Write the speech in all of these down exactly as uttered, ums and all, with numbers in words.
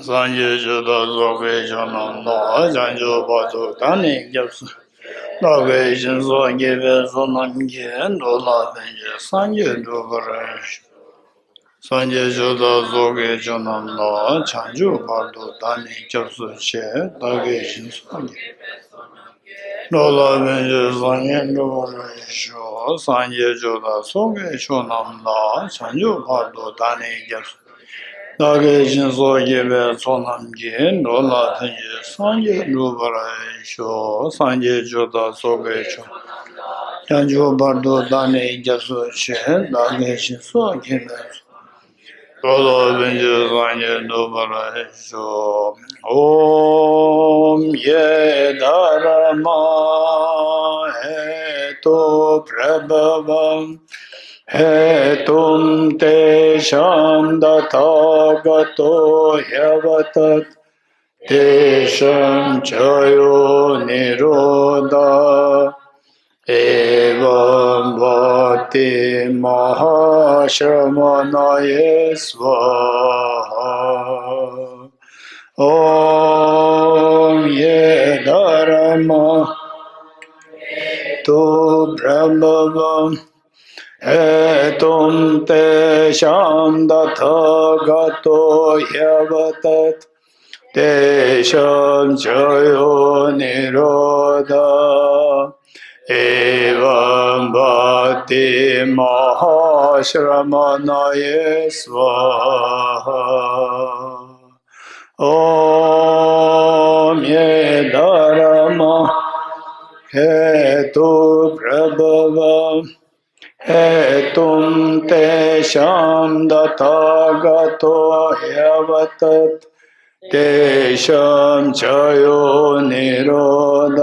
སངས་རྒྱས་ཆོས་དང་ཚོགས་ཀྱི་མཆོག་རྣམས་ལ། བྱང་ཆུབ་བར་དུ་བདག་ནི་སྐྱབས་སུ། བདག་གི་སྦྱིན་སོགས་བགྱིས་པའི་ཚོགས་རྣམས་ཀྱིས། འགྲོ་ལ་ཕན་ཕྱིར་སངས་རྒྱས་འགྲུབ་པར་ཤོག་སངས་རྒྱས་ཆོས་དང་ཚོགས་ཀྱི་མཆོག་རྣམས་ལ། བྱང་ཆུབ་བར་དུ་བདག་ནི་སྐྱབས་སུ་མཆི། བདག་གི་སྦྱིན་སོགས་བགྱིས་པའི་ཚོགས་རྣམས་ཀྱིས། འགྲོ་ལ་ཕན་ཕྱིར་སངས་རྒྱས་འགྲུབ་པར་ཤོག་སངས་རྒྱས་ཆོས་དང་ཚོགས་ཀྱི་མཆོག་རྣམས་ལ། བྱང་ཆུབ་བར་དུ་བདག་ནི་སྐྱབས་སུ། བདག་གི་སྦྱིན་སོགས་བགྱིས་པའི་ཚོགས་རྣམས་ཀྱིས། འགྲོ་ལ་ཕན་ཕྱིར་སངས་རྒྱས་འགྲུབ་པར་ཤོག་སངས་རྒྱས་ཆོས་དང་ཚོགས་ཀྱི་མཆོག་རྣམས་ལ། བྱང་ཆུབ་བར་དུ་བདག་ནི་སྐྱབས་སུ་མཆི། བདག་གི་སྦྱིན་སོགས་བགྱིས་པའི་ཚོགས་རྣམས་ཀྱིས། འགྲོ་ལ་ཕན་ཕྱིར་སངས་རྒྱས་འགྲུབ་པར་ཤོག ॐ ये धर्मा हेतु प्रभवं हेतुं तेषां तथागतो ह्यवदत् तेषां च यो निरोध एवं वाति महाश्रमणये स्वाहा। ॐ ये धर्मा हेतु प्रभवं हेतुं तेषां तथागतो ह्यवदत् तेषां च यो निरोध एवं वाति महाश्रमणये स्वाहा। ॐ ये धर्मा हेतु प्रभवं हेतुं तेषां तथागतो ह्यवदत् तेषां च यो निरोध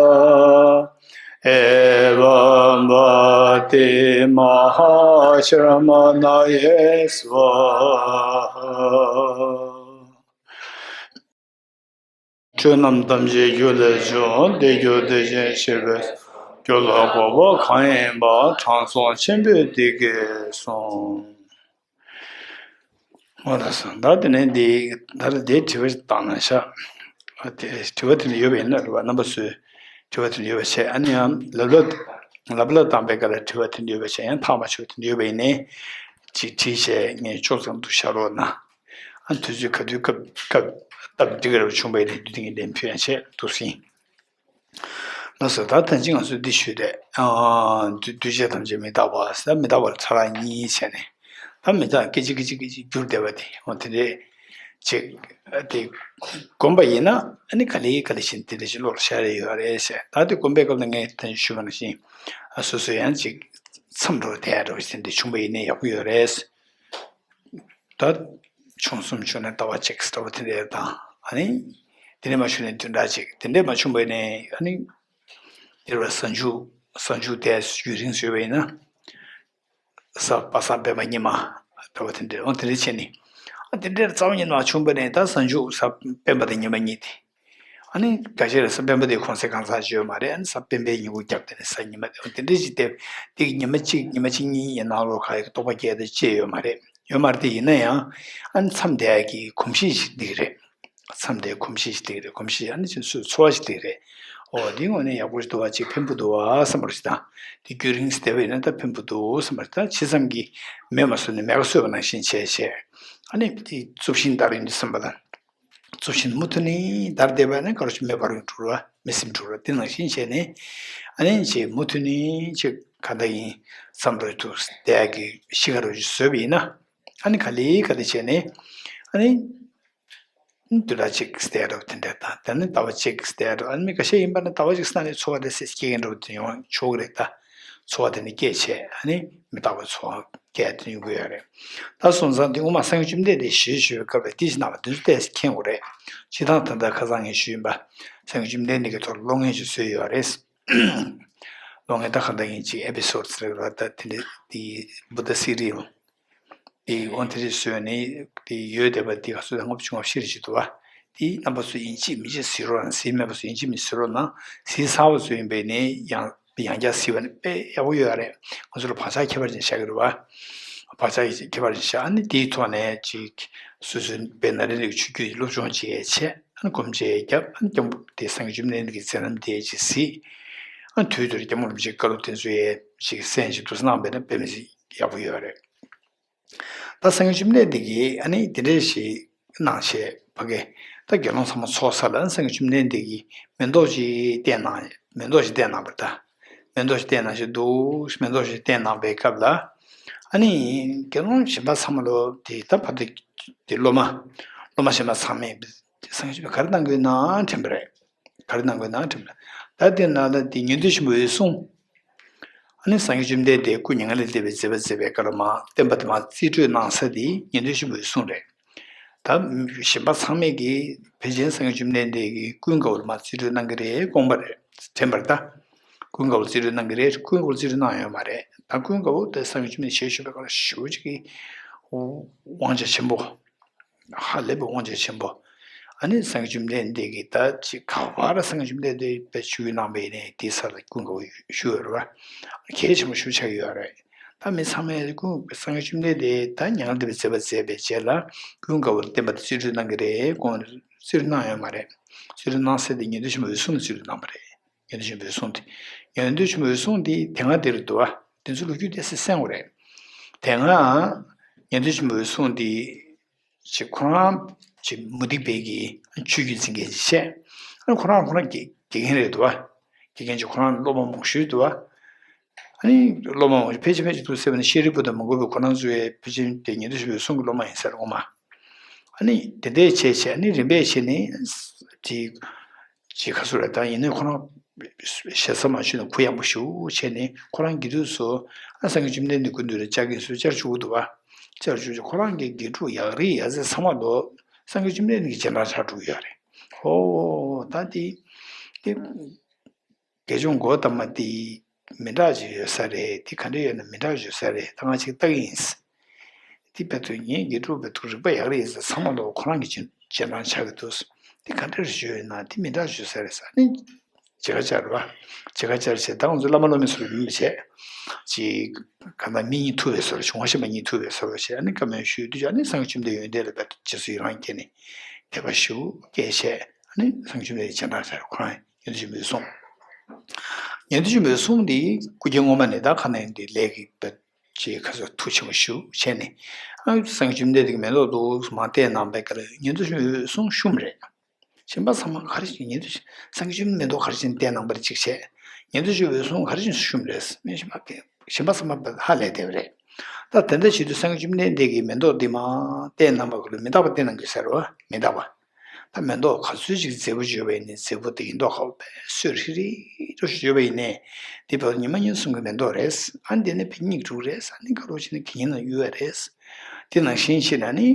एवं वाति महाश्रमणये स्वाहा। ཆོས་རྣམས་ཐམས་ཅད་རྒྱུ་ལས་བྱུང་། དེ་རྒྱུ་དེ་བཞིན་གཤེགས་པའི་རྒྱུ་ལ་གོ་འཕང་གང་ཡིན་པ། དྲང་སྲོང་ཆེན་པོས་འདི་སྐད་གསུངས། འོ་ད་སོང་ད་དེ་ནས་འདི་ད་ལྟ་དེའི་དྲི་བ་བཏང་ན་ཤག་དེ་དྲི་བ་དེ་འདྲ་ཡོད་པ་ཡིན་ན་རེད་བ། རྣམ་པ་ཚོས་དྲི་བ་དེ་འདྲ་ཡོད་པ་བྱས། ཨ་ནི་ཡང་ལབ་ལབ་ལབ་ལབ་བཏང་པའི་སྐབས་ལ་དྲི་བ་དེ་འདྲ་ཡོད་པ་བྱས། ཡང་ཐག་མ་ཆོད་དེ་འདྲ་ཡོད་པ་ཡིན་ནའི་ཅིག་དྲིས་བྱས་ངས་ཅོག་ཙམ་དུ་བཞག་རོགས་གནང་། ཨ་དུས་ཚོད་ག་དུས་སྐབས་སྐབས་སྟབས་འགྲིག་གི་རེད་བྱུང་བ་ཡིན་ནའི་དུས་དེ་ངས་ལན་ཕུལ་ཡང་བྱས་འདུག་སྲིད། ལགས་སོ། ད་ཐེངས་གཅིག་ང་ཚོས་འདི་ཞུས་ཏེ། ཨ་འདུས་འདུས་བྱས་ཐམས་ཅད་མི་རྟག་པ་ཟེར། མི་རྟག་པར་ཚར་གཉིས་བྱས་ནས། ད་མི་རྟག་སྐད་ཅིག་སྐད་ཅིག་སྐད་ཅིག་འགྱུར་བསྡད་པ་དེ་འོ་དེ་འདྲས་ཅིག་དེ་བསྒོམ་པ་ཡིན་ན། ཨ་ནི་ག་ལེ་ག་ལེ་བཞིན་དེ་འདྲས་ཅིག་བློ་ལ་ཤར་རེ་ཡོད་རེད་ཟེར། ད་དེ་བསྒོམ་པའི་སྐབས་ལ་ངས་ད་ཞུས་པ་ནང་བཞིན། ཨ་སོ་སོ་ཡང་ཅིག་མཚམས་འགྲོ་བསྡད་ཡ་འདྲ་བ་ཞིག་དེ་འདྲས་བྱུང་པ་ཡིན་ནའི་ཡག་པོ་ཡོད་རེད། ད་བྱུང་གསུམ་བྱུང་ནས་ལྟ་བ་ཅིག་ལྟ་བ་དེ་འདྲ་དང་། ཨ་ནི་དེ་འདྲ་མ་བྱུང་ནས་བདུན་ཕྲག་ཅིག་དེ་འདྲ་མ་བྱུང་བ་ཡིན་ནའི། ཨ་ནི་དེ་རུ་གཟའ་མཇུག་གཟའ་མཇུག་དེ་ཡུན་རིང་བཟོས་པ་ཡིན་ན། གཟའ་པ་སངས་སྤེན་པ་ཉི་མ་ལྟ་བུ་དེ་འདྲ། འོ་དེ་འདྲ་བྱས་ནས། ཨ་དེ་འདྲར་རྩ་བ་ཉིད་ནས་བྱུང་བ་ནས། ད་གཟའ་མཇུག་གཟའ་སྤེན་པ་དང་ཉི་མ་གཉིས་དེ། ཨ་ནི་ག་ཅི་རེད། གཟའ་སྤེན་པ་དེ་གུང་སེང་གང་ཟག་ཅིག་ཡོད་མ་རེད། ཨ་ནི་གཟའ་སྤེན་པའི་ཉིན་གུང་རྒྱབ་དེ་ནས་གཟའ་ཉི་མ་དེ། འོ་དེ་འདྲ་ཅིག་སྟེ། དེ་གི་ཉི་མ་གཅིག་ཉི་མ་གཅིག་གཉིས་ཡིན་ནང་ལོགས་ག་ཡི་རྟོགས་པ་སྐྱེ་ཡ་དེ་ཅི་ཡོད་མ་རེད། ཡོད་མ་རེད། དེ་ཡིན་ན་ཡང་ཨ་ནི་མཚམས་དེ་གི་གོམས་གཤིས་ཤིག་འདི་རེད། མཚམས་དེ་གོམས་གཤིས་ཤིག་འདི་རེད། གོམས་གཤིས་ཨ་ནི་ཅིག་སོ་སོའི་འཚོ་བ་ཞིག་འདི་རེད། འོ་འདི་དངོས་གནས་ཡག་པོ་ཞིག་འདུག་བ། ཅིག་ཕན་པོ་འདུག་བ་བསམ་པ་ཞིག་དང་། དེ་རྒྱུན་རིང་བསྡད་པ་ཡིན་ན་ད་ཕན་པོ་འདུག་བསམ་པ་ཞིག་དང་། ཇི་ཙམ་གྱིས་མེད་མ་བཟོས་ནས་མེད་པ་བཟོས་པ་ནང་བཞིན་བྱས་བྱས། ཨ་ནི་དེ་གཙུབ་ཤིང་དར་ཡོང་དུས་ཙམ་པ་དང་། གཙུབ་ཤིང་མུ་མཐུད་ནས་དར་བསྡད་པ་ནི་ག་རེ་ཞིག་མེ་འབར་ཡོང་འགྲོ་ར། མེ་སྲེག་འགྲོ་ར། དེ་ནང་བཞིན་བྱས་ནས། ཨ་ནི་ཅིག་མུ་མཐུད་ནས་ཅིག་ག་འདྲ་ཡིན་བསམ་འགྲོ་དུས་བསྡད་ཀྱི་གཤིས་ཀ་རུ་བཟོས་པ་ཡིན་ན། ཨ་ནི་ག་ལེ་ག་ལེ་བྱས་ནས། ཨ་ནི་བདུན་ཕྲག་གཅིག་བསྡད་རོགས་དེ་འདྲ་དང་། དེ་ནི་ཟླ་བ་གཅིག་བསྡད་རོགས། ཨ་ནི་མི་ཁ་ཤས་ཡིན་པ་ན་ཟླ་བ་གཅིག་སང་ནས་ཚོར་བ་དེ་སེ་སྐྱེ་གི་འགྲོ་དེ་ཡོང་ཆོག་གི་རེད། ད་ཚོར་བ་དེ་ནི་སྐྱེས་བྱས། ཨ་ནི་མི་རྟག་པའི་ཚོར་བ་སྐྱེ་དེ་ཡོང་གི་ཡོད་རེད། ད་སོང་ཙང་དེ་སྔོན་མ་སངས་རྒྱས་བཅོམ་ལྡན་འདས་ཞལ་བཞུགས་པའི་སྐབས་ལ་དེ་ཞིག་རྣམ་པ་དེ་ཚོ་ཏོག་ཙམ་མཁྱེན་དགོས་རེད། སྤྱིར་བཏང་ད་ལྟ་ཁ་སང་ངས་ཞུས་ཡིན་པ། སངས་རྒྱས་བཅོམ་ལྡན་འདས་ཀྱི་ཐོག་ལ་གློག་བརྙན་ཞིག་བཟོས་ཡོད་རེད། གློག་བརྙན་ད་གང་ལྟར་ཡིན་གཅིག་ཨེ་པི་སོ་ཌི་ཟེར་བ་ད་དེ་འདྲ་དེ་བུདྡྷ་སི་རི་ལ། དེ་འོ་དེ་འདྲ་བཟོས་ནས་དེ་ཡོད་བསྡད་པ་དེ་ག་ཚོད་ལྔ་བཅུ་ང་བཞི་རེ་ཅིག་འདུག་བ། དེ་རྣམ་པ་ཚོ་ཡིན་གཅིག་མིན་གཅིག་གཟིགས་རོགས་གནང་། གཟིགས་མེད་པ་ཚོ་ཡིན་གཅིག་མིན་གཟིགས་རོགས་གནང་། གཟིགས་ཚར་བ་ཚོ་ཡིན་པས་ནི་ཡང་ཡང་བསྐྱར་གཟིགས་པ་ནི་དཔེ་ཡག་པོ་ཡོད་རེད། ང་ཚོ་ལ་བག་ཆགས་ཁྱད་པར་ཅན་བཞག་གི་རེད་བ། བག་ཆགས་ཀྱི་ཁྱད་པར་ཞིག་ཨ་ནི་དེའི་ཐོག་ནས་ཅིག་སོ་སོའི་དཔེར་ན་རེ་རེ་ཆོས་བརྒྱུད་སློབ་སྦྱོང་བྱས་བྱས་ཨ་ནི་སྒོམ་བྱས་རྒྱབ་ཨ་ནི་སྐྱབས་མགོན་དེ་སངས་རྒྱས་བཅོམ་ལྡན་འདས་ཀྱི་མཛད་རྣམ་དེ་ཅིག་གཟིགས། ཨ་ནི་དུས་དེར་སྐྱབས་མགོན་རིན་པོ་ཆེའི་བཀའ་སློབ་དེ་ཚོ་ཡང་ཅིག་གསན་ཅིག་ཏུ་གནང་བས་ན་དཔེ་མི་སྲིད་ཡག་པོ་ཡོད་རེད། ད་སངས་རྒྱས་བཅོམ་ལྡན་འདས་ཀྱིས་ཨ་ནི་དེ་འདྲས་ཞིག་གནང་བྱས་ཕ་གི་ད་དགེ་སློང་ཚང་མ་ཚོགས་ས་ལ་སངས་རྒྱས་བཅོམ་ལྡན་འདས་ཀྱིས་མེ་ཏོག་ཅིག་བསྟན་གནང་མེ་ཏོག་ཅིག་བསྟན་གནང་བ་རེད་ད། མེ་ཏོག་ཅིག་བསྟན་གནང་བཞིན་འདུག་མེ་ཏོག་ཅིག་བསྟན་གནང་བའི་སྐབས་ལ་ཨ་ནི་དགེ་སློང་གཞན་པ་ཚང་མ་ལོ་དེ་ད་བར་དུ་དེ་སློབ་མ་སློབ་མ་གཞན་པ་ཚང་མས་སངས་རྒྱས་བཅོམ་ལྡན་འདས་ག་རེ་གནང་གི་ཡོད་ན་དྲན་པ་རེད། ག་རེ་གནང་དགོས་ན་དྲན་པ། ད་དེ་ནང་ལ་དེ་ཉན་ཐོས་ཆེན་པོའི་གསུང་། ཨ་ནི་སངས་རྒྱས་བཅོམ་ལྡན་འདས་སྐུ་མྱ་ངན་ལས་འདས་པའི་མཛད་པ་མཛད་པའི་སྐབས་ལ་མ་བསྟན་པ་དེ་མ་རྩིས་སྤྲོད་གནང་ས་དེ་ཉན་ཐོས་ཆེན་པོའི་གསུང་རེད། ད་གཞན་པ་ཚང་མས་ཀྱིས་ཕལ་ཆེར་སངས་རྒྱས་བཅོམ་ལྡན་འདས་ཀྱིས་ཀུན་དགའ་བོ་ལ་མ་རྩིས་སྤྲོད་གནང་གི་རེད་དགོངས་པ་རེད་དྲན་པར་ད། ཀུན་དགའ་བོ་རྩིས་སྤྲོད་གནང་གི་རེད་ཀུན་དགའ་བོ་རྩིས་སྤྲོད་གནང་ཡོད་མ་རེད་ད་ཀུན་དགའ་བོ་དེ་སངས་རྒྱས་བཅོམ་ལྡན་འདས་ཞལ་བཞུགས་པའི་སྐབས་ལ་ཞེ་པོ་ཅིག་གི་དབང་ཆ་ཆེན་པོ། ཧ་ལས་པའི་དབང་ཆ་ཆེན་པོ། ཨ་ནི་སངས་རྒྱས་བཅོམ་ལྡན་འདས་ཀྱིས་ད་ཅིག་ག་བར་སངས་རྒྱས་བཅོམ་ལྡན་འདས་པའི་ཆོས་གནང་བའི་ནས་དེའི་སར་ཀུན་དགའ་བོ་ཞུ་ཡོད་རེད་བ། གལ་ཆེན་པོ་ཞུ་ཆགས་ཡོད་རེད། ད་མི་ཚང་མས་ཀུན་སངས་རྒྱས་བཅོམ་ལྡན་འདས་ད་མྱ་ངན་འདས་པའི་མཛད་པ་མཛད་པའི་རྗེས་ལ་ཀུན་དགའ་བོར་བསྟན་པ་དེ་རྩིས་སྤྲོད་གནང་གི་རེད་དགོངས་རྩིས་སྤྲོད་གནང་ཡོད་མ་རེད། རྩིས་སྤྲོད་གནང་ས་དེ་ཉན་ཐོས་ཆེན་པོའི་གསུང་ལ་རྩིས་སྤྲོད་གནང་བ་རེད། ཉན་ཐོས་ཆེན་པོའི་གསུང་དེ། ཉན་ཐོས་ཆེན་པོའི་གསུང་དེ་དེ་སྔ་དེ་རུ་འདུག་བ། དེ་ཚོ་ལོ་རྒྱུས་དེ་སེ་གསན་དགོས་རེད། དེ་སྔ་ཉན་ཐོས་ཆེན་པོའི་གསུང་དེ་ཅིག་ཁོ་རང་ཅིག་མུ་སྟེགས་པའི་གི་ཆོས་བརྒྱུད་འཛིན་མཁན་ཅིག་བྱས། ཨ་ཁོ་རང་ཁོ་རང་དགེ་དགེ་རྒན་རེད་འདུག་བ། དགེ་རྒན་ཅིག་ཁོ་རང་སློབ་མ་མང་པོ་ཞིག་འདུག་བ། ཨ་ནི་སློབ་མ་མང་པོ་ཕལ་ཆེར་ཕལ་ཆེར་འདུག་ཟེར་བ་ནི་ཤཱ་རིའི་བུ་དང་མོའུ་འགལ་བས་ཁོ་རང་ཚོའི་ཕལ་ཆེར་དེ་ཉན་ཐོས་ཆེན་པོའི་གསུང་གི་སློབ་མ་ཡིན་ཟེར་འོང་མ། ཨ་ནི་དེ་འདྲས་བྱས་བྱས་ཨ་ནི་རིམ་པས་བྱས་ནས་ཅིག་ཅིག་ཁ་སུ་རེ་ད་ཡིན་ནའི་ཁོ་རང་ཞེ་ས་མ་ཞུས་ན་གུ་ཡངས་པོ་ཞུ་བྱས་ནས་ཁོ་རང་དགེ་ཕྲུག་ཚོ་ཨ་སངས་རྒྱས་བཅོམ་ལྡན་འདས་སྐུ་མདུན་ལ་བཅར་མཁན་ཚོ་བཅར་བཅུག་གི་འདུག་བ། བཅར་བཅུག་ཅིག་ཁོ་རང་གི་དགེ་ཕྲུག་ཡག་རིགས་ཡག་རྩེ་ཚང་མ་ལོ་སངས་རྒྱས་བཅོམ་ལྡན་འདས་ཀྱི་རྗེས་འབྲང་ཆགས་འགྲོ་གི་ཡོད་རེད། ཧོ་ད་དེ་དེ། དགེ་སྦྱོང་གོ་ཏ་མ་དེ་མི་འདྲ་ཅིག་ཡོད་ས་རེད་དེ་ག་འདྲ་ཡོད་ན་མི་འདྲ་ཡོད་ས་རེད་ད་ང་ཅིག་ལྟ་གི་ཡིན། དེ་བས་ཐུགས་ངའི་དགེ་ཕྲུག་བས་ཐུགས་རིག་པ་ཡག་རེད་ཟེར་ཚང་མ་ལོ་ཁོ་རང་གི་རྗེས་རྗེས་འབྲང་ཆགས་ཀྱི་འདུག་དེ་ག་འདྲ་རེད་ཞུས་ཡོད་ན་དེ་མི་འདྲ་ཞུས་ས་རེད་ཟེར་ནས་བྱེད་ཁ་བཅར་བ། བྱེད་ཁ་བཅར་བྱས་ད་ང་ཚོ་བླ་མ་སློབ་མའི་ཚོར་མིན་པ་བྱས། ཅིག་ག་ན་མི་གཉིས་ཐུག་པའི་ཚོར་བྱུང་བ་ཤེས་པ་གཉིས་ཐུག་པའི་ཚོར་བ་བྱས་ཨ་ནི་བཀའ་མོལ་ཞུས་དུས་ཨ་ནི་སངས་རྒྱས་བཅོམ་ལྡན་ཡོན་ཏན་ལ་བས་རྗེས་སུ་ཡི་རང་སྐྱེས་ནས་དད་པ་ཞུ་སྐྱེས་བྱས་ཨ་ནི་སངས་རྒྱས་བཅོམ་ལྡན་རྗེས་འབྲང་ཆགས་ཁོ་རང་། ཉན་ཐོས་ཆེན་པོའི་གསུང་། ཉན་ཐོས་ཆེན་པོའི་གསུང་འདི་སྐུ་རྒྱན་སྔོན་མ་ནས་ད་ཁ་ནས་འདི་ལས་ཀྱི་བོད་ཅེས་ཁ་སོ་ཐུགས་ཆེན་པོ་ཞུ་བྱས་ནས། ཨ་སངས་རྒྱས་བཅོམ་ལྡན་འདས་ཀྱིས་མེ་ཏོག་འདུག་མ་བསྟན་གནང་པའི་སྐབས་ཉན་ཐོས་ཆེན་པོའི་གསུང་ཤུམ་རེད། གཞན་པ་ཚང་མ་ག་རེ་བྱས་ཉན་ཐོས་སངས་རྒྱས་བཅོམ་ལྡན་འདས་མེ་ཏོག་ག་རེ་བྱས་བསྟན་གནང་པར་གཅིག་བྱས། ཉན་ཐོས་ཆེན་པོའི་གསུང་ག་རེ་བྱས་ཤུམ་རེད། མི་གཞན་པ་གཞན་པ་ཚང་མ་ཧ་ལས་བསྡད་པ་རེད། ད་དེ་འདྲ་བྱེད་དུས་སངས་རྒྱས་བཅོམ་ལྡན་འདས་ཀྱིས་མེ་ཏོག་འདི་མ་བསྟན་གནང་པ་ག་ལུ་མི་རྟག་པ་བསྟན་གནང་གི་ཟེར་བ་མི་རྟག་པ། ད་མེ་ཏོག་ག་ཚོད་ཅིག་མཛེས་པོ་བརྗོད་པ་ཡིན་ནའི་མཛེས་པོ་དེ་ཡིན་མདོག་ཁ་པོ་བས་སོས་ཧྲིལ་ཧྲིལ་འགྲོ་ཞིག་བརྗོད་པ་ཡིན་ནའི་དེ་བས་ཉི་མ་ཉིན་གསུམ་གྱི་མེ་ཏོག་རེད། ཨ་འདི་ནི་བས་སྙིགས་དྲུག་རེད། ཨ་ནི་དགའ་རོགས་བྱས་ནས་གད་སྙིགས་ནང་གཡུག་ཡ་རེད། དེ་ནང་བཞིན་བྱས་ན་ནི་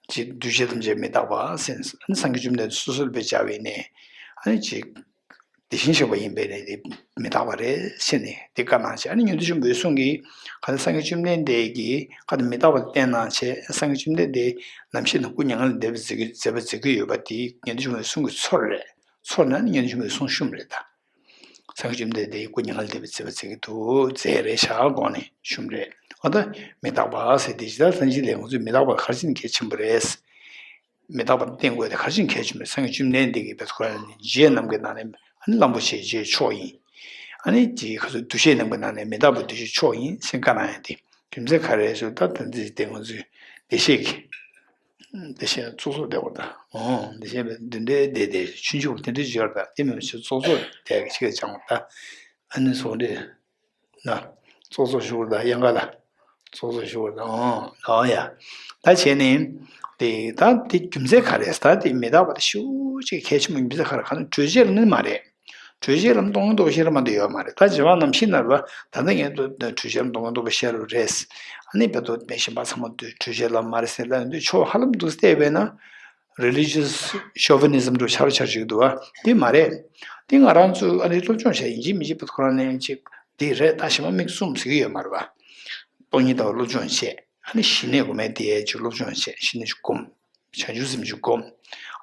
ཅིག་འདུས་བྱས་ཐམས་ཅད་མི་རྟག་པ་ཟེར་ཨ་ནི་སངས་རྒྱས་བཅོམ་ལྡན་འདས་སོ་སོར་བས་བྱ་བ་ཡིན་ནའི་ཨ་ནི་ཅིག་དེ་བཞིན་གཤེགས་པ་ཡིན་པས་ནི་དེ་མི་རྟག་པ་རེད་ཟེར་ནས་དེ་བཀའ་གནང་བྱས་ཨ་ནི་ཉན་ཐོས་ཆེན་པོའི་གསུང་གིས་ག་ནི་སངས་རྒྱས་བཅོམ་ལྡན་འདས་ཀྱིས་ག་ནི་མི་རྟག་པ་བསྟན་གནང་བྱས་སངས་རྒྱས་བཅོམ་ལྡན་འདས་ནམ་ཞིག་ན་སྐུ་མྱ་ངན་ལས་འདས་པའི་མཛད་ཀྱི་མཛད་པ་མཛད་ཀྱི་ཡོད་པ་དེ་ཉན་ཐོས་ཆེན་པོའི་གསུང་གི་ཚོར་རེད། ཚོར་ན་ནི་ཉན་ཐོས་ཆེན་པོའི་གསུང་ཤུམ་རེད་ད། སངས་རྒྱས་བཅོམ་ལྡན་འདས་སྐུ་མྱ་ངན་ལས་འདས་པའི་མཛད་པ་མཛད་ཀྱི་འདུག་མཛད་རེད་ཤག་དགོངས་ནས་ཤུམ་རེད། འོ་ད་མི་རྟག་པ་ཟེར་དེ་ཇི་ལྟར་སངས་རྒྱས་ལས་ང་ཚོས་མི་རྟག་པ་ག་རེ་བྱས་ནས་གལ་ཆེན་པོ་རེད། མི་རྟག་པ་བསྟན་དགོས་དེ་ག་རེ་བྱས་ནས་གལ་ཆེན་པོ་རེད། སངས་རྒྱས་བཅོམ་ལྡན་འདས་ཀྱིས་བས་ཁོ་རང་ནི་རྗེ་རྣམས་ཀྱི་ནང་ནས་ཨ་ནི་གླང་པོ་ཆེ་རྗེ་མཆོག་ཡིན། ཨ་ནི་དེ་ག་ཚོད་འདུ་ཤེས་རྣམས་ཀྱི་ནང་ནས་མི་རྟག་པའི་འདུ་ཤེས་མཆོག་ཡིན་ཟེར་བཀའ་གནང་ཡ་དེ་རྒྱུ་མཚན་ག་རེ་ཟེར་ད་ད་འདི་དེ་ང་ཚོས་བདེ་གཤེགས་ཀྱི་བདེ་གཤེགས་ཙོག་ཙོག་བསྡད་པ་དང་། འོ་བདེ་གཤེགས་པའི་མདུན་གྲལ་བསྡད་དེ་ཆུང་ཆུང་དེ་འདྲ་བརྗོད་པ་དང་དེ་མིན་ཞིག་ཙོག་ཙོག་དེ་གི་ཆེ་གི་སྦྱང་བ་དང་། ཨ་ནི་སོགས་འདྲ་ན་ཙོག་ཙོག་ཞུ་བ་དང་གཡང་ག་ལ་ཙོག་ཙོག་ཞུ་བ་དང་། འོ་ཡ། ད་བྱས་ནས་དེ་ད་དེ་རྒྱུ་མཚན་ག་རེ་ད་དེ་མི་རྟག་པ་དེ་ཤུགས་ཅིག་གལ་ཆེན་པོ་རྒྱུ་མཚན་ག་རེ་ག་ནི་གྲོལ་བྱེད་ལ་ནི་མ་རེད། གྲོལ་བྱེད་ལམ་སྟོང་ཉིད་རྟོགས་པའི་ཤེས་རབ་མ་གཏོགས་ཡོད་མ་རེད། ད་རྗེ་འབངས་རྣམས་ཤི་ན་རེད་བ། ད་ལྟ་ངས་གྲོལ་བྱེད་ལམ་སྟོང་ཉིད་རྟོགས་པའི་ཤེས་རབ་རེད། ཨ་ནི་བར་དུ་གཞན་པ་ཚང་མ་གྲོལ་བྱེད་ལམ་མ་རེད་ཟེར་ལབ་ཡོང་དུས་ཆོ་ཧ་ལམ་འདུག་བལྟས་པས་ན་religious chauvinism་འགྲོ་ཆར་ཆར་ཞིག་འདུག་བ། དེ་མ་རེད། དེ་ང་རང་ཚོ་ཨ་ནི་སློབ་སྦྱོང་བྱས་ཡིན་གཅིག་མིན་གཅིག་བར་དུ་ཁོ་རང་ནས་གཅིག་དེ་རེད། ད་གཞན་པ་མིག་བཙུམ་ཟེར་གྱི་ཡོད་མ་རེད་བ། སྟོང་ཉིད་ལྟ་བ་སློབ་སྦྱོང་བྱས་ཨ་ནི་ཞི་གནས་སྒོམ་པའི་དེ་ཅིག་སློབ་སྦྱོང་བྱས་ཞི་གནས་ཅིག་སྒོམ། བྱང་ཆུབ་སེམས་ཅིག་སྒོམ།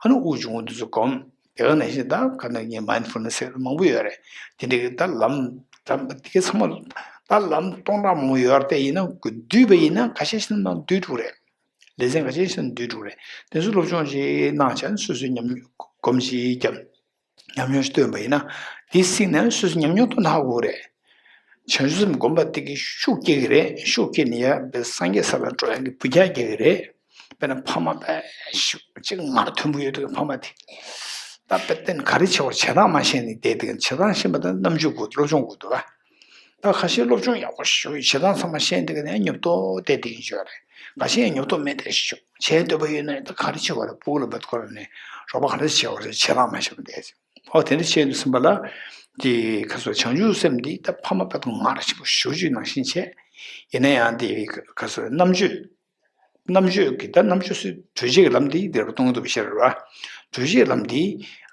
ཨ་ནི་དབུགས་འབྱུང་བ་འདི་ཚོ་སྒོམ། དེ་ག་ནང་བཞིན་ད་ག་ནང་བཞིན་mindfulness་ཟེར་མང་པོ་ཡོད་རེད། དེ་འདྲའི་ད་ལམ་དམ་པ་དེ་ག་ཚང་མ་ ད་ལམ་སྟོང་ཕྲག་མང་པོ་ཡོད་རེད་དེ། ཡིན་ན་བསྡུས་པ་ཡིན་ན་ཁ་ཤས་ཤིག་ནང་བསྡུས་འགྲོ་གི་རེད། ལེ་ཚན་ཁ་ཤས་ཤིག་ནང་བསྡུས་འགྲོ་གི་རེད། དེ་ཚོ་སློབ་སྦྱོང་ཅིག་གནང་བྱས་ནས་སོ་སོའི་ཉམས་སྒོམ་ཅིག་བརྒྱབ། ཉམས་མྱོང་ཞིག་བཏོན་པ་ཡིན་ན། དེ་གཟིགས་ནས་སོ་སོའི་ཉམས་མྱོང་ཐོག་ནས་ཧ་གོ་གི་རེད། བྱང་ཆུབ་སེམས་སྒོམ་པ་དེ་གིས་ཤུགས་སྐྱེད་ཀྱི་རེད། ཤུགས་སྐྱེད་ནས་ཡར་སངས་རྒྱས་ས་ལ་འགྲོ་ཡག་གི་འབུད་རྒྱག་རྒྱག་གི་རེད། དཔེར་ན་ཕ་མ་དཔེ་ཤུགས་གཅིག་ངར་མཐོན་པོ་ཡོད་དུས་ཕ་མ་དེ། ད་དཔེ་བརྟེན་ག་རེ་བྱེད་པར་བྱེད་སྟངས་མ་ཤེས་ནས་བསྡད་དེ། བྱེད་སྟངས་ཤེས་པ་དང་རྣམ་དཔྱོད་དགོས། སློབ་སྦྱོང་དགོས་འདུག་ག། ད་ཁ་ཤས་སློབ་སྦྱོང་ཡག་པོ་ཞིག་བྱེད་སྟངས་ཚང་མ་ཤེས་འདུག་ག་ནས་ཉོབ་ཏོ་བསྡད་དེ་ཡིན་ཞོར་རེད། ཁ་ཤས་ཉོབ་ཏོ་མེད་དེ་ཞུ་བྱེད་འདོད་པ་ཡོད་ན་ད་ག་རེ་བྱེད་པ་རེད། སྤུ་གུ་ལ་བད་ཁོ་ར་ནས་རོགས་པ་ག་རེ་བྱེད་པ་རེད། བྱེད་སྟངས་མ་ཤེས་པ་བསྡད། ཨོ་དེ་འདྲ་བྱས་འདུག་སེམས་པ་ལ། དེ་ཁ་སོ་བྱང་ཆུབ་སེམས་འདི་ད་ཕ་མ་དཔེ་ཐོག་ངར་ཆེན་པོ་ཞུ་རྒྱུ་ནང་བཞིན་བྱས། ཡིན་ན་ཡང་དེ་ཁ་སོ་རྣམ་དཔྱོད། རྣམ་དཔྱོད་ཀྱི་ད་རྣམ་དཔྱོད་སུ་གྲོལ་བྱེད་ཀྱི་ལམ་འདི་འདིར་སྟོང་ཉིད་རྟོགས་པའི་ཤེས་རབ་རེད་བ། གྲོལ་བྱེད་ཀྱི་ལམ་འདི་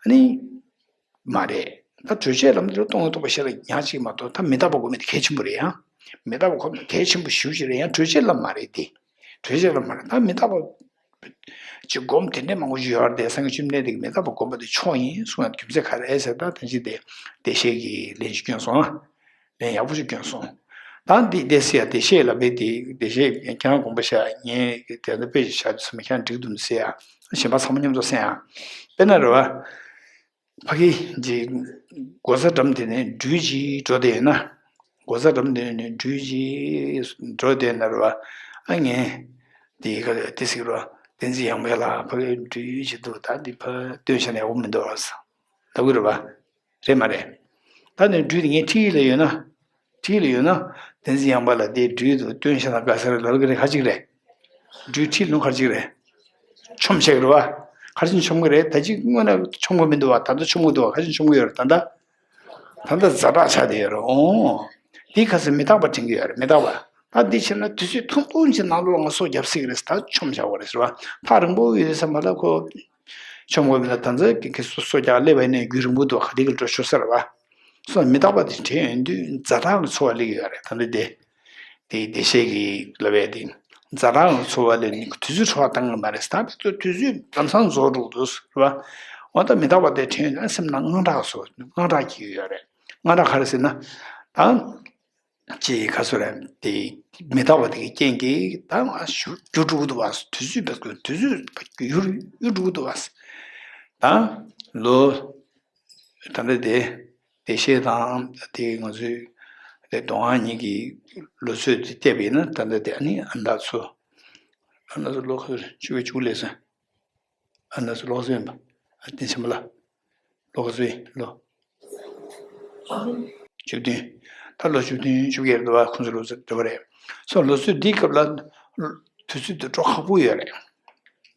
ཨ་ནི་མ་རེད། ད་གྲོལ་བྱེད་ཀྱི་ལམ་འདིར་སྟོང་ཉིད་རྟོགས་པའི་ཤེས་རབ་ཉག་གཅིག་མ་གཏོགས་ད་མི་རྟག་པ་སྒོམ་མི་དེ་གལ་ཆེན་པོ་རེད་ཡ། མི་རྟག་པ་སྒོམ་ནི་གལ་ཆེན་པོ་ཞེ་པོ་ཅིག་རེད་ཡ། གྲོལ་བྱེད་ཀྱི་ལམ་མ་རེད་དེ། གྲོལ་བྱེད་ཀྱི་ལམ་མ་རེད། ད་མི་རྟག་པ་ཅིག་སྒོམ་དེ་འདྲའི་མང་པོ་ཞིག་ཡོད་རེད་དེ། སངས་རྒྱས་བཅོམ་ལྡན་འདས་ཀྱིས་མི་རྟག་པ་སྒོམ་པ་དེ་མཆོག་ཡིན་གསུངས་ཡ་རྒྱུ་མཚན་ག་རེ་ཟེར། ད་ཐེངས་གཅིག་དེ་བདེ་གཤེགས་ཀྱིས་ལན་ཞིག་བསྐྱོན་སོང་ཨ། ལན་ཡག་པོ་ཞིག་བསྐྱོན་སོང་། ད་འདི་བདེ་གཤེགས་ཡ། བདེ་གཤེགས་ལ་བས་དེ་བདེ་གཤེགས་ཁྱེད་རང་དགོངས་པ་བཞག་ངས་དེ་ལྟར་དཔེ་ཞིག་བཞག་དུས་ཙམ་པ་ཁྱེད་རང་འགྲིག་འདུག་ཟེར་ཡ། གཞན་པ་ཚང་མ་མཉམ་དུ་གསན་ཡ། དཔེར་ན་རེད་བ། ཕ་གི་ཅིག་སྒོ་རྩ་འགྲམ་དེ་ནས་སྦྲུལ་ཅིག་འགྲོ་བསྡད་ཡོད་ན། སྒོ་རྩ་འགྲམ་དེ་ནས་སྦྲུལ་ཅིག་འགྲོ་བསྡད་ན་རེད་བ། ཨ་ངས་དེ་ག་དེ་ཟེར་གི་རེད་བ། བསྟན་འཛིན་ཡངས་པ་ལགས་ཕ་གི་སྦྲུལ་ཅིག་འདུག་ད་འདི་ཕར་བཏོན་བཞག་ན་ཡག་པོ་མི་འདུག་ཨ་ཟེར་ལབ་གི་རེད་བ། རེད་མ་རེད། ད་ནི་སྦྲུལ་དེ་ངའི་འཁྲིས་ལ་ཡོད་ན། འཁྲིས་ལ་ཡོད་ན། བསྟན་འཛིན་ཡངས་པ་ལགས་དེ་སྦྲུལ་དུ་བཏོན་བཞག་ན་དགའ་ས་རེད་ལབ་གི་རེད། ཁ་ཅིག་རེད། སྦྲུལ་འཁྲིས་ལ་ཁ་ཅིག་རེད། ཆོམ་བྱེད་ཀྱི་རེད་བ། ཁ་ཅིག་ཆོམ་གྱི་རེད། ད་ཅིག་སྔོན་ན་ཆོམ་གྱི་མི་འདུག་བ། ད་ལྟ་ཆོམ་གྱི་འདུག་བ། ཁ་ཅིག་ཆོམ་གྱི་ཡོད་རེད་ད་ལྟ། ད་ལྟ་ཛ་དྲག་ཆགས་བསྡད་ཡོད་རེད། ཨོ། འདི་ཁ་སང་མི་རྟག་པ་དྲན་གྱི་ཡོད་རེད། མི་རྟག་པ། ད་འདི་བྱས་ན་དུས་ཚོད་ཐུང་ཐུང་ཅིག་ནང་ལོགས་ལ་ང་སོ་བརྒྱབ་སྲིད་ཀྱི་རེད། ད་ཆོམ་བྱ་བ་རེད་ཟེར་བ། ཐག་རིང་པོ་ཡོད་ས་མ་ལ་ཁོ། ཆོམ་དགོས་མིན་ལ་ད་ཚོད་ཀྱི་ཁྱེད་ཚོ་སོ་རྒྱག་སླེབས་པ་ཡིན་ན་རྒྱུན་རིང་པོ་འདུག་ག་དེ་གི་འགྲོ་ཆོག་ས་རེད་བ། སོ་མི་རྟག་པ་དེ་དྲན་ཡོང་དུས་ཛ་དྲག་གི་ཚོར་བ་སླེབས་ཀྱི་ཡོད་རེད། ད་འདི་དེ། དེ་བདེ་གཤེགས་ཀྱིས་ལབ་པའི་དེ། ཛ་དྲག་གི་ཚོར་བ་སླེབས་ནས་དུས་ཚོད་འཕྲོ་བརླག་བཏང་གི་མ་རེད། ད་དེ་ཚོ་དུས་ཚོད་ལམ་སང་རྫོགས་འགྲོ་གི་འདུག་ཟེར་བ། འོ་ད་མི་རྟག་པ་དེ་དྲན་ཡོང་དུས་སེམས་ནང་དངངས་སྐྲག་བཟོ། དངངས་སྐྲག་སྐྱེ་གི་ཡོད་རེད། དངངས་སྐྲག་ག་རེ་ཟེར་ན། ད། ཅེས་ཁ་སོ་ར་དེ་མི་རྟག་པ་དེ་གི་རྐྱེན་གྱིས་ད་ང་ཞུ་རྒྱུ་འགྲོ་གི་འདུག་བ། དུས་ཚོད་བེད་སྐོར་དུས་ཚོད་ཡུར་ཡུར་འགྲོ་གི་འདུག་བ། ད་ལོ་ད་ལྟ་དེ་བདེ་གཤེགས་དང་དེ་ང་ཚོའི་དེ་མདོ་སྔགས་གཉིས་ཀྱི་ལོ་ཚོད་དེ་བལྟས་པ་ཡིན་ན། ད་ལྟ་དེ་ཨ་ནི་ཨ་མདའ་ཚོ་ཨ་མདའ་ཚོ་ལོ་ཁ་སོ་ར་བཅུ་པའི་བཅུ་དགུ་སླེབས་སོང་། ཨ་ན་སུ་ལོག་སུ་ཡིན་པ། ཨ་བསྟན་ཆེན་པོ་ལ། ལོག་སུ་ཡིན་ལོ། བཅུ་བདུན། ད་ལོ་བཅུ་བདུན་བཅུ་བརྒྱད་རེད་བ། ཁོང་ཚོ་ལོ་ཚོད་འདྲ་བ་རེད། སོ་ལོ་ཚོད་འདིའི་སྐབས་ལ། དུས་ཚོད་དེ་འཕྲོ་ཁག་པོ་ཡོད་རེད།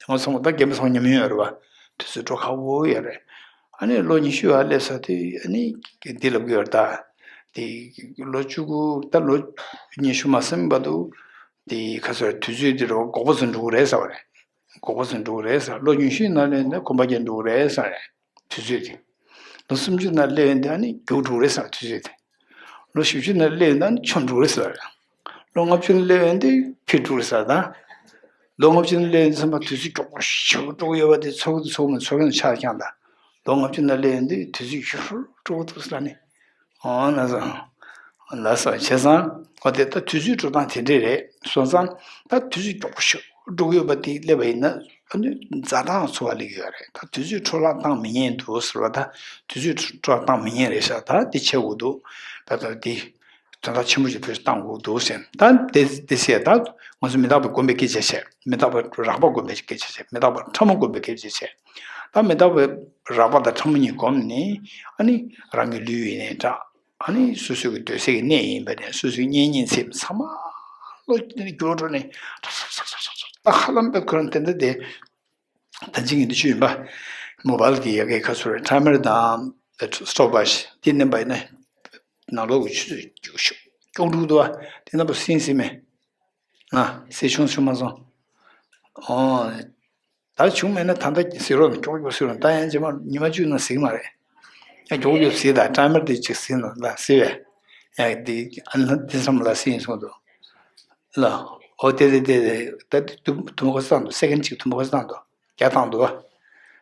ང་ཚོ་ད་རྒན་པ་ཚང་མ་ཉམས་མྱོང་ཡོད་རེད་བ། དུས་ཚོད་འཕྲོ་ཁག་པོ་ཡོད་རེད། ཨ་ནི་ལོ་ཉི་ཤུ་ཡར་སླེབས་ས་དེ་ཨ་ནི་འདི་ལབ་ཀྱི་ཡོད་རེད་ད། དེ་ལོ་བཅུ་དགུ་ད་ལོ་ཉི་ཤུ་མ་ཟིན་བར་དུ། དེ་ཁ་སོ་དུས་ཚོད་དེ་རོ་འགོག་པ་ཚོ་འགྲོ་གི་རེད་ཟེར་བ་རེད། འགོག་པ་ཚོ་འགྲོ་གི་རེད་ཟེར། ལོ་ཉི་ཤུའི་ནང་སླེབས་ན་གོམ་པ་རྒྱག་འགྲོ་གི་རེད་ཟེར་རེད། དུས་ཚོད་དེ། ལོ་སུམ་ཅུ་ནང་སླེབས་ཡོང་དུས་ཨ་ནི་རྒྱུག་འགྲོ་གི་རེད་ཟེར་དུས་ཚོད་དེ། ལོ་བཞི་བཅུ་ནང་སླེབས་ཡོང་དུས་ཨ་ནི་ཆོམ་འགྲོ་གི་རེད་ཟེར་རེད། ལོ་ལྔ་བཅུ་ནང་སླེབས་ཡོང་དུས་འཕེལ་འགྲོ་གི་རེད་ཟེར་ད། ལོ་ལྔ་བཅུ་ནང་སླེབས་ཡོང་དུས་ཚང་མ་དུས་ཚོད་མགྱོགས་པོ་ཞེ་པོ་འགྲོ་གི་ཡོད་པ་དེ་ཚོར་གི་འདུག་ཚོར་མི་ཚོར་གི་འདུག་ཆ་རྐྱང་ད། ལོ་ལྔ་བཅུ་ནང་སླེབས་ཡོང་དུས་དུས་ཚོད་ཡུར་འགྲོ་གི་འདུག་ཟེར་ནི། ཨོ་ན་སོ། ལ་སོ་བྱས་ཙང་། ཨོ་དེ་ད་དུས་ཚོད་འགྲོ་སྟངས་དེ་འདྲས་རེད། སོང་ཙང་། ད་དུས་ཚོད་མགྱོགས་པོ་ཞིག་འགྲོ་གི་ཡོད་པ་དེ་སླེབས་པ་ཡིན་ན། ཨ་ནི་ཛ་དྲག་ཚོར་བ་སླེབས་ཀྱི་ཡོད་རེད། ད་དུས་ཚོད་འཕྲོ་བརླག་བཏང་མི་ཉན་འདུག་ཟེར་བ་ད། དུས་ཚོད་འཕྲོ་བརླག་བཏང་མི་ཉན་རེད་ཤག་ད་དེ་བྱེད་དགོས་འདུག་ད་ད་དེ། དོན་དག་ཆེན་པོ་ཞིག་བོད་བཏང་དགོས་འདུག་ཟེར། ད་དེ་དེ་ཟེར་ད། ང་ཚོ་མི་རྟག་པའི་སྒོམ་པའི་སྐད་ཆ་བྱས། མི་རྟག་པའི་རགས་པ་སྒོམ་པའི་སྐད་ཆ་བྱས། མི་རྟག་པའི་ཕྲ་མོ་སྒོམ་པའི་སྐད་ཆ་བྱས། ད་མི་རྟག་པའི་རགས་པ་དང་ཕྲ་མོ་གཉིས་བསྒོམས་ནས། ཨ་ནི་རང་གི་ལུས་ཡིན་ནའི་འདྲ། ཨ་ནི་སོ་སོ་གི་སྡོད་སའི་གནས་ཡིན་པ་ནས། སོ་སོའི་གཉེན་ཉེ་ཚན་ཚང་མ་བློ་གི་འགྱུར་བ་འགྲོ་ནས། ད་ཧ་ལམ་པའི་ཁོ་རང་དེ་འདྲ་དེ། ད་ཅི་ངས་འདི་ཆུ་ཡིན་པ། མོ་བལ་གྱི་ཡ་གའི་ཁ་སོ་རེ་ཁྲ་མེར་དང་སྟོབ་པ་ཞིག་དེ་མནན་པ་ཡིན་ན། ནང་ལོགས་ཀྱི་ཆུ་ཚོད་སྐྱོ་ཤོག་སྐྱོ་འགྲོ་འདུག་བ། དེ་རྣམ་པ་སྲིན་སྲིན་མེད། ང་སྲིད་བྱུང་བྱུང་མ་སོང་། ཨོ། ད་བྱུང་མེད་ན་ད་ལྟ་ཟེར་རོགས་ནས་སྐྱོ་སྐྱོ་ཟེར་རོགས། ད་ཡང་རྗེས་མ་ཉི་མ་བཅུ་ནང་ཟིག་མ་རེད། ཡང་སྐྱོ་སྐྱོ་ཟིག་ད་ཁྲ་མེར་དེ་ཅིག་ཟིག་ན་ལ་ཟིག་བས། ཡང་དེ་ཨ་ན་དེ་བསམ་ལ་སྲིན་སོང་འདུག་ལ། ཨོ་དེ་དེ་དེ་དེ་ད་དུ་དུ་མོ་ཁ་སང་འདུག་སེ་ཀན་གཅིག་དུ་མོ་ཁ་སང་འདུག་རྒྱ་བཏང་འདུག་བ།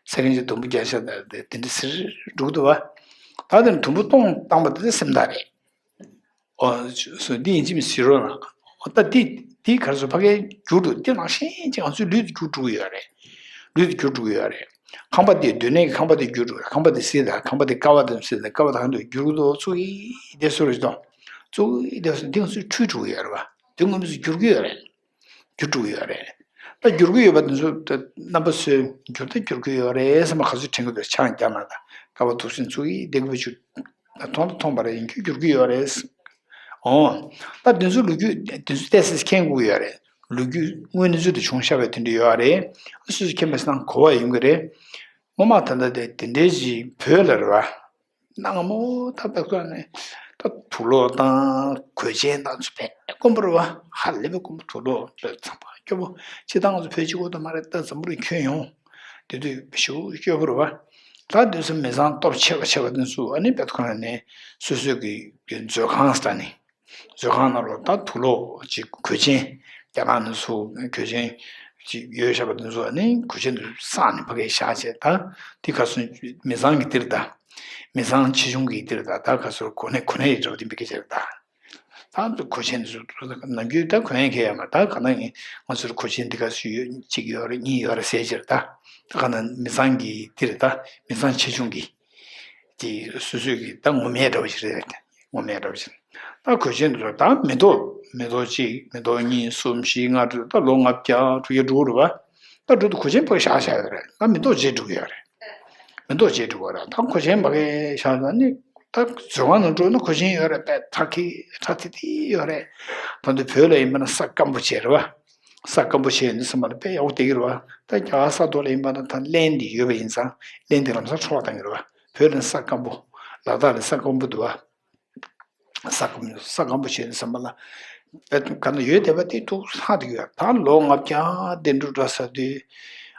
སེ་ཀན་གཅིག་དུམ་བུ་བརྒྱ་ཤ་དེ་འདྲ་ཟེར་འགྲོ་འདུག་བ། ད་དེ་དུམ་བུ་སྟོང་བཏང་པ་དེ་སེམས་ཐག་རེད། ཨོ་སོ་འདི་ཡིན་གཅིག་མིན་ཟེར་རོགས་གནང་། ཨོ་ད་འདི་འདི་ག་རེ་ཟེར་ཕ་གིར་འགྱུར་འགྲོ། འདི་ནང་བཞིན་ཅིག་ང་ཚོའི་ལུས་དེ་འགྱུར་འགྲོ་གི་ཡོད་རེད། ལུས་དེ་འགྱུར་འགྲོ་གི་ཡོད་རེད། ཁང་པ་དེ་སྡོད་གནས་ཀྱི་ཁང་པ་དེ་འགྱུར་འགྲོ་གི་རེད། ཁང་པ་དེ་བསིལ་དང་ཁང་པ་དེ་བསྐལ་བ་དང་བསིལ་དང་བསྐལ་བ་དང་འགྱུར་འགྲོ་ཚུགས་ཀྱི་བསྡད་སོང་རེད་དོ། ཚུགས་ཀྱི་བསྡད་སོང་། འདི་ང་ཚོའི་འཁྲུལ་འགྲོ་གི་ཡོད་རེད་བ། འདི་ངོ་མ་ཚོ་འགྱུར་གི་ཡོད་རེད། འགྱུར་འགྲོ་གི་ཡོད་རེད། ད་འགྱུར་གི་ཡོད་པ་འདི་ཚོ་ད་རྣམ་པ་ཚོས་འགྱུར་ད་འགྱུར་གི་ཡོད་རེད་བསམ་པ་ག་ཚོད་དྲན་གི་འདུག་ཆང་རྒྱག་ན་ད་ཀ་བ་འདུག་སེ་ཚུགས་ཀྱི་བསྡད་གི་བ་ཆུ་མཐོང་ད་མཐོང་བ་རེད། ཡིན་རྒྱུ་འགྱུར་གི་ཡོད་རེད། ཨོ། ད་འདི་ཚོ་ལོ་རྒྱུས་འདི་ཚོ་ཏོག་ཙམ་མཁྱེན་དགོས་ཡོད་རེད། ལོ་རྒྱུས་དངོས་གནས་ཚུལ་དུ་བྱུང་བཞག་པའི་དེ་འདྲ་ཡོད་རེད། སོ་སོས་མཁྱེན་པ་སང་གོ་བ་ཡོང་གི་རེད། ངོ་མ་ད་ལྟ་དེ་དེ་འདྲའི་ཞིག་བོད་ལ་རེད་བ། གནའ་སྔ་མོ་ད་དཔེ་བཀོད་ནས་ད་དུག་ལོག་དང་གོས་ཆེན་དང་ཚོ་དཔེ་དཀོན་པོ་རེད་བ། ཧ་ལས་པའི་དཀོན་པོ། དུག་ལོག་ལ་ཚང་པ་སྐྱོ་པོ། སྤྱིར་བཏང་ང་ཚོ་བོད་གཅིག་པོ་དང་མ་རེད། ད་འཛམ་བུ་གླིང་ཁྱོན་ཡོངས་དེ་དུས་ཞེ་པོ་སྐྱོ་པོ་རེད་བ། ད་དུས་སུ་མི་ཚང་སྟོབས་ཆེ་བ་ཆེ་བ་དེ་ཚོ་ཨ་ནི་དཔེ་ཁོ་ན་ནས་སོ་སོའི་གི་མཛོད་ཁང་ཟེར་ནས། མཛོད་ཁང་ནང་ལོགས་ད་དུག་ལོག་ཅིག་གོས་ཆེན། རྒྱ་ནག་ནས་ཚུར་གོས་ཆེན་ཅིག་ཡོད་བཞག་པ་དེ་ཚོ་ཨ་ནི་གོས་ཆེན་དེ་བསགས་ནས་ཕ་གིར་བཞག་བྱས། ད་དེ་ག་སོང་མི་ཚང་གི་འདིར་ད། མི་ཚང་ཆེ་ཆུང་གི་འདིར་ད། ད་ག་སོང་གོ་གནས་གོ་གནས་ཡི་འདྲ་བ་དེ་འབིགས་ཀྱི་བྱས་ད། ད་གོས་ཆེན་དེ་ཚོ་ནམ་རྒྱུན་ད་གོན་ཡ་གལ་ཡོད་མ་རེད། ད་ག་ན་ངས་ང་ཚོར་གོས་ཆེན་འདི་ག་སུ་ཡོད་གཅིག་ཡོད་རེད། གཉིས་ཡོད་རེད་ཟེར་ཕྱིར་ད། ད་ག་ན་མི་ཚང་གི་འདིར་ད་མི་ཚང་ཆེ་ཆུང་གི་དེ་སོ་སོའི་གི་ད་ངོ་མས་འདྲ་བ་ཞིག་རེད། ངོ་མས་འདྲ་བ་ཞིག་ད་གོས་ཆེན་དུ་ད་མེ་ཏོག་མེ་ཏོག་གཅིག་མེ་ཏོག་གཉིས་གསུམ་བཞི་ལྔ་དྲུག་ད་ལོ་ལྔ་བརྒྱ་དྲུག་བརྒྱ་འགྲོ་གི་རེད་བ། ད་འགྲོ་དུས་གོས་ཆེན་ཕར་བཞག་བཞག་ཡོད་རེད། ད་མེ་ཏོག་བརྗེ་འགྲོ་གི་ཡོད་རེད། མེ་ཏོག་བརྗེ་འགྲོ་གི་རེད། ད་གོས་ཆེན་ཕ་གིར་བཞག་ན་ནི་ད་མཛོད་ཁང་ནང་འགྲོ་ན་གོས་ཆེན་ཡོད་རེད། དཔེ་ཁྲ་ཁི་ཁྲ་ཐིག་ཐིག་ཡོད་རེད། ད་འདི་བོད་ལ་ཡིན་པ་ན་ས་སྐམ་པོ་བྱས་རེད་བ། ས་སྐམ་པོ་བྱས་ནས་བསམ་པ་ལ་དཔེ་ཡག་པོ་བསྡད་ཀྱི་རེད་བ། ད་རྒྱ་གར་ས་ཐོག་ལ་ཡིན་པ་ན་ད་རླན་འདི་ཡོད་པ་ཡིན་ཙང་རླན་འདི་ལམ་སང་འཕྲོ་བརླག་བཏང་གི་རེད་བ། བོད་ལ་ས་སྐམ་པོ། ལ་དྭགས་ལ་ས་སྐམ་པོ་འདུག་བ། ས་སྐམ་ས་སྐམ་པོ་བྱས་ནས་བསམ་པ་ལ་དཔེ་ག་ན་ཡོད་བསྡད་པ་དེ་ཐུག་ཧ་དེ་ཡོད། ད་ལོ་ལྔ་བརྒྱ་དེ་འགྲོ་འདྲ་ཟེར་དུས་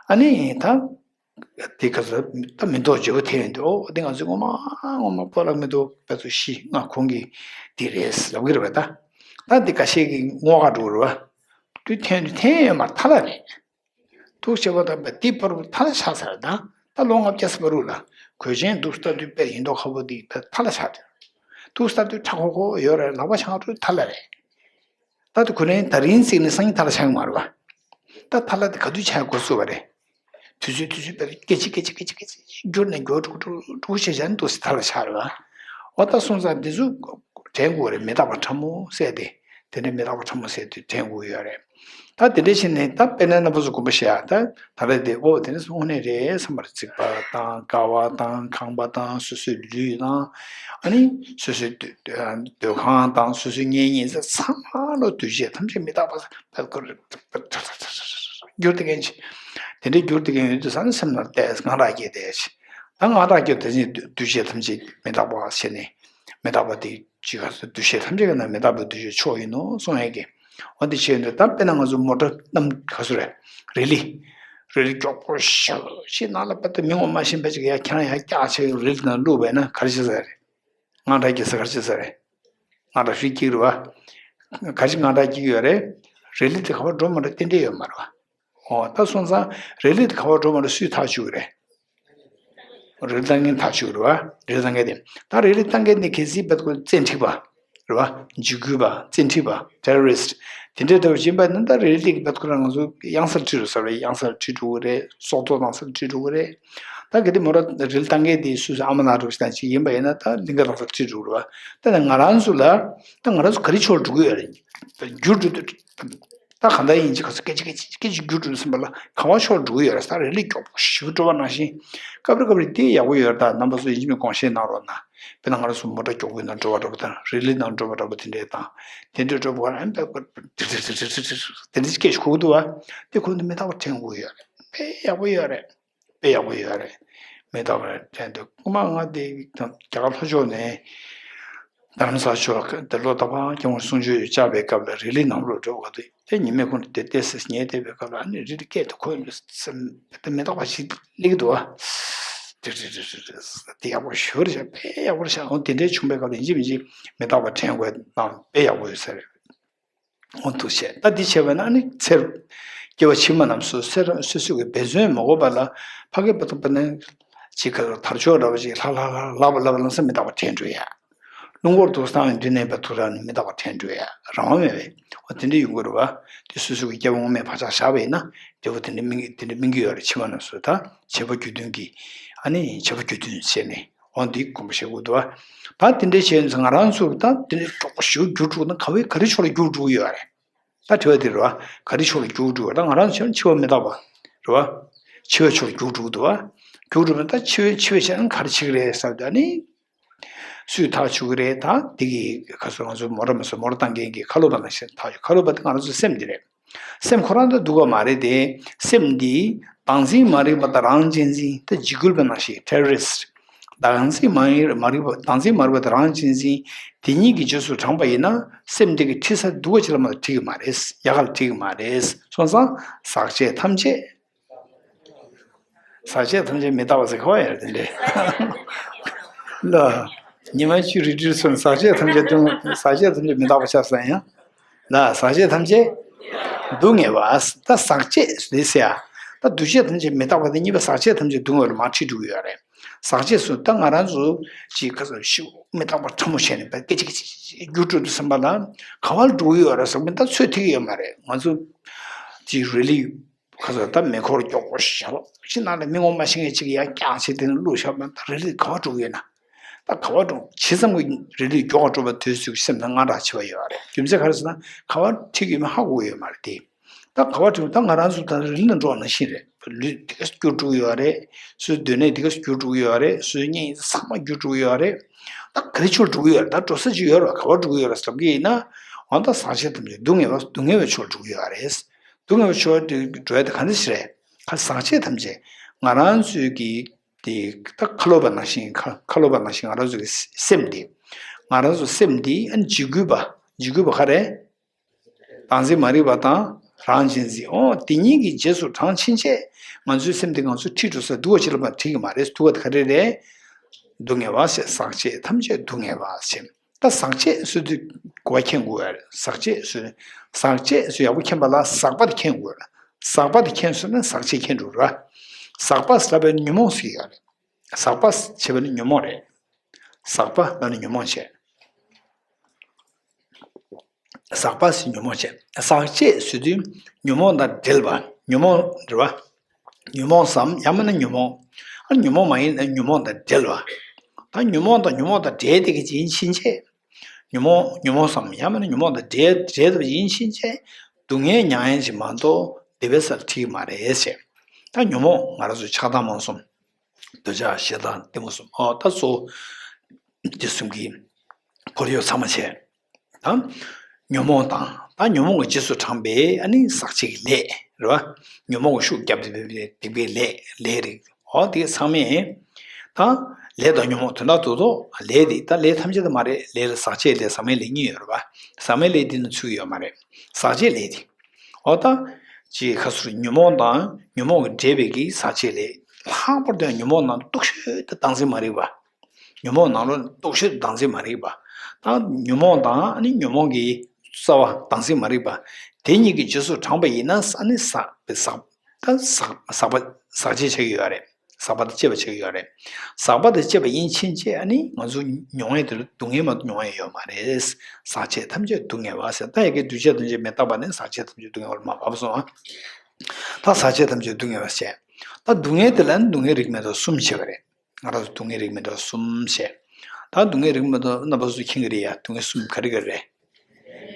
ཨ་ནི་ད་དེ་ག་ཚོད་ད་མེ་ཏོག་བརྗེ་པོ་ཐེབས་ཡོང་དུས། ཨོ་དེ་ང་ཚོའི་ངོ་མ་ངོ་མ་སྤོ་ལགས་མེ་ཏོག་དཔེ་ཚོ་བཞི་ལྔ་གོང་གི་དེ་རེད་ལབ་ཀྱི་རེད་བ། ད་ད་དེ་ཁ་ཤས་ཀྱིས་རྔོག་ག་འགྲོ་གི་རེད་བ། དུས་འཐེན་དུས་འཐེན་ཡོད་མ་རེད། ཐལ་ལ་རེད། ཐུག་བྱེད་པ་དང་པ་འདི་བར་དུ་ཐལ་ལ་ཆགས་ཚར་དང་། ད་ལོ་ལྔ་བརྒྱ་ཙམ་བར་དུ་ལ་གོས་ཆེན་འདུག་ལྟ་དུས་དཔེ་ཡིན་མདོག་ཁ་པོ་འདི་དཔེ་ཐལ་ལ་ཆགས་ཏེ། འདུག་ལྟ་དུས་ཁྲ་ཁོ་ཁོ་ཡོད་རེད། ལག་པ་འཆང་དུས་ཐལ་ལ་རེད། ད་དུ་ཁོ་རང་ད་རིང་བརྩིས་ནས་སང་ཉིན་ཐལ་ལ་ཆགས་ཀྱི་མ་རེད་བ། ད་ཐལ་ལ་དེ་ག་དུས་ཆགས་འགོ་ཚུགས་པ་རེད། དུས་ཚོད་དུས་ཚོད་དཔེ་སྐད་ཅིག་སྐད་ཅིག་སྐད་ཅིག་སྐད་ཅིག་འགྱུར་ནས་འགྱུར་འགྲོ་འགྲོ་འགྲོ་བྱས་བྱས་ནས་འདུག་སེ་ཐལ་ལ་ཆགས་རེད་བ། འོ་ད་སོང་ཙང་འདི་ཚོ་དྲན་དགོས་རེད། མི་རྟག་པ་ཕྲ་མོ་ཟེར་ཏེ། དེ་འདྲའི་མི་རྟག་པ་ཕྲ་མོ་ཟེར་དུས་དྲན་དགོས་ཡོད་རེད། ད་དེ་འདྲ་བྱས་ནས་ད་དཔེར་ན་རྣམ་པ་ཚོ་དགོངས་པ་བཞེས་ཡ། ད་ད་རེས་དེ་ཨོ་དེ་ནི་དངོས་གནས་རེད་བསམ་པ་རེད། རྩིག་པ་དང་ཀ་བ་དང་ཁང་པ་དང་སོ་སོའི་ལུས་དང་། ཨ་ནི་སོ་སོའི་སྡོད་སྡོད་ཁང་དང་སོ་སོའི་གཉེན་ཉེ་ཚང་མ་ལོ་འདུས་བྱས་ཐམས་ཅད་མི་རྟག་པ་ལ་འགྱུར་བསྡད་མཁན་ཅིག་དེ་འདྲའི་འགྱུར་བསྡད་མཁན་ཡོད་དུས་ཙང་ནི་སེམས་ནང་བལྟས་དངངས་སྐྲག་སྐྱེས་བསྡད་ཅིག་ད་དངངས་སྐྲག་སྐྱེས་དེ་བཞིན་འདུས་བྱས་ཐམས་ཅད་མི་རྟག་པ་བྱས་ནས་མི་རྟག་པ་དེ་ཅི་ག་སོ་འདུས་བྱས་ཐམས་ཅད་ཀྱི་ནང་མི་རྟག་པའི་འདུས་བྱས་མཆོག་ཡིན་ནོ་གསུང་ཡས་ཀྱི། འོ་འདི་བྱས་ནས་ད་དཔེར་ན་ང་ཚོ་མོ་ཊ་གནམ་ག་སོ་རེད། རི་ལི། རི་ལི་མགྱོགས་པོ་ཞེ་པོ་ཅིག་ནང་ལ་དཔེ་ད་མི་ངོ་མ་ཤེས་པ་ཅིག་ཡར་འཁྱམས་ཡར་བཀྱགས་བྱས་རི་ལི་ནང་བླུགས་པས་ན་ག་རེ་བྱེད་ས་རེད། དངངས་སྐྲག་སྐྱེ་ས་ག་རེ་བྱེད་ས་རེད། དངངས་སྐྲག་ཧྲིལ་སྐྱེ་གི་རེད་བ། ག་རེ་དངངས་སྐྲག་སྐྱེ་གི་ཡོད་རེད། རི་ལི་དེ་ག་པར་འགྲོ་མ་འགྲོ་རྟེན་འབྲེལ་ཡོད་མ་རེད་བ། འོ་ད་སོང་ཙང་རི་ལི་དེ་ག་པར་འགྲོ་མ་འགྲོ་སུས་ཐག་གཅོད་ཀྱི་རེད། རི་ལི་བཏང་མཁན་ཐག་གཅོད་ཀྱི་རེད་བ། རི་ལི་བཏང་མཁན་དེ། ད་རི་ལི་བཏང་མཁན་དེ་གལ་སྲིད་བེད་ཁོ་བཙན་ཁྲིད་པ་རེད་བ། འཇིགས་སྐུལ་བ། བཙན་ཁྲིད་པ། terrorist། དེ་འདྲའི་འདྲ་བོ་ཡིན་པ་ཡིན་ན་ད་རི་ལི་བེད་ཁོ་རང་ང་ཚོ་གཡང་སར་ཁྲིད་འགྲོ་ས་རེད། གཡང་སར་ཁྲིད་འགྲོ་གི་རེད། སྲོག་ཐོག་བཏང་སར་ཁྲིད་འགྲོ་གི་རེད། ད་གལ་ཏེ་མོ་ཊ་རི་ལི་བཏང་མཁན་དེ་སུ་སུ་ཨ་མ་ལགས་འདྲ་བོ་ཞིག་དང་ཅིག་ཡིན་པ་ཡིན་ན་ད་གླིང་ག་བཏང་སར་ཁྲིད་འགྲོ་གི་རེད་བ། ད་ནི་ང་རང་ཚོ་ལ་ད་ང་རང་ཚོ་ག་རེ་ཕྱོགས་འགྲོ་གི་ཡོད་རེད། འགྱུར་འགྲོ་དུས། ད་གང་ལྟར་ཡིན་གཅིག་ག་ཚོད་སྐད་ཅིག་སྐད་ཅིག་སྐད་ཅིག་འགྱུར་འགྲོ་ཟིན་པ་ལ་ག་བ་ཕྱོགས་འགྲོ་གི་ཡོད་རེད། ད་རི་ལི་མགྱོགས་པོ་ཞེ་པོ་འགྲོ་བ་ནང་བཞིན། སྐབས་རེ་སྐབས་རེ་དེ་ཡག་པོ་ཡོད་རེད། ད་རྣམ་པ་ཚོ་ཡིན་གཅིག་མིན་དགོངས་བཞེས་གནང་རོགས་གནང་། དཔེར་ན་ང་རང་ཚོ་མོ་ཊ་མགྱོགས་པོའི་ནང་འགྲོ་བ་འདྲ་པོ་དང་། རི་ལི་ནང་འགྲོ་བ་འདྲ་པོ་དེ་འདྲས་དང་། དེ་འདྲས་འགྲོ་བ་ལ་ཨ་ནི་དེ་འདྲས་སྐད་ཞིག་གོ་གི་འདུག་བ། དེ་ཁོ་འདི་མི་རྟག་པ་དྲན་དགོས་ཡོད་རེད། དཔེ་ཡག་པོ་ཡོད་རེད། དཔེ་ཡག་པོ་ཡོད་རེད། མི་རྟག་པ་རེད་དྲན་འདུག་སྔོན་མ་ང་དེ་རྒྱ་གར་ལྷོ་ཕྱོགས་ནས་རྡ་རམ་ས་ལ་ཕྱོགས་དེ་ལོ་ད་ཕར་སྐྱབས་མགོན་གསུང་ཆོས་བཅར་བའི་སྐབས་ལ་རི་ལི་ནང་ལོགས་འགྲོ་དགོས་དུས། དེ་ཉི་མའི་ཁོང་དེ་ཏོག་ཙམ་ཉལ་བསྡད་པའི་སྐབས་ལ་ཨ་ནི་རི་ལི་སྐད་དེ་ཁོ་ཡིན་པའི་སེམས་དེ་མི་རྟག་པ་ཞིག་སླེབས་ཀྱི་འདུག་བ། ཏིག་ཏིག་ཏིག་ཏིག་ཏིག་དེ་ཡག་པོ་ཞེ་པོ་རེད་ཤག་དཔེ་ཡག་པོ་རེད་ཤག་འོ་དེ་འདྲའི་བྱུང་བའི་སྐབས་ལ་ཡིན་གཅིག་མིན་གཅིག་མི་རྟག་པ་དྲན་དགོས་དང་དཔེ་ཡག་པོ་ཡོད་ས་རེད། འོ་འདུག་བྱས། ད་འདི་བྱས་པ་ན་ཨ་ནི་ཚེ་རབས་སྐྱེ་བ་ཕྱི་མ་རྣམས་སུ་ཚེ་རབས་སོ་སོ་གི་འབད་བརྩོན་མ་དགོས་པ་ལ་ཕ་གི་པ་ཏོ་པ་ནི་ཅིག་ག་དར་ལྕོག་འདྲ་བ་ཅིག་ལྷ་ལྷ་ལྷ་ལྷ་བ་ལྷ་བ་ལམ་སེང་མི་རྟག་པ་དྲན་འགྲོ་ཡ། སྣུམ་འཁོར་དུག་སང་དུས་ནས་པ་དུག་རང་ནི་མི་རྟག་པ་དྲན་འགྲོ་ཡ་རང་དབང་མེད་པས། འོ་དེ་འདྲ་ཡོང་གི་རེད་བ། དེ་སོ་སོ་གི་སྐྱེ་བ་སྔོན་མའི་བག་ཆགས་བཞག་པ་ཡིན་ན་དེ་བོ་དེ་འདྲ་སྨིན་གི་དེ་འདྲ་སྨིན་གི་ཡོད་རེད། ཕྱི་མ་རྣམས་སུ་ད་བྱེད་པ་རྒྱུ་མཐུན་གྱི་ཨ་ནི་བྱེད་པ་རྒྱུ་མཐུན་བྱས་ནས་འོ་འདི་དགོངས་པ་བཞེས་དགོས་འདུག་བ། ད་དེ་འདྲ་བྱས་ནས་ང་རང་ཚོ་ད་དེ་འདྲ་གྲོགས་པོ་ཞིག་འགྱུར་འགྲོ་ན་ག་བའི་ག་རེ་ཕྱོགས་ལ་འགྱུར་འགྲོ་གི་ཡོད་རེད། ད་དྲི་བ་འདི་རེད་བ། ག་རེ་ཕྱོགས་ལ་འགྱུར་འགྲོ་བ། ད་ང་རང་ཚོ་འཆི་བ་མི་རྟག་པ་རེད་བ། འཆི་བའི་ཕྱོགས་ལ་འགྱུར་འགྲོ་གི་འདུག་བ། འགྱུར་འགྲོ་བ་ད་འཆི་བའི་འཆི་བའི་ཆ་ནས་ག་རེ་བྱེད་ཀྱི་རེད་ཟེར་བ་ད་ནི། སུས་ཐག་ཆོད་ཀྱི་རེད། ད་འདི་གི་ཁ་སོ་ང་ཚོ་མོ་ར་མ་སོ་མོ་ར་བཏང་མཁན་གྱི་ཁ་ལོ་པ་ནང་བཞིན་ཐག་ཆོད། ཁ་ལོ་པ་དེ་ང་རང་ཚོ་སེམས་འདི་རེད། སེམས་ཁོ་རང་ད་སྡུག་པ་མ་རེད་དེ། སེམས་འདི་བདག་འཛིན་མ་རིག་པ་དང་རང་གཅེས་འཛིན་ད་འཇིགས་སྐུལ་པ་ནང་བཞིན་terrorist། བདག་འཛིན་མ་ཡིན་མ་རིག་པ་བདག་འཛིན་མ་རིག་པ་དང་རང་གཅེས་འཛིན་དེ་གཉིས་ཀྱི་རྗེས་སུ་འབྲངས་པ་ཡིན་ན་སེམས་འདི་གི་འཁྲི་ས་སྡུག་པ་ཅིག་ལ་མ་གཏོགས་འཁྲི་གི་མ་རེད། ཡག་ག་ལ་འཁྲི་གི་མ་རེད། སོང་ཙང་ཟག་བཅས་ཐམས་ཅད། ཟག་བཅས་ཐམས་ཅད་མི་རྟག་པ་ཟེར་ག་བ་ཡོད་རེད་དེ་འདྲས། ལ། ཉི་མ་བཅུ་རིལ་རིལ་སོང་ཟག་བཅས་ཐམས་ཅད་སྡུག་ཟག་བཅས་ཐམས་ཅད་མི་རྟག་པ་ཆགས་སོང་ཡང་། ལ་ཟག་བཅས་ཐམས་ཅད་སྡུག་བསྔལ་བ། ད་ཟག་བཅས་རེད་ཟེར་ཡ། ད་འདུ་བྱེད་ཐམས་ཅད་མི་རྟག་པ་དེ་གཉིས་པ་ཟག་བཅས་ཐམས་ཅད་སྡུག་བསྔལ་བར་མར་ཁྲིད་འགྲོ་གི་ཡོད་རེད། ཟག་བཅས་སུ་ད་ང་རང་ཚོ་ཅིག་ག་ཚོད་ཤི་མི་རྟག་པ་ཕྲ་མོ་བྱས་ནས་བས་སྐད་ཅིག་སྐད་ཅིག་སྐད་ཅིག་འགྱུར་འགྲོ་འདུག་བསམ་པ་ལ་ག་བར་འགྲོ་གི་ཡོད་རེད་ཟེར་མི་ད་ཚོད་ཐིག་ཡོད་མ་རེད། ང་ཚོ་ཅིག་རི་ལི་ག་ཚོད་ད་མེ་འཁོར་མགྱོགས་པོ་ཞེ་པོ་ཅིག་ནང་ལ་མི་ངོ་མ་ཤེས་མཁན་ཅིག་ཡར་བཀྱག་བྱས་དེ་ནས་བླུགས་བཞག་པ་ད་རི་ལི་ག་བར་འགྲོ་གི་ཡོད་ན། ད་ག་བར་འགྲོ་ཇི་ཙམ་གྱི་རི་ལི་མགྱོགས་པ་འགྲོ་བ་དུས་ཚོད་སེམས་ནང་དངངས་སྐྲག་ཆེ་བ་ཡོད་རེད། རྒྱུ་མཚན་ག་རེ་ཟེར་ན་ག་བར་ཁྲིད་ཀྱི་ཡོད་མེད་ཧ་གོ་གི་ཡོད་མ་རེད་དེ། ད་ག་བར་ཁྲིད་ད་ང་རང་ཚོ་ད་རི་ལི་ནང་འགྲོ་བ་ནང་བཞིན་རེད། ལུས་དེ་ག་སྐྱུར་འགྲོ་གི་ཡོད་རེད། སོའི་སྡོད་གནས་དེ་ག་སྐྱུར་འགྲོ་གི་ཡོད་རེད། སོའི་གཉེན་ཚང་མ་སྐྱུར་འགྲོ་གི་ཡོད་རེད། ད་ག་རེ་ཕྱོགས་འགྲོ་གི་ཡོད་རེད། ད་འགྲོ་ས་ཅིག་ཡོད་རེད་བ། ག་བར་འགྲོ་གི་ཡོད་རེད་བསམ་གྱི་ཡིན་ན། འོ་ད་ཟག་བཅས་ཐམས་ཅད་སྡུག་བསྔལ་བ་སྡུག་བསྔལ་བའི་ཕྱོགས་འགྲོ་གི་ཡོད་རེད། སྡུག་བསྔལ་བའི་ཕྱོགས་དེ་འགྲོ་ཡ་དེ་ག་འདྲ་ཞིག་རེད། ཁ་ཟག་བཅས་ཐམས་ཅད་ང་རང་ཚོའི་གི་དེ་ད་ཁ་ལོ་པ་ནང་བཞིན་ཁ་ཁ་ལོ་པ་ནང་བཞིན་ང་རང་ཚོའི་གི་སེམས་དེ་ང་རང་ཚོ་སེམས་དེ་ཨ་ནི་འཇིགས་སྐུལ་པ་འཇིགས་སྐུལ་པ་ག་རེ། བདག་འཛིན་མ་རིག་པ་དང་རང་གཅེས་འཛིན། འོ་དེ་གཉིས་ཀྱི་རྗེས་སུ་འབྲང་ཕྱིན་ཆད་ང་ཚོའི་སེམས་དེ་ང་ཚོ་ཁྲིད་འགྲོ་ས་སྡུག་པ་ཅིག་ལ་མ་ཁྲིད་ཀྱི་མ་རེད། སྡུག་པ་དེ་ག་རེ་རེད། སྡུག་བསྔལ་བ་ཟེར། ཟག་བཅས་ཐམས་ཅད་སྡུག་བསྔལ་བ་ཟེར། ད་ཟག་བཅས་ཟེར་དུས་གོ་བ་མཁྱེན་དགོས་པ་རེད། ཟག་བཅས་ཟེར་ཟག་བཅས་ཟེར་ཡག་པོ་མཁྱེན་པ་ལ་ཟག་པ་དེ་མཁྱེན་དགོས་རེད། ཟག་པ་དེ་མཁྱེན་སོང་ན་ཟག་བཅས་མཁྱེན་འགྲོ་ར། ཟག་པ་ཟེར་བའི་ཉོན་མོངས་ཟེར་ཡོད་རེད། ཟག་པ་ཟེར་བ་ནི་ཉོན་མོངས་རེད། ཟག་པ་ལ་ནི་ཉོན་མོངས་བྱེད། ཟག་པ་ཟེར་ཉོན་མོངས་བྱེད། ཟག་བཅས་ཟེར་དུས་ཉོན་མོངས་དང་བྲལ་བ། ཉོན་མོངས་རེད་བ། ཉོན་མོངས་སམ་ཡང་མིན་ན་ཉོན་མོངས། ཨ་ཉོན་མོངས་མ་ཡིན་ན་ཉོན་མོངས་དང་བྲལ་བ། ད་ཉོན་མོངས་དང་ཉོན་མོངས་དང་བྲལ་ཏེ་གི་ཡིན་ཕྱིན་ཆད། ཉོན་མོངས་ཉོན་མོངས་སམ་ཡང་མིན་ན་ཉོན་མོངས་དང་བྲལ་བྲལ་ཏེ་ཡིན་ཕྱིན་ཆད། སྡུག་བསྔལ་མྱང་ཡ་ཞིག་མ་གཏོགས་བདེ་བའི་སར་ཁྲིད་ཀྱི་མ་རེད་ཟེར། ད་ཉོན་མོངས་ང་རང་ཚོ་ཆགས་སྡང་རྨོངས་གསུམ། འདོད་ཆགས་ཞེ་སྡང་གཏི་མུག་གསུམ། ཨོ་ད་གཙོ་བོ་འདི་གསུམ་གྱི་ཁོར་ཡུག་ཚང་མ་བྱས། ད་ཉོན་མོངས་དང་ད་ཉོན་མོངས་ཀྱི་རྗེས་སུ་འབྲངས་པའི་ཨ་ནི་ཟག་བཅས་ཀྱི་ལས་རེད་བ། ཉོན་མོངས་ཀྱི་ཤུགས་རྒྱབ་སྟེ་སྡིག་པའི་ལས་ལས་རིགས། ཨོ་དེ་ཚང་མས་ད་ལས་དང་ཉོན་མོངས་དོན་དག་ཏུ་ཐོག་ལས་དེ་ད་ལས་ཐམས་ཅད་དུ་མ་རེད། ལས་ལ་ཟག་བཅས་ལས་ཟག་མེད་ལས་གཉིས་ཡོད་རེད་བ། ཟག་མེད་ལས་འདི་ནི་ཚུད་ཀྱི་ཡོད་མ་རེད། ཟག་བཅས་ལས་དེ། ཨོ་ད། ཅིག་ཁ་སུར་ཉོན་མོངས་དང་ཉོན་མོངས་ཀྱི་འབྲེལ་བའི་གི་ཟག་བཅས་ལས། ལྷག་པར་དུ་ཡང་ཉོན་མོངས་ནང་སྟོབས་ཤོས་དེ་བདག་འཛིན་མ་རིག་པ། ཉོན་མོངས་ནང་ལོགས་སྟོབས་ཤོས་དེ་བདག་འཛིན་མ་རིག་པ། ད་ཉོན་མོངས་དང་ཨ་ནི་ཉོན་མོངས་ཀྱི་རྩ་བ་བདག་འཛིན་མ་རིག་པ། དེ་གཉིས་ཀྱི་རྗེས་སུ་འབྲངས་པ་ཡིན་ན་ཨ་ནི་ཟག་པའི་ཟག་ད་ཟག་ཟག་པ་ཟག་བཅས་ཆགས་ཀྱི་ཡོད་རེད། ཟག་པ་དང་བཅས་པ་ཆགས་ཀྱི་ཡོད་རེད། ཟག་པ་དང་བཅས་པ་ཡིན་ཕྱིན་ཆད་ཨ་ནི་ང་ཚོ་མྱོང་ཡས་དེ་ལ་སྡུག་བསྔལ་མ་གཏོགས་མྱོང་ཡས་ཡོད་མ་རེད། ཟག་བཅས་ཐམས་ཅད་སྡུག་བསྔལ་བ་ཟེར། ད་ཡ་གི་འདུས་བྱས་ཐམས་ཅད་མི་རྟག་པ་ནི་ཟག་བཅས་ཐམས་ཅད་སྡུག་བསྔལ་བ་ལ་མ་བབས་སོང་ཨ། ད་ཟག་བཅས་ཐམས་ཅད་སྡུག་བསྔལ་བ་ཟེར། ད་སྡུག་བསྔལ་དེ་ལ་ནི་སྡུག་བསྔལ་རིགས་མི་འདྲ་གསུམ་བྱས་པ་རེད། ང་རང་ཚོ་སྡུག་བསྔལ་རིགས་མི་འདྲ་གསུམ་བྱས། ད་སྡུག་བསྔལ་རིགས་མི་འདྲ་རྣམ་པ་ཚོ་མཁྱེན་གྱི་རེད་ཡ། སྡུག་བསྔལ་གསུམ་ག་རེ་ག་རེ་རེད།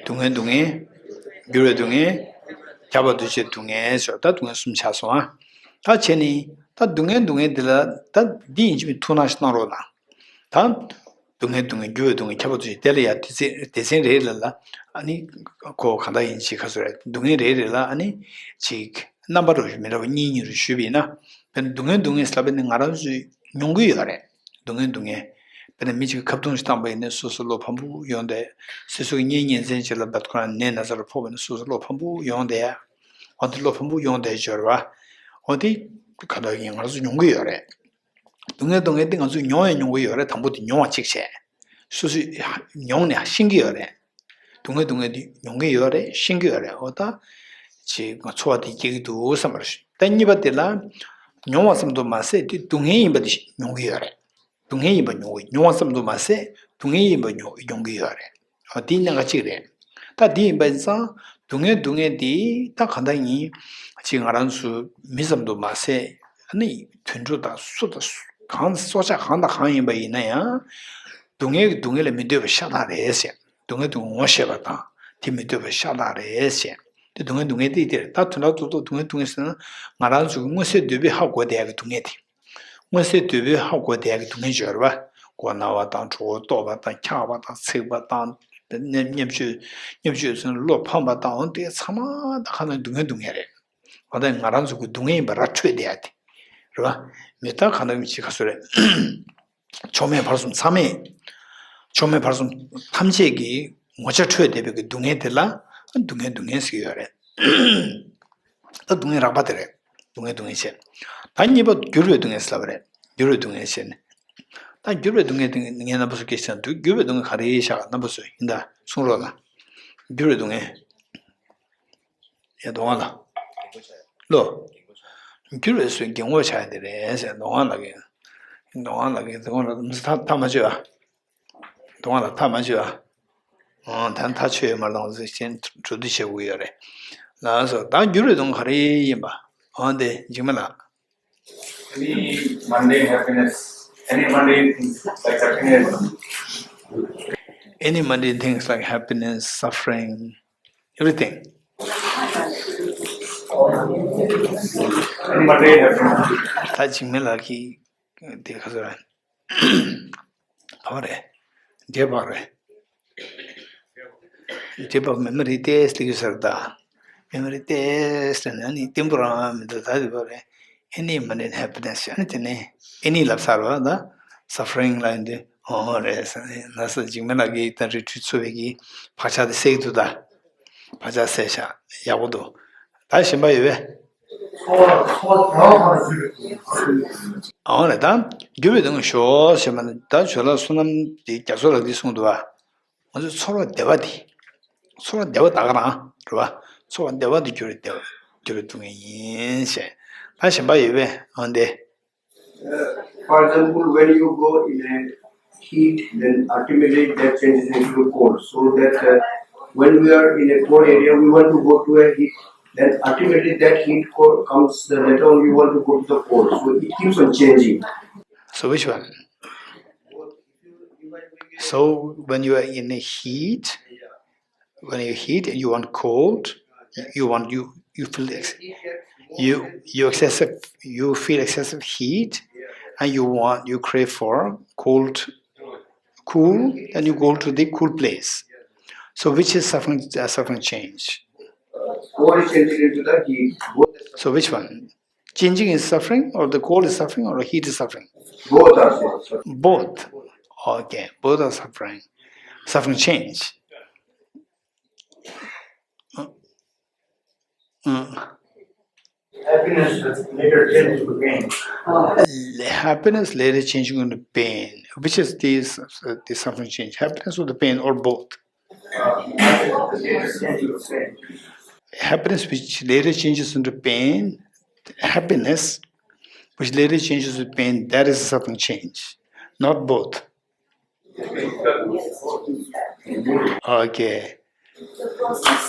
སྡུག་བསྔལ་སྡུག་བསྔལ། འགྱུར་བའི་སྡུག་བསྔལ། ཁྱབ་པ་འདུ་བྱེད་སྡུག་བསྔལ་ཟེར་ད་སྡུག་བསྔལ་གསུམ་ཆགས་སོང་ཨ། ད་བྱས་ནི། ད་སྡུག་བསྔལ་སྡུག་བསྔལ་འདི་ལ་ད་འདི་ཡིན་གཅིག་མིན་ཐུགས་སྣང་ཞིག་གནང་རོགས་གནང་། ད། སྡུག་བསྔལ་སྡུག་བསྔལ་འགྱུར་བའི་སྡུག་བསྔལ་ཁྱབ་པ་འདུ་བྱེད་དེ་ལ་ཡ་སྡེ་ཚན་སྡེ་ཚན་རེ་རེ་ལ་ཨ་ནི། ཁོ་གང་འདྲ་ཡིན་ཅིག་ཁ་སོ་རེད། སྡུག་བསྔལ་རེ་རེ་ལ་ཨ་ནི། ཅིག་རྣམ་པ་རུ་མི་འདྲ་བ་གཉིས་གཉིས་རུ་ཞུས་པ་ཡིན་ན། དཔེར་ན་སྡུག་བསྔལ་སྡུག་བསྔལ་ཟེར་བ་ནི་ང་རང་ཚོས་མྱོང་གི་ཡོད་རེད། སྡུག་བསྔལ་སྡུག་བསྔལ། དཔེར་ན་མི་གཅིག་གིས་ཁ་བརྡུང་ཞིག་བཏང་པ་ཡིན་ན་སོ་སོ་བློ་ཕམ་པོ་ཡོང་བསྡད། སོ་སོ་གི་གཉེན་ཉེ་ཚན་ཅིག་ལ་བད་ཁོ་རང་ནད་ན་ཚ་རུ་ཕོག་པ་ཡིན་ན་སོ་སོ་བློ་ཕམ་པོ་ཡོང་བསྡད་ཡ། འོ་དེ་བློ་ཕམ་པོ་ཡོང་བསྡད་ཡ་ཅིག་ཡོད་རེད་བ། འོ་དེ་ག་འདྲ་ཡིན་ང་རང་ཚོ་མྱོང་གི་ཡོད་རེད། སྡུག་བསྔལ་སྡུག་བསྔལ་དེ་ང་ཚོས་མྱོང་ཡང་མྱོང་གི་ཡོད་རེད། དང་པོ་དེ་མྱོང་བ་གཅིག་བྱས། སོ་སོས་མྱོང་ནས་ཤེས་ཀྱི་ཡོད་རེད། སྡུག་བསྔལ་སྡུག་བསྔལ་དེ་མྱོང་གི་ཡོད་རེད། ཤེས་ཀྱི་ཡོད་རེད། འོ་ད། ཅིག་ང་ཚོར་བ་དེ་སྐྱེ་གི་འདུག་བསམ་པ་རེད། ད་གཉིས་པ་དེ་ལ། མྱོང་བ་ཙམ་དུ་མ་ཟད་དེ་སྡུག་བསྔལ་ཡིན་པ་དེ་མྱོང་གི་ཡོད་རེད། སྡུག་བསྔལ་ཡིན་པ་མྱོང་གི་མྱོང་བ་ཙམ་དུ་མ་ཟད། སྡུག་བསྔལ་ཡིན་པ་མྱོང་མྱོང་གི་ཡོད་རེད། འོ་དེའི་གནད་འགག་གཅིག་རེད། ད་དེ་ཡིན་པ་ཡིན་ཙང་སྡུག་བསྔལ་སྡུག་བསྔལ་དེ་ད་གང་ལྟར་ཡིན་ཅིག་ང་རང་ཚོ་མི་ཙམ་དུ་མ་ཟད་ཨ་ནི་དུད་འགྲོ་དང་སུ་དང་སུ་གང་སྲོག་ཆགས་གང་དང་གང་ཡིན་པ་ཡིན་ན་ཡང་སྡུག་བསྔལ་གྱི་སྡུག་བསྔལ་ལ་མི་འདོད་པ་ཤ་སྟག་རེད་ཟེར། སྡུག་བསྔལ་སྡུག་བསྔལ་ངོ་ཤེས་པ་དང་དེ་མི་འདོད་པ་ཤ་སྟག་རེད་ཟེར། དེ་སྡུག་བསྔལ་སྡུག་བསྔལ་དེ་དེར་ད་དོན་དག་ཏུ་ཏོ་སྡུག་བསྔལ་སྡུག་བསྔལ་ཟེར་ན་ང་རང་ཚོ་གི་མངོན་གསལ་དོད་པོས་ཧ་གོ་བསྡད་ཡག་གི་སྡུག་བསྔལ་དེ། མངོན་གསལ་དོད་པོས་ཧ་གོ་བསྡད་ཡག་གི་སྡུག་བསྔལ་ཅིག་ཡོད་རེད་པ། མགོ་ན་བ་དང་གྲོད་ཁོག་ལྟོགས་པ་དང་འཁྱག་པ་དང་ཚིག་པ་དང་། ཉམ་ཉམ་ཆུང་ཉམ་ཆུང་ཚོ་བློ་ཕམ་པ་དང་འོ་དེ་ཚང་མ་ད་ག་ནང་སྡུག་བསྔལ་སྡུག་བསྔལ་རེད། འོ་ད་ང་རང་ཚོ་གི་སྡུག་བསྔལ་ཡིན་པ་ར་འཕྲོད་བསྡད་ཡག་དེ་རེད་པ། མི་ད་ག་ནང་ཅིག་ག་ཚོད་རེད། མཆོག་དམན་ཕར་གསུམ་ཚང་མས། མཆོག་དམན་ཕར་གསུམ་ཐམས་ཅད་ཀྱི་ངོ་ཆ་འཕྲོད་བསྡད་པའི་གི་སྡུག་བསྔལ་དེ་ལ་སྡུག་བསྔལ་སྡུག་བསྔལ་ཟེར་གྱི་ཡོད་རེད། ད་སྡུག་བསྔལ་རགས་པ་དེ་རེད། སྡུག་བསྔལ་སྡུག་བསྔལ་བྱས། ད་གཉིས་པ་འགྱུར་བའི་སྡུག་བསྔལ་ཟེར་ལབ་པ་རེད། འགྱུར་བའི་སྡུག་བསྔལ་བྱས་ནས། ད་འགྱུར་བའི་སྡུག་བསྔལ་སྡུག་བསྔལ་རྣམ་པ་སུ་སྐད་ཆ་འདུག་འགྱུར་བའི་སྡུག་བསྔལ་ག་རེ་བཞག་རྣམ་པ་སུ་ཡིན་ད་གསུང་རོགས་ལ། འགྱུར་བའི་སྡུག་བསྔལ། ཡ་དོ་སྒང་ལ། ལོ། འགྱུར་བའི་སོ་འགྱུར་བ་ཆགས་ཡ་དེ་རེད་ཟེར་དོ་སྒང་ལ་གི། དོ་སྒང་ལ་གི་དོ་སྒང་ལ་མི་ཐ་ཐ་མ་བཅོས་ཨ། དོ་སྒང་ལ་ཐག་མ་ཆོད་ཨ། ཨང་། ད་ཐག་ཆོད་ཡོད་མ་རེད་དང་ཟེར་གཞན་གྲོས་བསྡུར་བྱེད་དགོས་ཀྱི་ཡོད་རེད། ལགས་སོ། ད་འགྱུར་བའི་སྡུག་བསྔལ་ག་རེ་ཡིན་པ། འོ་འདི་འཇིགས་མེད་ལགས། Any mundane happiness, any mundane things like happiness. Any mundane things like happiness, suffering, everything. Any mundane happiness. ད་འཇིགས་མེད་ལགས་ཀྱིས་དེ་ག་ཚོད་རེད། བ་རེད། འདྲེ་བ་རེད། འདྲེ་བ་མེ་མ་རི་ཏེས་ལི་གི་སར་ད། མེ་མ་རི་ཏེས་ལི་ནི་ཨ་ནི་ཏིམ་པུ་རང་མི་འདུག་ད་དེ་བ་རེད། Any mundane happiness ཨ་ནི་དེ་ནི་any ལབ་ཚར་བ་ད། Suffering ལ་ཡིན་དུས་ཨོ་རེད་ཟེར་ནས་ན་ས་འཇིགས་མེད་ལགས་ཀྱིས་ད་རི་ཁྲུས་ཚུ་བའི་གི་བག་ཆགས་དེ་སེལ་གྱི་འདུག་ད། བག་ཆགས་སེལ་ཤག་ཡག་པོ་འདུག་ད་གཞན་པ་ཡོད་པས། འོ་ན་ད་འགྱུར་བའི་སྡུག་བསྔལ་ཞོག་ཞེས་པ་ནི་ད་ཇོ་ལགས་བསོད་ནམས་དེ་རྒྱ་མཚོ་ལགས་འདི་གསུངས་འདུག་བ། ང་ཚོའི་ཚོར་བ་བདེ་བ་འདི། ཚོར་བ་བདེ་བ་ད་ག་རང་རེད་བ། ཚོར་བ་བདེ་བ་འདི་འགྱུར་བའི་བདེ་བ་འགྱུར་བའི་སྡུག་བསྔལ་ཡིན་ཞེས། ད་གཞན་པ་ཡོད་པས་འོ་འདི། Uh, for example, when you go in a heat, then ultimately that changes into cold. So that uh, when we are in a cold area, we want to go to a heat. Then ultimately that heat co- comes, uh, later on we want to go to the cold. So it keeps on changing. So which one? So when you are in a heat, when you heat and you want cold, you want you you feel ex- you you excessive you feel excessive heat, and you want you crave for cold, cool, and you go to the cool place. So which is suffering uh, suffering change? Cold is changing into the heat. So which one? Changing is suffering, or the cold is suffering, or heat is suffering? Both are suffering. Both. Okay, both are suffering. Suffering change. Mm. Happiness later changes to pain. Happiness later changing into pain, which is this uh, the suffering change. Happiness or the pain or both? Happiness which later changes into pain, happiness which later changes to pain, that is a sudden change, not both. Okay.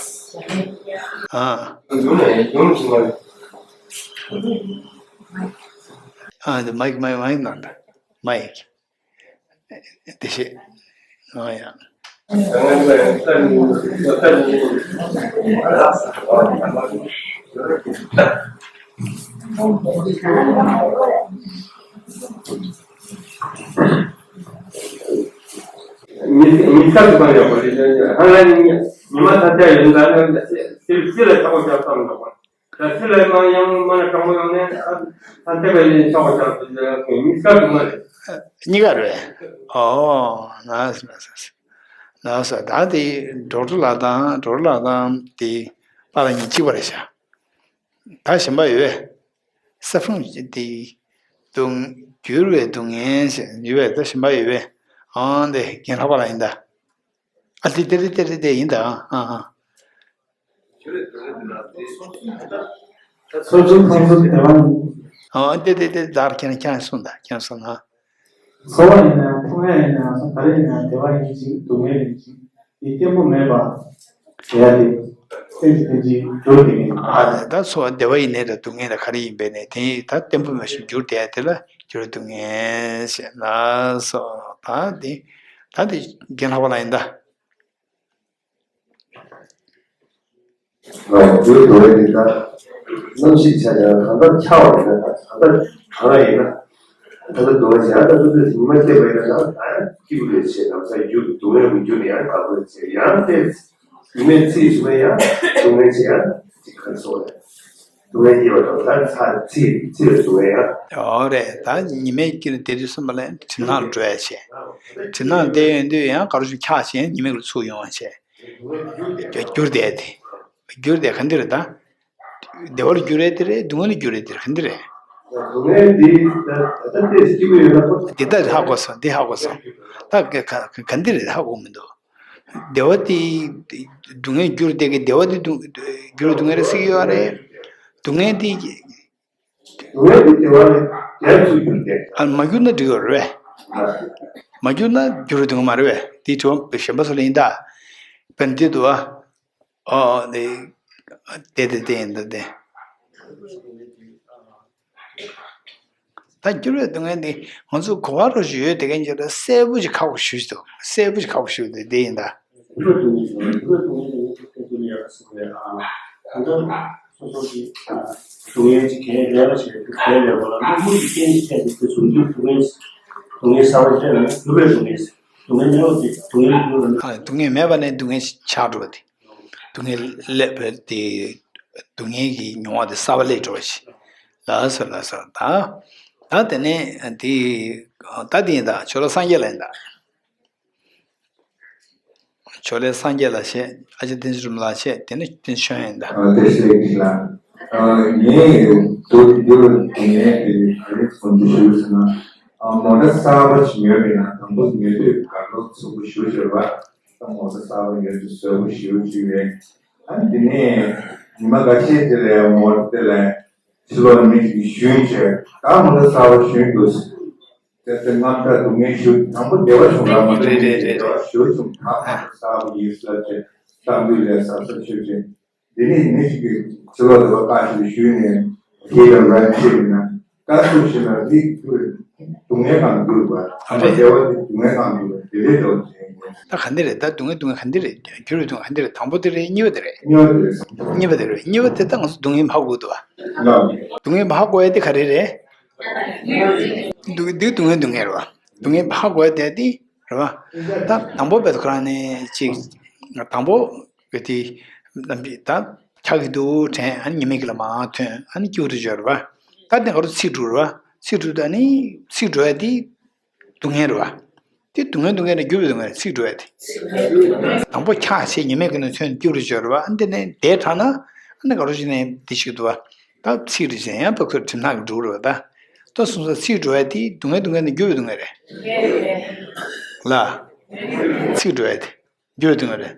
Ah. Ah, the mic, mic, mic, not mic. དེ་ཤེས། ཨ་ཡ། མི་མི་སྐབས་སུ་གང་ཡོད་པ་རེད། ཧ་ལམ་ཉི་མ་ཐ་ཆད་ཡོད་ན་སིལ་སིལ་ལ་ཆགས་པ་ཆགས་བསམ་འདུག་པ། ད་སིལ་ལ་མ་ཡང་མ་ན་གྲང་མོ་ཡོང་ནས་ད་ཐ་ཆད་པ་ཡིན་ཆགས་པ་ཆགས་སོང་། མི་སྐབས་སུ་མ་རེད། གཉིས་ཀ་རེད། ཨོ། ན་ས་ན་ས་ན་ས་ད་དེ་ཌོག་ཊར་ལགས་དང་ཌོག་ཊར་ལགས་དང་དེ་པཱ་ལགས་གཉིས་གཅིག་པ་རེད་ཤག་ད་གཞན་པ་ཡོད་པས། ས་ཕུང་དེ་སྡུག་འགྱུར་བའི་སྡུག་བསྔལ་ཞེས་ཡོད་པས། ད་གཞན་པ་ཡོད་པས། ཨང་དེ་རྒན་ལྷག་པ་ལ་ཡིན་ད། ཨ་དེ་དེ་རེད་དེ་རེད་དེ་ཡིན་ད། ཨ་ཨ། སོ་སོ་ཕུང་སོ་དེ་བ་ནི། ཨ་དེ་དེ་དེ་ད་ཁྱེད་ཁྱེད་གསུངས་ད་ཁྱེད་གསུངས་ན། ཚོར་བ་ཡིན་ན་ཡང་མཐོང་ཡ་ཡིན་ན་ཡང་ག་རེ་ཡིན་ན་ཡང་བདེ་བ་ཡིན་ཅིང་སྡུག་བསྔལ་ཡིན་ཅིང་དེ་བརྟན་པོ་མེད་པ་ཡ་དེ་ཏན་ཏན་ཅིག་གྱུར་ཏེ་ཡིན། ཨ་ནི་ད་ཚོར་བ་བདེ་བ་ཡིན་ནའི་ད་སྡུག་བསྔལ་ལ་ག་རེ་ཡིན་པས་ནས་དེ་ད་བརྟན་པོ་མེད་བཞིན་གྱུར་ཏེ་ཡ་དེ་ལ་འགྱུར་བ་སྡུག་བསྔལ་ཞེས་ལ་སོགས་ད་དེ་ད་དེ་རྒན་ལྷག་པ་ལ་ཡིན་ད། འགྱུར་འགྲོ་བའི་རིགས་ལ་རྣམ་ཤེས་ཆ་ཡང་གང་ལྟར་འཆར་བ་ཡིན་ན་གང་ལྟར་གང་ཡིན་ན་ད་ལྟ་འགྲོ་བ་བྱེད་ཡང་ད་ལྟ་ལྟ་ཉི་མ་བལྟས་པ་ཡིན་ན་ད་ཡང་སྐྱིད་པོ་རེད་བྱས་ལམ་སང་རྒྱུ་སྡུག་བསྔལ་མི་འགྱུར་ནས་ཡང་དགའ་པོ་རེད་བྱས་ཡང་བལྟས་ཉི་མའི་ཚེས་བྱུང་བས་ཡང་སྡུག་བསྔལ་བྱས་ཡང་ཅིག་ག་རེ་ཟེར་བ་རེད། སྡུག་བསྔལ་སྐྱེ་བ་དང་ད་ཚ་ཚིག་ཚིག་ལ་སྡུག་བསྔལ་ཡང་། ཨོ་རེད། ད་ཉི་མའི་དཀྱིལ་ནས་བསྡད་དུས་ཙམ་པ་ལ་གྲིབ་ནག་ལ་འགྲོ་ཡ་བྱས། གྲིབ་ནག་བསྡད་ཡོང་དུས་ཡང་ག་རེ་ཞིག་འཁྱག་བྱས་ཉི་མའི་ལ་ཚུར་ཡོང་བ་བྱས། རྒྱུ་རྒྱུར་བསྡད་དེ། རྒྱུར་བསྡད་ག་འདི་རེད་ད། བདེ་བ་ལ་འགྱུར་རེད་དེ་རེད། སྡུག་བསྔལ་ལ་འགྱུར་རེད་དེ་རེད་ག་འདི་རེད། སྡུག་བསྔལ་འདི་ད་ད་ལྟ་ལྟས་སྐྱིད་པོ་ཡོད་ན་ཁོ། འདི་ད་ཧ་གོ་སོང་འདི་ཧ་གོ་སོང་། ད་ག་ག་ག་འདི་རེད་ཧ་གོ་མི་འདུག་བདེ་བ་དེ་སྡུག་བསྔལ་འགྱུར་བསྡད་ཀྱི་བདེ་བ་དེ་སྡུག་འགྱུར་སྡུག་བསྔལ་རེད་ཟེར་གྱི་ཡོད་རེད། སྡུག་བསྔལ་དེ། སྡུག་བསྔལ་དེ་བདེ་བ་རེད་བདེ་ཚུལ་འགྱུར་བསྡད། ཨ་མ་འགྱུར་ན་འགྲིག་ཡོད་རེད། མ་འགྱུར་ན་འགྱུར་སྡུག་བསྔལ་མ་རེད་བས་དེ་དྲི་བ་གཞན་པ་ཚོ་ལ་ཡིན་ད། དཔེར་འདི་འདུག་ཨ། ཨོ་དེ་དེ་དེ་དེ་ཡིན་ད་དེ། ད་འགྱུར་བའི་སྡུག་བསྔལ་འདི་ང་ཚོ་གོ་བ་རོ་ཞིག་ཡོད་དེ་གན་གྱི་ད་གསལ་པོ་ཞིག་ཁག་པོ་ཞུ་ཞིག་འདུག་གསལ་པོ་ཞིག་ཁག་པོ་ཞུ་དེ་དེ་ཡིན་ད། འགྱུར་བའི་སྡུག་བསྔལ་འགྱུར་བའི་སྡུག་བསྔལ་འདི་ང་ཚོ་ཐེག་པ་ཆེན་པོའི་ཡག་ག་ཟེར་བའི་ཨ་ད་ལྟ་སོ་སོ་གི་སྡུག་བསྔལ་ཅིག་གས་ལས་པ་ཞིག་གས་ལས་པ་ལ་སྣང་བ་གི་རྐྱེན་ཅིག་བྱས་ཏེ་དེ་བྱུང་རྒྱུ་སྡུག་བསྔལ་སྡུག་བསྔལ་གསར་པ་སྐྱེ་ན་འགྱུར་བའི་སྡུག་བསྔལ་སྡུག་བསྔལ་མེད་པ་དེ་སྡུག་བསྔལ་འགྱུར་བ་ནི། ཨ་སྡུག་བསྔལ་མེད་པ་ནི་སྡུག་བསྔལ་ཆགས་འགྲོ་བ་དེ། སྡུག་བསྔལ་སླེབས་པ་དེ། སྡུག་བསྔལ་གྱི་མྱོང་བ་དེ་གསར་པ་སླེབས་འགྲོ་བ་ཞིག་ལགས་སོ་ལགས་སོ་ད། ད་དེ་ནས་དེ། ད་དེ་ཡིན་ད་ཆོས་ལ་སངས་རྒྱས་ལ་ཡིན་ད། ཆོས་ལ་སངས་རྒྱས་ལ་བཤད། ཨ་ཅེ་བསྟན་འཛིན་རིན་པོ་ལ་བཤད། དེ་ནས་བསྟན་འཛིན་ཆོས་དབྱིངས་ཡིན་ད། ཨ་བཀྲ་ཤིས་བདེ་ལེགས་ལགས། ཨ་ངས་དུ་འདི་ལ་ངས་དེ་ག་རེ་གསུང་རྒྱུ་ཞུ་ཟེར་ན། ཨ་མོ་ཊ་གསར་པ་ཞིག་ཉོས་པ་ཡིན་ན་དང་པོ་ཉོས་དུས་དགའ་སྤྲོ་ཚོགས་པ་ཞུ་བྱས་པ། ད་མོ་ཊ་གསར་པ་ཉོས་དུས་བཟོས་པ་ཞུ་བྱས་རེད། ཨ་ནི་དེ་ནས་ཉི་མ་འགའ་ཤས་དེ་ལ་མོ་ཊ་དེ་ལ་ཕྱི་ལོགས་མི་ཞིག་གིས་ཞུས་བྱས་ད་མོ་ཊ་གསར་པ་ཞུས་འདུག་དེ་ཚེ་རྔམ་སྐྲག་སྡུག་བསྔལ་ཞུ་དང་པོ་བདེ་བ་བྱུང་ར་མ་རེད་རེད་རེད་རེད། བདེ་བ་ཞུ་བྱུང་ད་མ་གཏོགས་གསར་པ་ཡིན་ཟེར་བྱས་གཏམ་རྒྱུད་ལས་གསར་གསར་ཤོད་བྱས་འདི་ནས་མི་ཞིག་གིས་ཕྱི་ལོགས་བདེ་བ་བཀག་ཞིག་ཞུས་ནས་དེ་ལ་ར་ཤེས་ཡིན་ན་བཀག་ཤུགས་ཞིག་ན་རིགས་སྡུག་བསྔལ་གང་འགྱུར་བ་ད་བདེ་བ་དེ་སྡུག་བསྔལ་གང་འགྱུར་བ་དེ་ལས་ལྡོག་བྱས་ཡིན། ད་ག་འདི་རེད་ད་སྡུག་བསྔལ་སྡུག་བསྔལ་ག་འདི་རེད་འགྱུར་བའི་སྡུག་བསྔལ་ག་འདི་རེད་དང་པོ་དེ་རེད་གཉིས་པ་དེ་རེད། གཉིས་པ་དེ་རེད། གཉིས་པ་དེ་རེད་གཉིས་པ་དེ་ད་ང་ཚོ་སྡུག་བསྔལ་ཧ་གོ་འདུག་བ། སྡུག་བསྔལ་ཧ་གོ་ཡ་དེ་ག་རེ་རེད། སྡུག་སྡུག་སྡུག་བསྔལ་སྡུག་བསྔལ་རེད་བ། སྡུག་བསྔལ་ཧ་གོ་ཡ་དེ་དེ་རེད་བ། ད་དང་པོ་བེད་ཁོ་རང་ནས་ཅིག་དང་པོ་གི་དེ་རྣམ་པ་ད་འཁྱག་གི་འདུག་དྲན་ཨ་ནི་ཉི་མ་གི་ལ་མར་ཐོན་ཨ་ནི་སྐྱུག་བྲོ་ཅིག་ཡོད་རེད་བ། ད་དེ་ག་རུ་ཚིག་འགྲོ་རེད་བ་ཚིག་འགྲོ་ད་ཨ་ནི་ཚིག་འགྲོ་ཡ་དེ། སྡུག་བསྔལ་རེད་བ། དེ་སྡུག་བསྔལ་སྡུག་བསྔལ་ནས་འགྱུར་བའི་སྡུག་བསྔལ་ཚིག་འགྲོ་ཡ་དེ། དང་པོ་འཁྱག་བྱས་ཉི་མའི་གི་ནང་ཐོན་སྐྱུག་རེ་བྱོས་རེད་བ་ཨ་འདི་ནས་དེ་དྲག་ན་ཨ་ནི་ག་རོ་ཞིག་ནས་འདི་ཞིག་འདུག་བ། ད་ཚིག་རེ་བྱས་ཡང་ད་ཁོས་གྲིབ་ནག་གི་འགྲོ་རེད་བ་ད། ད་སོང་ཙང་ཚིག་འགྲོ་ཡ་དེ་སྡུག་བསྔལ་སྡུག་བསྔལ་ནས་འགྱུར་བའི་སྡུག་བསྔལ་རེད། ལ། ཚིག་འགྲོ་ཡ་དེ། འགྱུར་བའི་སྡུག་བསྔལ་རེད།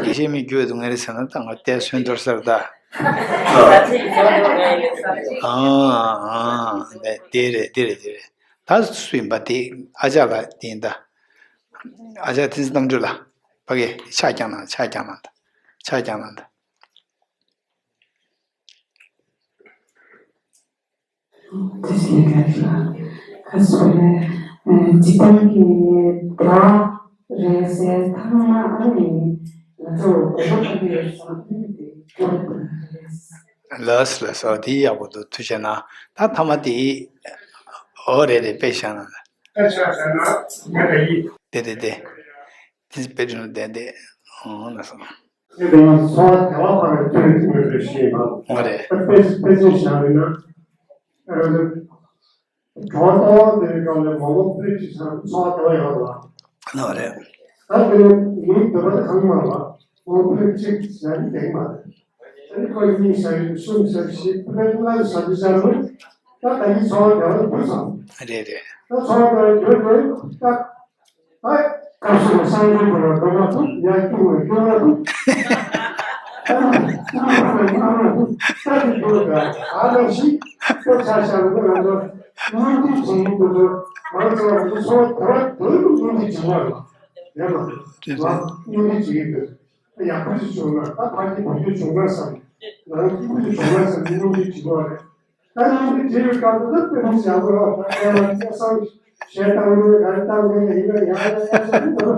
དགེ་བཤེས་མིག་འགྱུར་བའི་སྡུག་བསྔལ་རེད་ཟེར་ན་ད་ང་ལྟས་སོན་འདོར་སར་ད། ཨ་ཨ་དེ་རེད་དེ་རེད་དེ་རེད། ད་སུ་ཡིན་པ་དེ་ཨ་ཅག་ལ་དེ་ཡིན་ད། ཨ་ཅག་དེ་རྣམ་གྲོལ་ལ། ཕ་གི་ཕྱག་བརྐྱངས་ན་ཕྱག་བརྐྱངས་ན་ད། ཕྱག་བརྐྱངས་ན་ད། དེ་བཞིན་ག་ལ་ཁ་སོ་རེ་འཇིག་རྟེན་གྱི་བདེ་བ་རེད་ཟེར་ཐ་མ་ཨ་ནི་ང་ཚོ་དགོངས་པ་ཁ་གི་ཡོད་སོང་དེ་དེ་སྐྱོ་བ་རེད། ལགས་ལགས་སོ་དེ་ཡག་པོ་འདུག་ཐུགས་རྗེ་གནང་། ད་ཐ་མ་དེ་ཨོ་རེད་རེད་དཔེ་བཞག་ན་ལ། དེ་དེ་དེ་དེ་དཔེ་དྲི་ནོ་དེ་དེ་ཨོ་ལགས་སོ། དེ་དང་ཚོར་བ་དལ་བ་ཕར་ཐོན་ཐུབ་པའི་རེ་ཞིག་ཡིན་པ། ཨོ་རེད། དཔེ་དཔེ་མཚོན་བཞག་པ་ཡིན་ན། གྲོང་གཏོང་དེའི་སྒང་ལ་མང་པོ་སྤུན་གཅིག་ཚང་ཚོགས་བདེ་བ་ཡོད་རེད་བ། ལགས་རེད། ད་དེ་ནས་མིའི་འདོད་པ་དེ་གང་མང་བ་མང་པོ་སྤུན་གཅིག་ཟ་ནི་དེང་མ་རེད། ཨ་ནི་ཁོ་གཉིས་ཟ་གི་གསུམ་ཟ་གི་བཞི་སྤུན་ལྔ་ཟ་གི་ཟ་རུང་ད་ད་གིན་ཚོགས་བདེ་བ་འགྱུར་སོང་། རེད་རེད། ད་ཚོགས་བདེ་བ་འགྱུར་དུས་ད། ཨ། སྐབས་སུ་སངས་རྒྱས་པ་ལ་འགྲོ་མ་ཐུབ་ཡར་སྐྱོང་བ་སྐྱོང་མ་ཐུབ། ཨ་ནི་སྐྱོང་བ་སྐྱོང་མ་ཐུབ་ས་དེ་འགྲོ་དགའ་ཨ་ནི་ཞིག་ཤོ་ཆ་ཤ་བོ་ང་ཚོ་སྔོན་དུས་བྱེད་ཀྱི་འདུག་ཚོ་ ང་ཚོ་ཚོ་དེ་བ་དོན་དུ་མངོན་གྱི་བྱུང་བ་ལ་ཡང་ན་ང་མངོན་གྱི་བྱེད་ཀྱི་འདུག་ཡག་པོ་ཞིག་བྱུང་ན་ད་ཕ་གི་བུ་ཡུག་བྱུང་ན་བསམ་ང་སྐྱིད་པོ་ཞིག་བྱུང་ན་བསམ་ནས་མངོན་གྱི་བྱུང་བ་རེད། ད་མངོན་གྱི་བྱེད་པའི་སྐབས་སུ་ད་དཔེ་མི་སྲིད་ཡག་པོ་ཡོད་ད་ཨེ་མ་སྐལ་བཟང་ཞེས་བཏང་ནས་ག་རེ་བཏང་ནས་ཡིན་ན་ཡང་ཡང་ཡང་ཟེར་ནས་ང་ཚོ་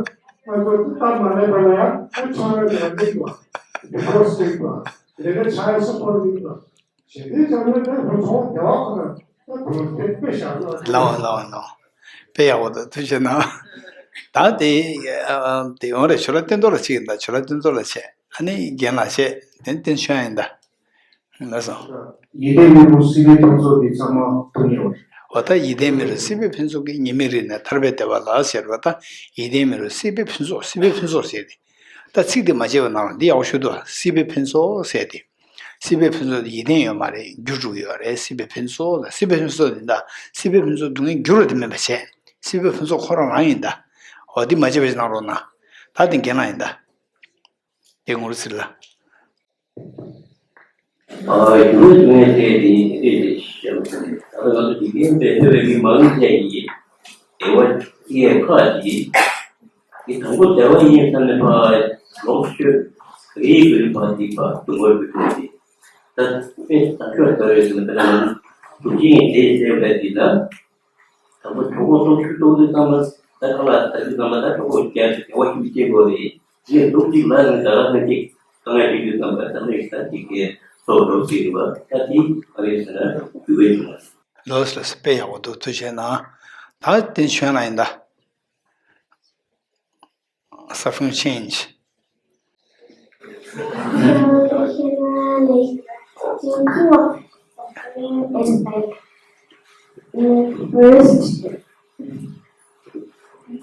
སྟབས་མ་ལེགས་པ་ལ་ཡང་ད་ཆོག་ན་ཡང་འགྲིག་པ། ཌི་བོར་སི་འགྲིག་པ། ལས་ཀ་ཆགས་ཡོང་ས་ཁོ་འགྲིག་པ། ལའོ་ལའོ་ལའོ། དཔེ་ཡག་པོ་འདུག་ཐུགས་རྗེ་གནང་། ད་དེ་ཨ་དེ་འོང་རེད། ཇོ་ལགས་བསྟན་རྡོར་ལགས་གཅིག་ཡིན་ད། ཇོ་ལགས་བསྟན་རྡོར་ལགས་བྱས། ཨ་ནི་རྒན་ལགས་བྱས། དེ་ནི་བསྟན་ཆོས་དབྱངས་ཡིན་ད། ལགས་སོ། ཡིད་བརྟན་མི་རུ་སྲིད་པའི་ཕུན་ཚོགས་འདི་ཚང་མ་ཐུག་ཉེ་བ་རེད། འོ་ད་ཡིད་བརྟན་མི་རུ་སྲིད་པའི་ཕུན་ཚོགས་ཀྱིས། ཉེས་དམིགས་རིག་ནས་ཐར་པའི་བདེ་བ་ལ་ཟེར་བ་ད། ཡིད་བརྟན་མི་རུ་སྲིད་པའི་ཕུན་ཚོགས། སྲིད་པའི་ཕུན་ཚོགས་ཟེར་ཏེ། ད་ཚིག་དེ་མ་བརྗེད་པ་གནང་རོགས། འདི་ཡག་པོ་ཞུ་འདུག་སྲིད་པའི་ཕུན་ཚོགས་ཟེར་ཏེ། སྲིད་པའི་ཕུན་ཚོགས་དེ་ཡིད་བརྟན་ཡོད་མ་རེད། འགྱུར་འགྲོ་གི་ཡོད་རེད། སྲིད་པའི་ཕུན་ཚོགས་ལ། སྲིད་པའི་ཕུན་ཚོགས་དེ་འདྲ། སྲིད་པའི་ཕུན་ཚོགས་སྡུག་བསྔལ་འགྱུར་བ་དེ་མིན་པ་བྱས། སྲིད་པའི་ཕུན་ཚོགས་ཁོ་རང་རང་ཡིན་ད། འོ་འདི་མ་བརྗེད་པ་ཞིག་གནང་རོགས་གནང་། ད་དེ་རྒན་ལགས་ཡིན་ད། དེ་ངུར་ཟེར་ལ། ཨ་ཡུལ་དུ་ངས་བལྟས་ཏེ་ཨེ་ཏེ་ཞེས་པ་ད་ལྟ་ང་ཚོ་འཇིག་རྟེན་པའི་ཕལ་བའི་མི་མང་ཆེ་ཡིས་བདེ་བ་སྐྱེ་ཁག་ཅིག་གི་དང་པོ་བདེ་བ་ཡིན་བསམ་ནས་ཕར་ལོག་ཤོད་རེད་བོད་པ་འདི་པ་དུ་བོར་བུད་ཐུབ་ཅིག་ད་དཔེ་དང་ཤོད་ལྟ་རེད་ཟེར་ན་དཔེ་ལ་ང་ཚོ་འཇིག་རྟེན་དེ་བལྟས་པ་འདི་ལ། དང་པོ་གྲོད་ཁོག་སྟོང་ཤུགས་གཏོང་དུས་ཙམ་པ་ད་ག་ལ་ད་དུས་ཙམ་པ་ད་གྲོད་ཁོག་རྒྱག་ཅིག་བདེ་བ་ཤུགས་སྐྱེ་དགོས་རེད། ངས་འདུག་ཅིག་ལ་ནི་ད་ག་ནས་ཅིག་དཀའ་ངལ་འཕྲད་དུས་ཙམ་པ་ད་ནི་ད་ཅིག་གི་སོགས་འགྲོ་ཅིག་རེད་བ། ད་དེ་ག་རེ་ཟེར་ན་རྒྱུ་བའི་བྱུང་བ། ལོས་ལོས་དཔེ་ཡག་པོ་འདུག་ཐུགས་རྗེ་གནང་། ད་དེ་ཆོས་ལ་ཡིན་ད། Suffering change. Suffering is like the first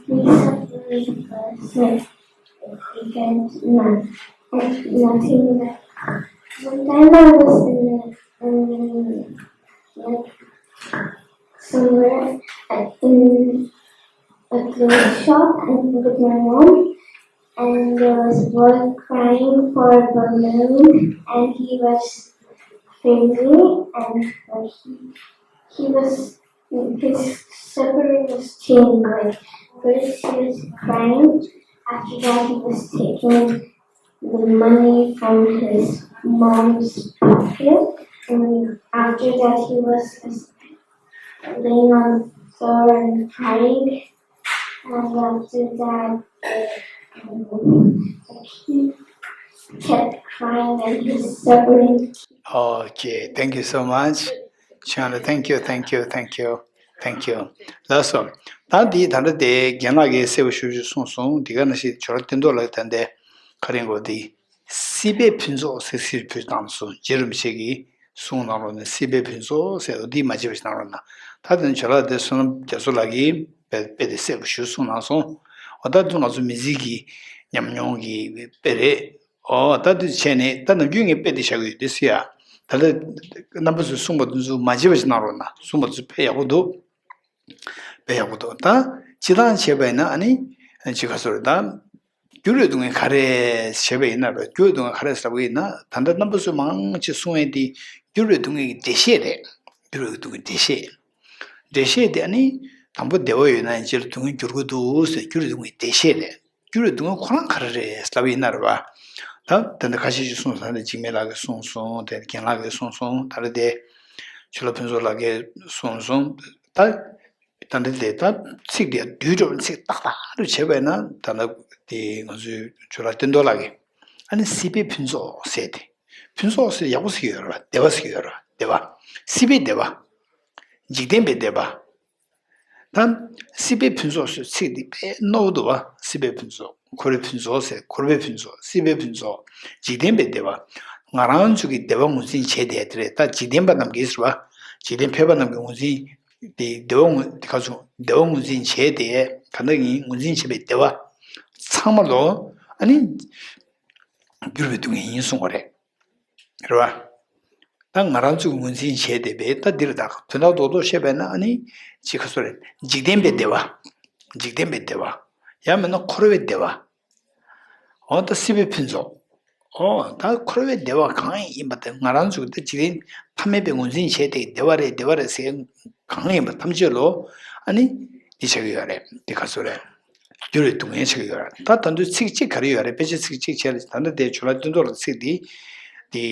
piece of the first, like, you can not, nothing. One time I was in a, in, like, somewhere in a clothes shop and with my mom, and there was a boy crying for a balloon, and he was crazy, and, like, he, he was, his suffering was changing. Like, first he was crying, after that he was taking the money from his mom's pocket, and after that he was just laying on the floor and crying, and after that, um, he kept crying and he was suffering. Okay, thank you so much. Chana, thank you, thank you, thank you, thank you. ལགས་སོ། ད་འདི་ད་ལྟ་དེ་རྒན་ལགས་ཀྱིས་གསལ་པོ་ཞེ་པོ་ཅིག་གསུངས་སོང་། འདི་ག་ནང་བཞིན་ཇོ་ལགས་བསྟན་རྡོར་ལགས་ད་ལྟ་ག་རེ་གོ་འདི། སྲིད་པའི་ཕུན་ཚོགས་ཟེར་ཚིག་ཕུལ་བཏང་སོང་། རྗེ་རིན་པོ་ཆེ་གིས་གསུངས་གནང་རོགས་གནང་། སྲིད་པའི་ཕུན་ཚོགས་ཟེར་བ་འདི་མ་བརྗེད་པ་ཞིག་གནང་རོགས་གནང་། ད་དེ་ནི་ཇོ་ལགས་དེ་བསོད་ནམས་རྒྱ་མཚོ་ལགས་ཀྱིས་དཔེ་དཔེ་དེ་གསལ་པོ་ཞིག་གསུངས་གནང་སོང་། འོ་ད་དུང་ང་ཚོ་མི་ཚེ་གི་ཉམས་མྱོང་གི་དཔེ་རེད། ཨོ་ད་དེ་བྱས་ནས་ད་ནམ་རྒྱུན་ངས་དཔེ་དེ་བཞག་གི་ཡོད་དེ་སུ་ཡ། ད་ལྟ་རྣམ་པ་ཚོས་གསུངས་པ་དེ་ཚོ་མ་བརྗེད་པ་ཞིག་གནང་རོགས་གནང་། གསུངས་པ་དེ་ཚོ་དཔེ་ཡག་པོ་འདུག་དཔེ་ཡག་པོ་འདུག་ད་སྤྱིར་བཏང་བྱས་པ་ཡིན་ན་ཨ་ནི་ཅི་ག་ཟེར་ད། འགྱུར་བའི་སྡུག་བསྔལ་ག་རེ་བྱས་པ་ཡིན་ན་རེད། འགྱུར་བའི་སྡུག་བསྔལ་ག་རེ་ཟེར་བ་ཡིན་ན། ད་ལྟ་རྣམ་པ་ཚོས་མང་ཆེ་གསུང་ཡས་དེ་འགྱུར་བའི་སྡུག་བསྔལ་གྱི་འགྲེལ་བཤད་རེད། འགྱུར་བའི་སྡུག་བསྔལ་འགྲེལ་བཤད། འགྲེལ་བཤད་དེ་ཨ་ནི་དང་པོ་བདེ་བ་ཡོད་ན་ཡང་རྗེས་ལ་སྡུག་བསྔལ་འགྱུར་གྱི་འདུག་ཟེར་འགྱུར་བའི་སྡུག་བསྔལ་འགྲེལ་བཤད་རེད། འགྱུར་བའི་སྡུག་བསྔལ་ཁོ་རང་ག་རེ་རེད་ལབ་པ་ཡིན་ན་རེད་བ། ད་དེ་འདྲ་ཁ་ཤས་ཤིག་གསུངས་སོང་། ད་འཇིགས་མེད་ལགས་ཀྱིས་གསུངས་སོང་། དེ་རྒན་ལགས་ཀྱིས་གསུངས་སོང་། ད་རེས་དེ་ཆོས་ལགས་ཕུན་ཚོགས་ལགས་ཀྱིས་གསུངས་སོང་། ད་ད་འདི་དེ་ད་ཚིག་དེ་བསྡུས་འགྲོ་བའི་ཚིག་ཏག་ཏག་རུ་བྱས་པས་ན་ད་ལྟ་དེ་ང་ཚོའི་ཆོས་ལགས་བསྟན་རྡོར་ལགས་ཀྱིས་ཨ་ནི་སྲིད་པའི་ཕུན་ཚོགས་ཟེར་ཏེ། ཕུན་ཚོགས་ཟེར་ཡག་པོ་ཟེར་ཡོད་རེད་བ། བདེ་བ་ཟེར་ཡོད་རེད་བ། བདེ་བ། སྲིད་པའི་བདེ་བ། འཇིག་རྟེན་པའི་བདེ་བ། ད་སྲིད་པའི་ཕུན་ཚོགས་ཟེར་ཚིག་འདི་དཔེ་རྣོ་པོ་འདུག་བ། སྲིད་པའི་ཕུན་ཚོགས། འཁོར་བའི་ཕུན་ཚོགས་ཟེར། འཁོར་བའི་ཕུན་ཚོགས། སྲིད་པའི་ཕུན་ཚོགས། འཇིག་རྟེན་པའི་བདེ་བ། ང་རང་ཚོ་གི་བདེ་བ་ངོས་འཛིན་བྱས་བསྡད་དེ་རེད། ད་འཇིག་རྟེན་པ་རྣམས་ཀྱིས་ཟེར་བ། འཇིག་རྟེན་ཕལ་པ་རྣམས་ཀྱིས་ངོས་འཛིན་དེ་བདེ་བ་ངོས་དེ་ག་ཚོད་བདེ་བ་ངོས་འཛིན་བྱས་ཏེ་ག་འདྲ་ཡིན་ངོས་འཛིན་བྱས་པའི་བདེ་བ་ཚང་མ་ལོ་ཨ་ནི་འགྱུར་བའི་སྡུག་བསྔལ་ཡིན་གསུང་བ་རེད། རེད་བ། ད་ང་རང་ཚོས་ངོས་འཛིན་བྱས་བསྡད་པའི་ད་འདིར་ད་དོན་དག་རྡོག་རྡོག་བཤད་པས་ན་ཨ་ནི་ཅི་ག་ཚོད་རེད། འཇིག་རྟེན་པའི་བདེ་བ། འཇིག་རྟེན་པའི་བདེ་བ། ཡང་མིན་ན་འཁོར་བའི་བདེ་བ། འོ་ད་སྲིད་པའི་ཕུན་ཚོགས། འོ་ད་འཁོར་བའི་བདེ་བ་གང་ཡིན་པ་དེ་ང་རང་ཚོས་ད་འཇིག་རྟེན་ཐ་མལ་པའི་ངོས་འཛིན་བྱས་ཏེ་བདེ་བ་རེད་བདེ་བ་རེད་ཟེར་གང་ཡིན་པ་ཐམས་ཅད་ལོ་ཨ་ནི་ འདི་ཆགས་ཀྱི་ཡོད་རེད། འདི་ག་ཚོད་རེད། འགྱུར་བའི་སྡུག་བསྔལ་ཆགས་ཀྱི་ཡོད་རེད། ད་ད་དུང་ཚིག་གཅིག་ག་རེ་ཡོད་རེད། དཔེ་ཆ་ཚིག་གཅིག་བྱས་ལ་ད་ལྟ་དེ་ཇོ་ལགས་སྟོན་ཐོག་ལ་ཚིག་འདི་འདི་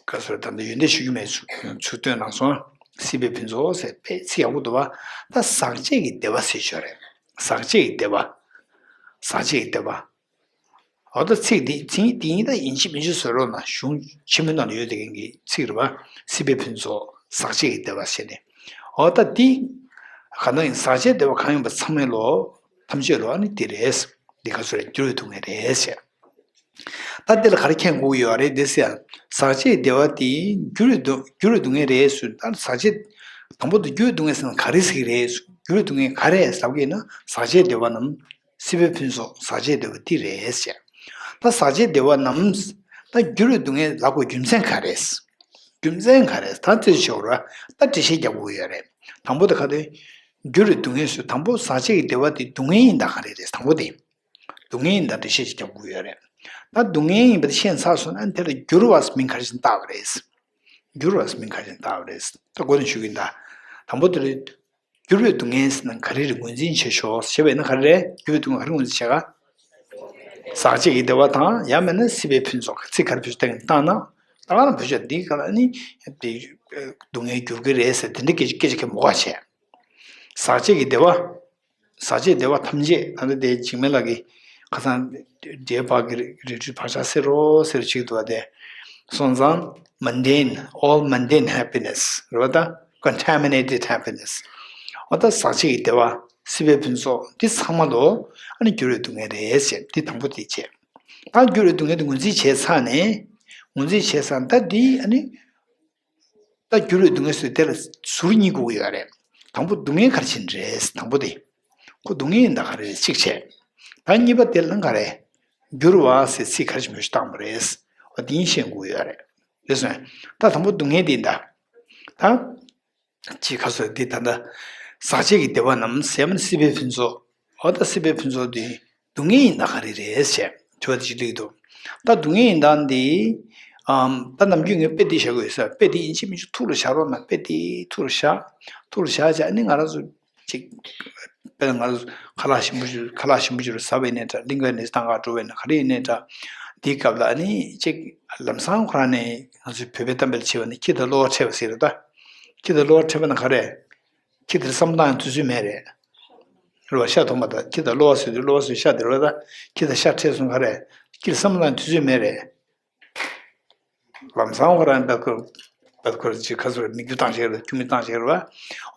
ག་ཚོད་རེད། ད་ལྟ་ཡོན་ཏན་ཞུ་རྒྱུ་མེད་ཚུར་ཚུར་སྟོན་གནང་སོང་། སྲིད་པའི་ཕུན་ཚོགས་ཟེར་དཔེ་ཚིག་ཡག་པོ་འདུག་བ། ད་ཟག་བཅས་ཀྱི་བདེ་བ་ཟེར་ཞོར་རེད། ཟག་བཅས་ཀྱི་བདེ་བ། ཟག་བཅས་ཀྱི་བདེ་བ། འོ་ད་ཚིག་འདི་ཚིག་འདི་ཡིན་ད་ཡིན་གཅིག་མིན་གཅིག་བཟོ་རོགས་གནང་། གཞུང་ཆེན་མོའི་ནང་ལ་ཡོད་དེ་གན་གྱི་ཚིག་རེད་བ། སྲིད་པའི་ཕུན་ཚོགས་ཟག་བཅས་ཀྱི་བདེ་བ་ཞེས་ནས། འོ་ད་འདི་ག་ན་ཡིན། ཟག་བཅས་བདེ་བ་གང་ཡིན་པ་ཚང་མའི་ལོ། ཐམས་ཅད་ལོ། ཨ་ནི་འདི་རེད། འདི་ག་ཚོད་རེད། འགྱུར་བའི་སྡུག་བསྔལ་རེད་ཞེས། ད་འདི་ལ་ག་རེ་མཁྱེན་དགོས་ཀྱི་ཡོད་རེད་འདི་ཟེར། ཟག་བཅས་བདེ་བ་དེ་འགྱུར་བའི་སྡུག་འགྱུར་བའི་སྡུག་བསྔལ་རེད་ཟེར། ད་ཟག་བཅས་དང་པོ་དེ་འགྱུར་བའི་སྡུག་བསྔལ་ཟེར་ན་ག་རེ་ཟེར་གྱི་རེད་ཟེར། འགྱུར་བའི་སྡུག་བསྔལ་ག་རེ་ཟེར་གྱི་ན། ཟག་བཅས་བདེ་བ་རྣམས་སྲིད་པའི་ཕུན་ཚོགས་ཟག་བཅས་བདེ་བ་འདི་རེད་ཟེར། ད་ཟག་བཅས་བདེ་བ་རྣམས་ད་འགྱུར་བའི་སྡུག་བསྔལ་ལབ་དགོས་རྒྱུ་མཚན་ག་རེ་ཟེར། རྒྱུ་མཚན་ག་རེ་ཟེར། ད་རྩོད་བྱེད་ར་ད་འགྲེལ་བཤད་རྒྱག་དགོས་ཡོད་རེད། དང་པོ་དེ་ག་དེ་འགྱུར་བའི་སྡུག་བསྔལ་ཟེར། དང་པོ་ཟག་བཅས་ཀྱི་བདེ་བ་དེ་སྡུག་བསྔལ་ཡིན་ད་ག་རེ་རེད། དང་པོ་དེ། སྡུག་བསྔལ་ཡིན་ད་འགྲེལ་བཤད་ཅིག་རྒྱབ་དགོས་ཡོད་རེད། ད་སྡུག་བསྔལ་ཡིན་པ་དེ་ཤེས་ཚར་སོང་ན་དེ་ལ་འགྱུར་བ་མིང་ག་རེ་ཞིག་བཏགས་པ་རེད། འགྱུར་བ་མིང་ག་རེ་ཞིག་བཏགས་པ་རེད། ད་གོ་ནས་ཞུ་གི་ཡིན་ད། དང་པོ་དེ་ལ་འགྱུར་བའི་སྡུག་བསྔལ་ཟེར་ན་ག་རེ་རེད། ངོས་འཛིན་བྱེད་ཤོག་ཞེས་པས་ན་ག་རེ་རེད། འགྱུར་བའི་སྡུག་བསྔལ་ག་རེ་ངོས་འཛིན་བྱེད་ག་ཟག་བཅས་ཀྱི་བདེ་བ་དང་ཡང་མིན་ན་སྲིད་པའི་ཕུན་ཚོགས། ཚིག་ག་རེ་བེད་སྤྱོད་བཏང་ན། ད་ག་རང་བེད་སྤྱོད་འདི་ག་ལ་ནི་དེ་སྡུག་བསྔལ་འགྱུར་གི་རེད་ཟེར་དེ་འདྲའི་སྐད་ཆ་སྐད་ཆ་གི་མོ་ག་བྱས། ཟག་བཅས་ཀྱི་བདེ་བ། ཟག་བཅས་བདེ་བ་ཐམས་ཅད། ད་ལྟ་དེ་འཇིགས་མེད་ལགས་ཀྱིས་ཁ་སང་འབྲས་བུ་གི་རི་ཁྲོད་བག་ཆགས་སེལ་རོགས་ཟེར་ཅིག་འདུག་བ། དེ་སོང་ཙང་མན་ཌེན། all mundane happiness རེད་བ། ད་contaminated happiness། འོ་ད་ཟག་བཅས་ཀྱི་བདེ་བ། སྲིད་པའི་ཕུན་ཚོགས་འདི་ཚང་མ་ལོ། ཨ་ནི་འགྱུར་བའི་སྡུག་བསྔལ་རེད་ཟེར། འདི་དང་པོ་དེ་བྱས། ད་འགྱུར་བའི་སྡུག་བསྔལ་དེ་ངོས་འཛིན་བྱས་ཚར་ནས། ངོས་འཛིན་བྱས་ཚར་ནས་ད་འདི་ཨ་ནི། ད་འགྱུར་བའི་སྡུག་བསྔལ་ཟེར་དེ་ལ་ཟུར་གཉིས་དགོས་ཀྱི་ཡོད་རེད། དང་པོ་སྡུག་བསྔལ་ག་རེ་བྱས་ནས་རེད། དང་པོ་དེ། ཁོ་སྡུག་བསྔལ་ཡིན་ད་ག་རེ་རེད་གཅིག་བྱས། ད་གཉིས་པ་དེ་ལ་ག་རེ། འགྱུར་བ་ཟེར་ཚིག་ག་རེ་བེད་སྤྱོད་བཏང་བ་རེད། འོ་དེ་ཡིན་ཤེས་དགོས་ཀྱི་ཡོད་རེད། རེད་སོང་། ད་དང་པོ་སྡུག་བསྔལ་དེ་ཡིན་ད། ད། ཅིག་ཁ་སོ་འདི་ད་ལྟ། ཟག་བཅས་ཀྱི་བདེ་བ་རྣམས་ཟེར་མ་ནི་སྲིད་པའི་ཕུན་ཚོགས། འོ་ད་སྲིད་པའི་ཕུན་ཚོགས་འདི་སྡུག་བསྔལ་ཡིན་ད་ག་རེ་རེད་ཟེར་དྲི་བ་དེ་ཅིག་སླེབས་འདུག་ད་སྡུག་བསྔལ་ཡིན་ད་འདི། ཨམ། ད་ནམ་རྒྱུན་ངས་དཔེ་འདི་བཞག་གི་ཡོད་ས། དཔེ་འདི་ཡིན་གཅིག་མིན་གཅིག་ཐུགས་ལ་བཞག་རོགས་གནང་། དཔེ་འདི་ཐུགས་ལ་བཞག་ཐུགས་ལ་བཞག་བྱས་ཨ་ནི་ང་རང་ཚོ་ཅིག་དཔེར་ན་ང་ཚོ་ཁ་ལག་ཞིམ་པོ་ཞིག་ཁ་ལག་ཞིམ་པོ་ཞིག་ཟ་བ་ཡིན་ནའི་འདྲ། གླིང་ག་ནས་ཐང་ག་འགྲོ་བ་ཡིན་ན་ག་རེ་ཡིན་ནའི་འདྲ། འདིའི་སྐབས་ལ་ཨ་ནི་ཅིག་ལམ་སང་ཁོ་རང་ནས་ང་ཚོའི་བོད་པའི་གཏམ་དཔེ་ལ་བྱས་པ་ན་ཁྱི་དང་གློ་བ་འཕྲད་པ་ཟེར་རེད་ད། ཁྱི་དང་གློ་བ་འཕྲད་པ་ན་ག་རེ། ཁྱི་དེར་བསམ་བློ་བཏང་ཡང་དུས་ཚོད་མེད་རེད། རེད་བ། ཤ་མཐོང་པ་དང་ཁྱི་དང་གློ་བ་ཟེར་དུས་གློ་བ་ཟེར་ཤ་དེ་རེད་བ། ད་ཁྱི་དང་ཤ་འཕྲད་སོང་ག་རེ། ཁྱི་ལ་བསམ་བློ་བཏང་དུས་ཚོད་མེད་རེད། ལམ་སང་ཁོ་རང་བད་ཀོར་བད་ཀོར་ཅིག་ཁ་སོར་མིག་རྒྱུ་བཏང་བྱས་རེད། ཁྱུག་མིག་བཏང་བྱས་རེད་བ།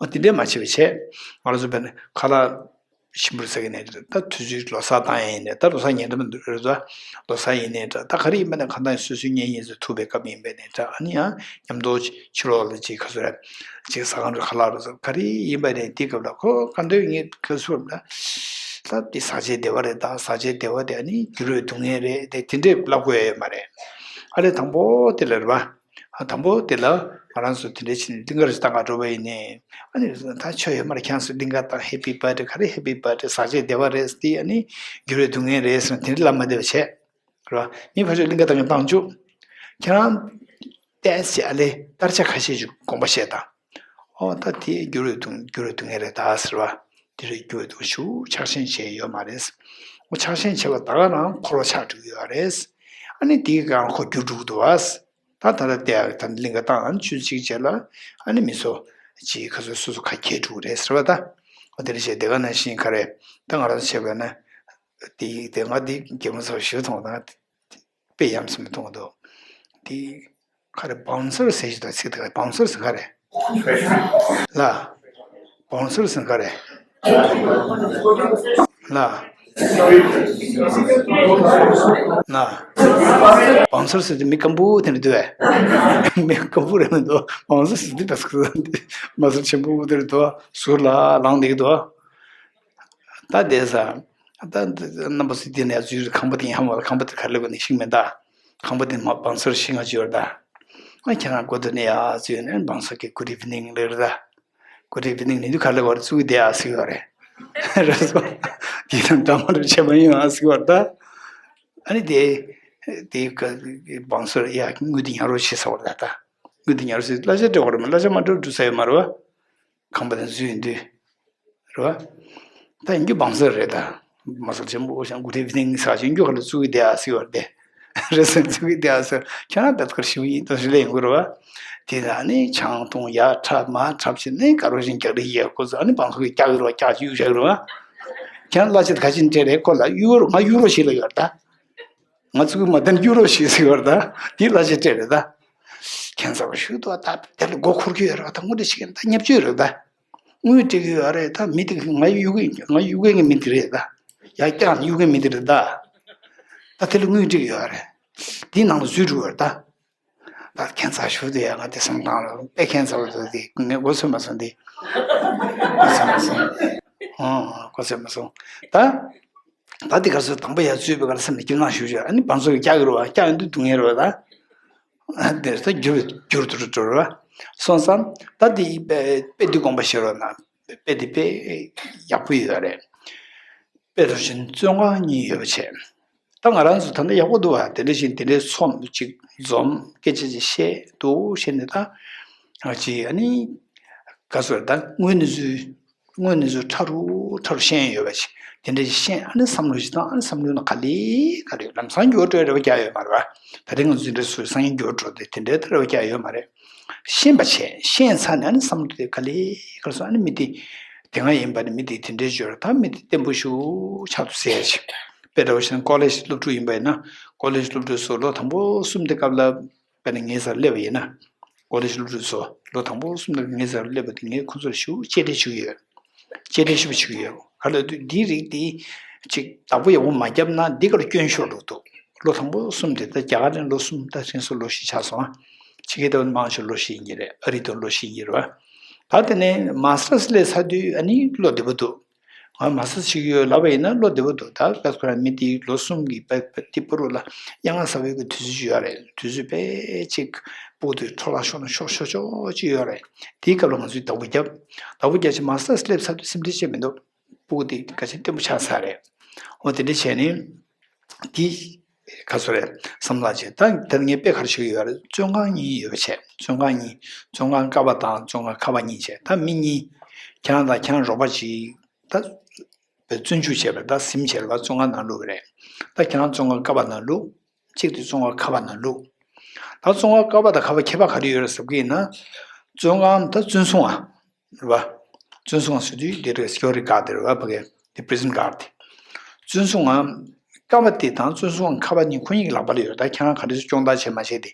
འོ་དེ་འདྲས་མ་བྱེད་པ་བྱས། ང་རང་ཚོ་དཔེར་ན་ཁ་ལག་ཞིམ་པོ་ཟ་གི་ནས་ད་དུས་ཚོད་ལོ་གསར་བཏང་ཡས་ཡིན་ནས། ད་ལོ་གསར་ཉེ་འགྲམ་རེད་བ། ལོ་གསར་ཡིན་ནས་འདྲ། ད་ག་རེ་ཡིན་པ་ནས་གང་ལྟར་སོ་སོའི་གཉེན་ཉེ་ཚོ་ཐུག་པའི་སྐབས་ཡིན་པས་ནས་འདྲ། ཨ་ནི་ཡང་མཉམ་དུ་ཕྱི་ལོགས་ལ་ཅིག་ཁ་སོ་ར་ཅིག་ཟ་ཁང་རུ་ཁ་ལག་རུ་ཟ་ག་རེ་ཡིན་པ་རེད། དེ་སྐབས་ལ་ཁོ་ག་འདོད་ངེས་ཁ་སོ་ར་ད་དེ་ཟག་བཅས་བདེ་བ་རེད། ད་ཟག་བཅས་བདེ་བ་དེ་ཨ་ནི་འགྱུར་བའི་སྡུག་བསྔལ་རེད་དེ། དེ་འདྲས་ལབ་དགོས་ཡ་ཡོད་མ་རེད། ཨ་ལས་དང་པོ་དེ་ལ་རེད་བ། ཨ་དང་པོ་དེ་ལ་ང་རང་ཚོ་དེ་འདྲས་བྱས་ནས་གླིང་ག་རུ་བཏང་ག་འགྲོ་བ་ཡིན་ནས། ཨ་ནི་ད་ཆོ་ཡོད་མ་རེད། ཁྱེད་ཚོ་གླིང་ག་བཏང་ཧེ་པི་བར་ཌེ་ག་རེ་ཧེ་པི་བར་ཌེ་ཟག་བཅས་བདེ་བ་རེད་དེ། ཨ་ནི་འགྱུར་བའི་སྡུག་བསྔལ་རེད་ཟེར་ནས་དེ་འདྲས་ལབ་མ་བདེ་བ་བྱས། རེད་བ། མི་ཕར་ཕྱོགས་གླིང་ག་བཏང་གི་བཏང་བཅུག་ཁྱེད་རང་ཏོག་ཙམ་ཨ་ལས་དར་ཆ་ཁ་ཤས་ཅིག་དགོངས་པ་བཞེས་དང་། ཨོ་ད་དེ་འགྱུར་བའི་སྡུག་འགྱུར་བའི་སྡུག་བསྔལ་རེད་ད་ཟེར་བ། དེ་རེད། འགྱུར་བའི་སྡུག་ཞུ་ཆགས་ཞེན་བྱས་ཡོད་མ་རེད། ཨོ་ཆགས་ཞེན་བྱས་པ་ད་ག་རང་འཁོར་བ་ཆགས་འགྲོ་གི་ཡོད་རེད། ཨ་ནི་དེའི་སྒང་ཁོ་འགྱུར་འགྲོ་གི་འདུག་བ། ད་ད་ལྟ་དེ་ད་གླིང་ག་བཏང་ཨ་ནི་ཆུ་ཚོད་གཅིག་རྗེས་ལ་ཨ་ནི་མི་ཚོ་ཅིག་ཁ་སོ་སོ་སོ་ཁ་གྱེས་འགྲོ་གི་རེད་ཟེར་བ་ད། ཨོ་དེ་འདྲ་བྱས་དེ་ག་ནང་བཞིན་ག་རེད། ད་ང་རང་ཚོ་བྱས་པ་ན། དེ་དེ་ང་དེ་རྒྱལ་མོ་ཚོར་ཞུ་མཐོང་དང་། དཔེ་ཡམ་སུ་མི་མཐོང་འདུག་དེ་ག་རེ་བང་སོར་ཟེར་ཞིག་དང་ཚིག་དེ་ག་རེ་བང་སོར་ཟེར་ག་རེ། ལ། བང་སོར་ཟེར་ག་རེ། ལ། ལ། བང་སོར་ཟེར་དེ་མི་སྐམ་པོ་དེ་འདྲ་འདུག་བས། མི་སྐམ་པོ་རེད་མི་འདུག་བང་སོར་ཟེར་དེ་ད་སྐུ་དེ་མ་སོར་ཆེན་པོ་དེ་འདྲ་འདུག་ཟུར་ལ་ལངས་བསྡད་ཀྱི་འདུག་ད་དེ་ས། ད་རྣམ་པ་ཚོ་འདི་ནས་འཛུལ་ཁང་པ་དེ་ཡང་མ་ཁང་པ་དེ་ག་ལེ་གོ་ནས་ཤིང་མེད་ད། ཁང་པ་དེ་མ་བང་སོར་ཤིང་ང་འཇུར་ད། ཨ་ཁྱེད་རང་སྒོ་དེ་ནས་ཡར་འཛུལ་ནས་བང་སོར་གྱི་Good evening ལེར་ད། Good evening ནི་འདི་ག་ལེ་གོ་བཙུགས་དེ་ཨ་སི་གོ་རེད། རེད་སོ། དེ་དང་འདྲ་མ་འདྲ་བྱས་མ་ཡིན་ཨ་སི་གོ་རེད་ད། ཨ་ནི་དེ། དེ་བང་སོར་ཡ་དངུལ་དེ་ཉར་རོགས་བྱེད་ས་བར་ད་ད། དངུལ་དེ་ཉར་རོགས་བྱེད་གླ་ཆ་སྤྲད་གོ་རེད་མ་གླ་ཆ་མ་སྤྲད་འགྲོ་ས་ཡོད་མ་རེད་བ། ཁང་པ་དེ་འཛུལ་ཡིན་དུས། རེད་བ། ད་ཡིན་རྒྱུ་བང་སོ་རེད་ད། མ་སོ་ཆེན་པོ་ཞང་གུ་ཐེ་བི་ཐེང་ས་ཞིང་རྒྱུ་ཁ་ལ་བཙུགས་ཀྱི་བསྡད་ཨ་སི་བར་དེ། རེ་སེ་བཙུགས་ཀྱི་བསྡད་ཨ་སི་བར་ཁྱོད་རང་ད་ཁར་ཞིག་ཡིན་ད་ཞིག་ལས་ཡོང་གི་རེད་བ། དེ་ད་ནི་ཆང་འཐུང་ཡ་འཁྲབ་མ་འཁྲབ་བྱས་ནས་དཀར་རོ་བཞིན་རྒྱག་རེ་ཡས་ཁོ་ཚོ་ཨ་ནི་བང་སོ་གི་རྒྱག་གི་རེད་བ། རྒྱག་གི་ཡོད་རེད་བ། ཁྱོད་རང་གླ་ཆ་ད་ག་ཅིན་སྤྲད་རེད་ཁོ་ལ་གཡུག་རོགས་ང་གཡུག་རོགས་ཞིག་ལ་ཡོད་རེད་ད། ང་ཚོ་གི་མ་བསྟན་རྒྱུ་རོགས་ཤིག་ཟེར་བར་ད། དེ་ལ་ཞེ་སྤྲད་རེད་ད། ཁྱད་མཚར་བ་ཞིག་འདུག་ད་དེ་ལ་མགོ་འཁོར་གྱི་ཡོད་རེད་ད། དངུལ་འདྲ་ཞིག་ད་བརྙས་བཅོས་རེད་ད། དངུལ་སྤྲད་ཀྱི་ཡོད་རེད་ད། མི་དེ་ང་གཡུག་གི་ང་གཡུག་གི་མི་དེ་རེད་ད། ཡ་ཀྱང་གཡུག་གི་མི་དེ་རེད་ད། ད་དེ་ལ་དངུལ་སྤྲད་ཀྱི་ཡོད་རེད། དེའི་ནང་ལ་འཛུལ་འགྲོ་བར་ད། ད་ཁྱད་མཚར་ཞིག་འདུག་ཡ། ང་དེ་བསམ་སྟངས་ལ་དཔེ་ཁྱད་མཚར་བ་འདུག་དེ་ངས་མགོ་ཚོས་མ་སོང་དེ། མགོ་ཚོས་མ་སོང་། ཨང་མགོ་ཚོས་མ་སོང་། ད། ད་འདི་ག་ཚོད་དང་པོ་ཡར་ཚུད་པའི་ག་ལ་སེམས་ལ་སྐྱིད་སྣང་ཞུ་བྱས་ཨ་ནི་བང་སོ་གི་རྒྱག་གི་རེད་བ། རྒྱག་ཡོང་དུས་སྡུག་བསྔལ་རེད་བ་ད། དེར་ད་འགྱུར་འགྱུར་དུ་འགྲོ་རེད་བ། སོང་ཙང་ད་འདི་དཔེ་དཔེ་འདི་དགོངས་པ་བཞེས་རོགས་གནང་། དཔེ་འདི་དཔེ་ཡག་པོ་ཡོད་རེད། དཔེ་འདི་བཞིན་བཙོན་ཁང་གཉིས་ཡོད་པ་བྱས། ད་ང་རང་ཚོ་ད་ལྟ་ཡག་པོ་འདུག་བ། དེ་འདྲ་བཞིན་དེ་འདྲའི་ཚོམས་ཅིག་འཛོམས་སྐད་ཆ་ཅིག་བཤད་འདུག་བཤད་ནས་ད། ང་ཅི་ཨ་ནི་ག་ཚོད་ད་དངོས་གནས་ཚུལ། དངོས་གནས་ཚུལ་ཕྲ་རུ་ཕྲ་རུ་ཤེས་ཡོད་པ་ཞིག་དེ་འདྲ་ཞིག་ཤེས། ཨ་ནི་བསམ་བློ་ཞིག་བཏང་། ཨ་ནི་བསམ་བློའི་ནང་ག་ལེ་ག་ལེ་ལམ་སང་འགྱུར་བ་འགྲོ་རེ་བ་རྒྱག་ཡོད་མ་རེད་བ། ད་རེས་ང་ཚོ་འདི་འདྲ་སུ་སང་ཉིན་འགྱུར་བ་འགྲོ་དེ་དེ་འདྲའི་ཐད་རེ་བ་རྒྱག་ཡོད་མ་རེད། ཤེས་པ་བྱས། ཤེས་ཚར་ནས་ཨ་ནི་བསམ་བློ་དེ་ག་ལེ་ག་ལེ་སོང་། ཨ་ནི་མི་དེ་དེ་སྔ་ཡིན་པ་ནི་མི་དེ་དེ་འདྲའི་འགྱུར། ད་མི་དེ་བརྟན་པོ་ཞིག་ཆགས་འདུག་ཟེར་ཞིག་དཔེ་འདྲ་བོ་ཞིག་ན་ཀོ་ལེ་ཇི་སློབ་ཕྲུག་ཡིན་པ་ཡིན་ན་ཀོ་ལེ་ཇི་སློབ་ཕྲུག་ཚོ་ལོ་དང་པོ་གསུམ་དེ་སྐབས་ལ། དཔེར་ན་ངའི་སར་སླེབས་པ་ཡིན་ན། ཀོ་ལེ་ཇི་སློབ་ཕྲུག་ཚོ་ལོ་དང་པོ་གསུམ་ལ་ངའི་སར་སླེབས་པ་དེ་ངས་ཁོ་ཚོར་ཞུ་གཅེས་སྤྲས་ཞུ་གི་ཡོད། གཅེས་སྤྲས་ཞུ་བ་ཞུ་གི་ཡོད། ག་ལ་དུས་འདིའི་རིགས་དེ་ཅིག་བདག་པོ་ཡག་པོ་མ་བརྒྱབ་ན་འདི་གར་སྐྱོན་ཤོར་འགྲོ་འདུག་ལོ་དང་པོ་གསུམ་དེ་ད་རྒྱ་གར་ནས་ལོ་གསུམ་ད་ཁྱེད་ཚོ་ལོ་བཞི་ཆགས་སོང་ཨ། ཕྱི་རྒྱལ་དུ་མང་ཆེ་ལོ་བཞི་ཡིན་གྱི་རེད། ཨ་རི་དུ་ལོ་བཞི་ཡིན་གྱི་རེད་བ། ད་དེ་ནས་མ་སི་ཊར་སླེབས་ཚར་དུས་ཨ་ནི་བློ་བདེ་པོ་འདུག་ང་མ་སི་ཊར་བྱེད་ཀྱི་ཡོད་ལབ་པ་ཡིན་ན་བློ་བདེ་པོ་འདུག་ད་ལྟ་ཁོ་རང་མི་དེའི་ལོ་གསུམ་གྱི་དཔེ་དཔེ་དེ་པུ་རུ་ལ་གཡང་ལ་ཟ་བའི་གི་དུས་ཚོད་ཅིག་ཡོད་རེད། དུས་ཚོད་དཔེ་ཅིག་སྤུ་གུ་དེ་འཕྲོ་བརླག་ཤོར་ན་ཤོར་ཤོར་ཤོར་ཅིག་ཡོད་རེད། དེའི་སྐབས་ལ་ང་ཚོས་བདག་པོ་བརྒྱབ། བདག་པོ་བརྒྱབ་ཕྱིན་མ་སི་ཊར་སླེབས་ཚར་དུས་སེམས་ཁྲལ་བྱེད་མི་འདུག་སྤུ་གུ་དེ་ག་ཚོད་བརྟན་པོ་ཆགས་ཚར་རེད། འོ་དེ་འདྲ་བྱས་ནས་དེ་ག་ཚོད་རེད་བསམ་བློ་བྱས། ད་ད་ངས་དཔེ་ག་རེ་ཞུ་གི་ཡོད་རེད། བཙོན་ཁང་གཉིས་ཡོད་པ་བྱས། བཙོན་ཁང་གཉིས། བཙོན་ཁང་ཀ་པ་དང་བཙོན་ཁང་ཁ་པ་གཉིས་བྱས། ད་མི་གཉིས་ཁྱེད་རང་དང་ཁྱེད་རང་རོགས་པ་གཅིག་ད་བཙོན་འཇུག་བྱས་པ་རེད། ད་ཟིན་བྱས་པ་བཙོན་ཁང་ནང་བླུགས་པ་རེད། ད་ཁྱེད་རང་བཙོན་ཁང་ཀ་པ་ནང་བླུགས། གཅིག་དེ་བཙོན་ཁང་ཁ་པ་ནང་བླུགས། ད་བཙོན་ཁང་ཀ་པ་དང་ཁ་པ་ཁྱད་པར་ག་རེ་ཡོད་རེད་ཟེར་གྱི་ཡིན་ན། བཙོན་ཁང་ད་བཙོན་སྲུང་བ་རེད་བ། བཙོན་སྲུང་བ་ཟེར་དུས་འདི་རེད། སི་ཀུ་རི་ཊི་གྷར་ཌི་རེད་བ། ཕ་གི་དེ་པི་རི་ཛོན་གྷར་ཌི་དེ། བཙོན་སྲུང་བ་ཀ་པ་དེ་དང་བཙོན་སྲུང་བ་ཁ་པ་གཉིས་ཁོ་གཉིས་ཀྱི་ལག་པ་ལ་ཡོད། ད་ཁྱེད་རང་ག་འདྲ་སེ་སྐྱོང་བདག་བྱས་མ་བྱས་དེ།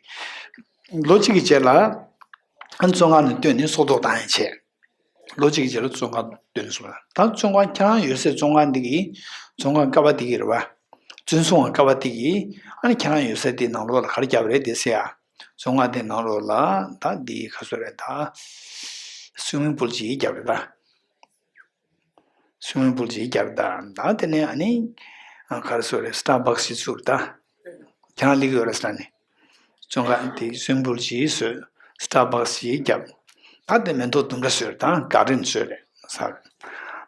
ལོ་གཅིག་གི་རྗེས་ལ་ཨ་ནི་བཙོན་ཁང་ནས་བཏོན་ནས་སྲོག་ཐོག་བཏང་ཡ་བྱས། ལོ་གཅིག་རྗེས་ལ་བཙོན་ཁང་བཏོན་སོང་། ད་བཙོན་ཁང་ཁྱེད་རང་ཡོད་སའི་བཙོན་ཁང་འདི་གི་བཙོན་ཁང་ཀ་པ་འདི་གི་རེད་བ། བཙོན་སྲུང་བ་ཀ་པ་འདི་གི་ཨ་ནི་ཁྱེད་རང་ཡོད་ས་དེའི་ནང་ལོགས་ལ་ག་རེ་བརྒྱབ་རེད་དེ་ཟེར་ཡ། བཙོན་ཁང་དེའི་ནང་ལོགས་ལ་ད་འདི་ག་ཚོད་རེད་ད། སུའི་མིང་པུལ་ཅིག་བརྒྱབ་རེད་ད། སུའི་མིང་པུལ་ཅིག་བརྒྱབ་རེད་ད། ད་དེ་ནས་ཨ་ནི་ག་རེ་ཟེར་རེད། སི་ཊར་བྷག་སི་ཞིག་བཙུགས་རེད་ད། ཁྱེད་རང་སླེབས་ཀྱི་ཡོད་རེད་ཟེར་ནས། བཙོན་ཁང་དེ་སུའི་མིང་པུལ་ཅིག་བཟོས། སི་ཊར་བྷག་སི་ཞིག་བརྒྱབ། ད་དེ་མེ་ཏོག་ལྡུམ་ར་བཟོས་རེད་ད། གར་ཌེན་བཟོས་རེད་ཟེར།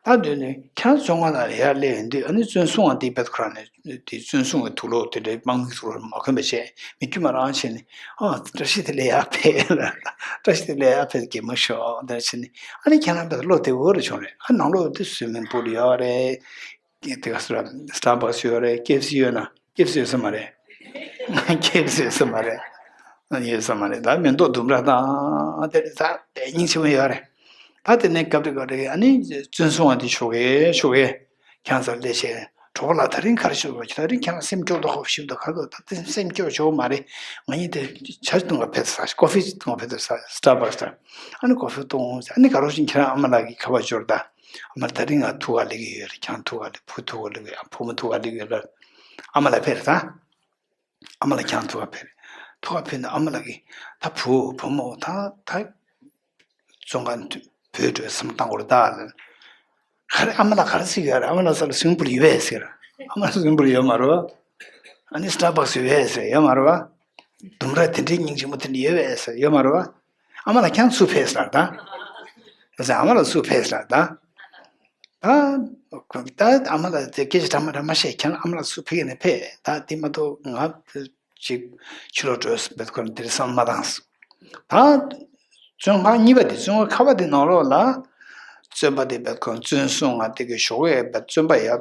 ད་དེ་ནས་ཁྱེད་རང་བཙོན་ཁང་ནང་ལ་ཡར་སླེབས་ཡོང་དུས་ཨ་ནི་བཙོན་སྲུང་བ་དེ་བེད་ཁོ་རང་ནས་དེ་བཙོན་སྲུང་བའི་དུག་ལོག་དེ་འདྲའི་དམག་མིའི་དུག་ལོག་མ་གོན་པ་བྱས་མི་དཀྱུས་མ་རང་བྱས་ནས་ཨ་བཀྲ་ཤིས་བདེ་ལེགས་ཡར་ཕེབས། བཀྲ་ཤིས་བདེ་ལེགས་ཡར་ཕེབས། གད་མོ་ཤོར་དེ་འདྲ་བྱས་ནས་ཨ་ནི་ཁྱེད་རང་བེད་བློ་བདེ་པོ་རེ་བྱུང་རེད། ཨ་ནང་ལོགས་དེ་སུའི་མིང་པུལ་ཡོད་རེད། དེ་ག་ཚོད་རེད། སི་ཊར་བྷག་སི་ཡོད་རེད། ཀེ་ཨེཕ་སི་ཡོད་ན། ཀེ་ཨེཕ་སི་ཡོད་ས་མ་རེད། ཀེ་ཨེཕ་སི་ཡོད་ས་མ་རེད། ཡོད་ས་མ་རེད། ད་མེ་ཏོག་ལྡུམ་ར་དང་དེ་རེད། ད་དཔེ་སྙིང་རྗེ་པོ་ཡོད་རེད། ད་དེ་ནས་སྐབས་དེ་སྐབས་དེ་ཨ་ནི་བཙོན་སྲུང་བ་དེ་ཞོགས་ཀས་ཞོགས་ཀས་ཁྱེད་རང་ཚོ་ལས་བྱེད་གྲོགས་པོ་ལགས་དེ་རིང་ག་རེ་ཞུ་དགོས། དེ་རིང་ཁྱེད་རང་སེམས་སྐྱོ་མདོག་ཁ་པོ་ཞིག་འདུག་ག་རེ་འདུག་ད་དེ་སེམས་སྐྱོ་ཆོག་མ་རེད། ང་གཉིས་དེ་ཇ་འཐུང་ག་ཕེབས་ས། ཀོ་ཕི་འཐུང་ག་ཕེབས་ས། སི་ཊར་བྷག་སི་ད། ཨ་ནི་ཀོ་ཕི་འཐུང་ཟེར། ཨ་ནི་ག་རེ་བྱས་ནས་ཁྱེད་རང་ཨ་མ་ལགས་ཀྱི་ཁ་པར་འབྱོར་ད། ཨ་མ་ལགས་དེ་རིང་ང་ཐུག་ག་སླེབས་ཀྱི་ཡོད་རེད། ཁྱེད་རང་ཐུག་ག་སླེབས། བུ་ཐུག་ག་སླེབས་ཀྱི་ཡོད། བུ་མོ་ཐུག་ག་སླེབས་ཀྱི་ཡོད་ལ། ཨ་མ་ལགས་ཕེབས་རེད་ད། ཨ་མ་ལགས་ཁྱེད་རང་ཐུག་ག་ཕེབས་རེད། ཐུག་ག་ཕེབས་ན་ཨ་མ་ལགས་ཀྱིས་ད་བུ་བུ་མོ་ད་ད་བཙོན་ཁང་བུད་འགྲོ་བསམ་བཏང་གོ་རེད་ད་ལ། ག་རེ་ཨ་མ་ལགས་ག་རེ་ཟེར་གི་ཡོད་རེད། ཨ་མ་ལགས་ས་ལ་སུའི་མིང་པུལ་ཡོད་པས་ཟེར། ཨ་མ་ལགས་སུའི་མིང་པུལ་ཡོད་མ་རེད་བ། ཨ་ནི་སི་ཊར་བྷག་སི་ཡོད་པས་ཟེར་ཡོད་མ་རེད་བ། ལྡུམ་ར་དེ་འདྲའི་སྙིང་རྗེ་མོ་དེ་འདྲ་ཡོད་པས་ཟེར་ཡོད་མ་རེད་བ། ཨ་མ་ལགས་ཁྱེད་རང་ཚུར་ཕེབས་ཟེར་ད། ཟེར་ཨ་མ་ལགས་ཚུར་ཕེབས་ཟེར་ད། ད་ད་ཨ་མ་ལགས་དེ་སྐད་ཆ་འདྲ་མ་འདྲ་མ་བཤད། ཁྱེད་རང་ཨ་མ་ལགས་ཚུར་ཕེབས་ནས་ཕེབས། ད་དེ་མ་གཏོགས་ང་ཅིག་ཕྱི་ལོགས་འགྲོ་ཟེར་བས་ཁོ་རང་དེར་བསམ་མ་བཏང་། ད་བཙོན་ཁང་གཉིས་པ་དེ་བཙོན་ཁང་ཁ་པ་དེ་ནང་ལོགས་ལ་ བཙོན་པ་དེ་བེད་ཁོ་བཙོན་སྲུང་ང་དེ་གི་ཞོགས་ཡས་བེད་བཙོན་པ་ཡ།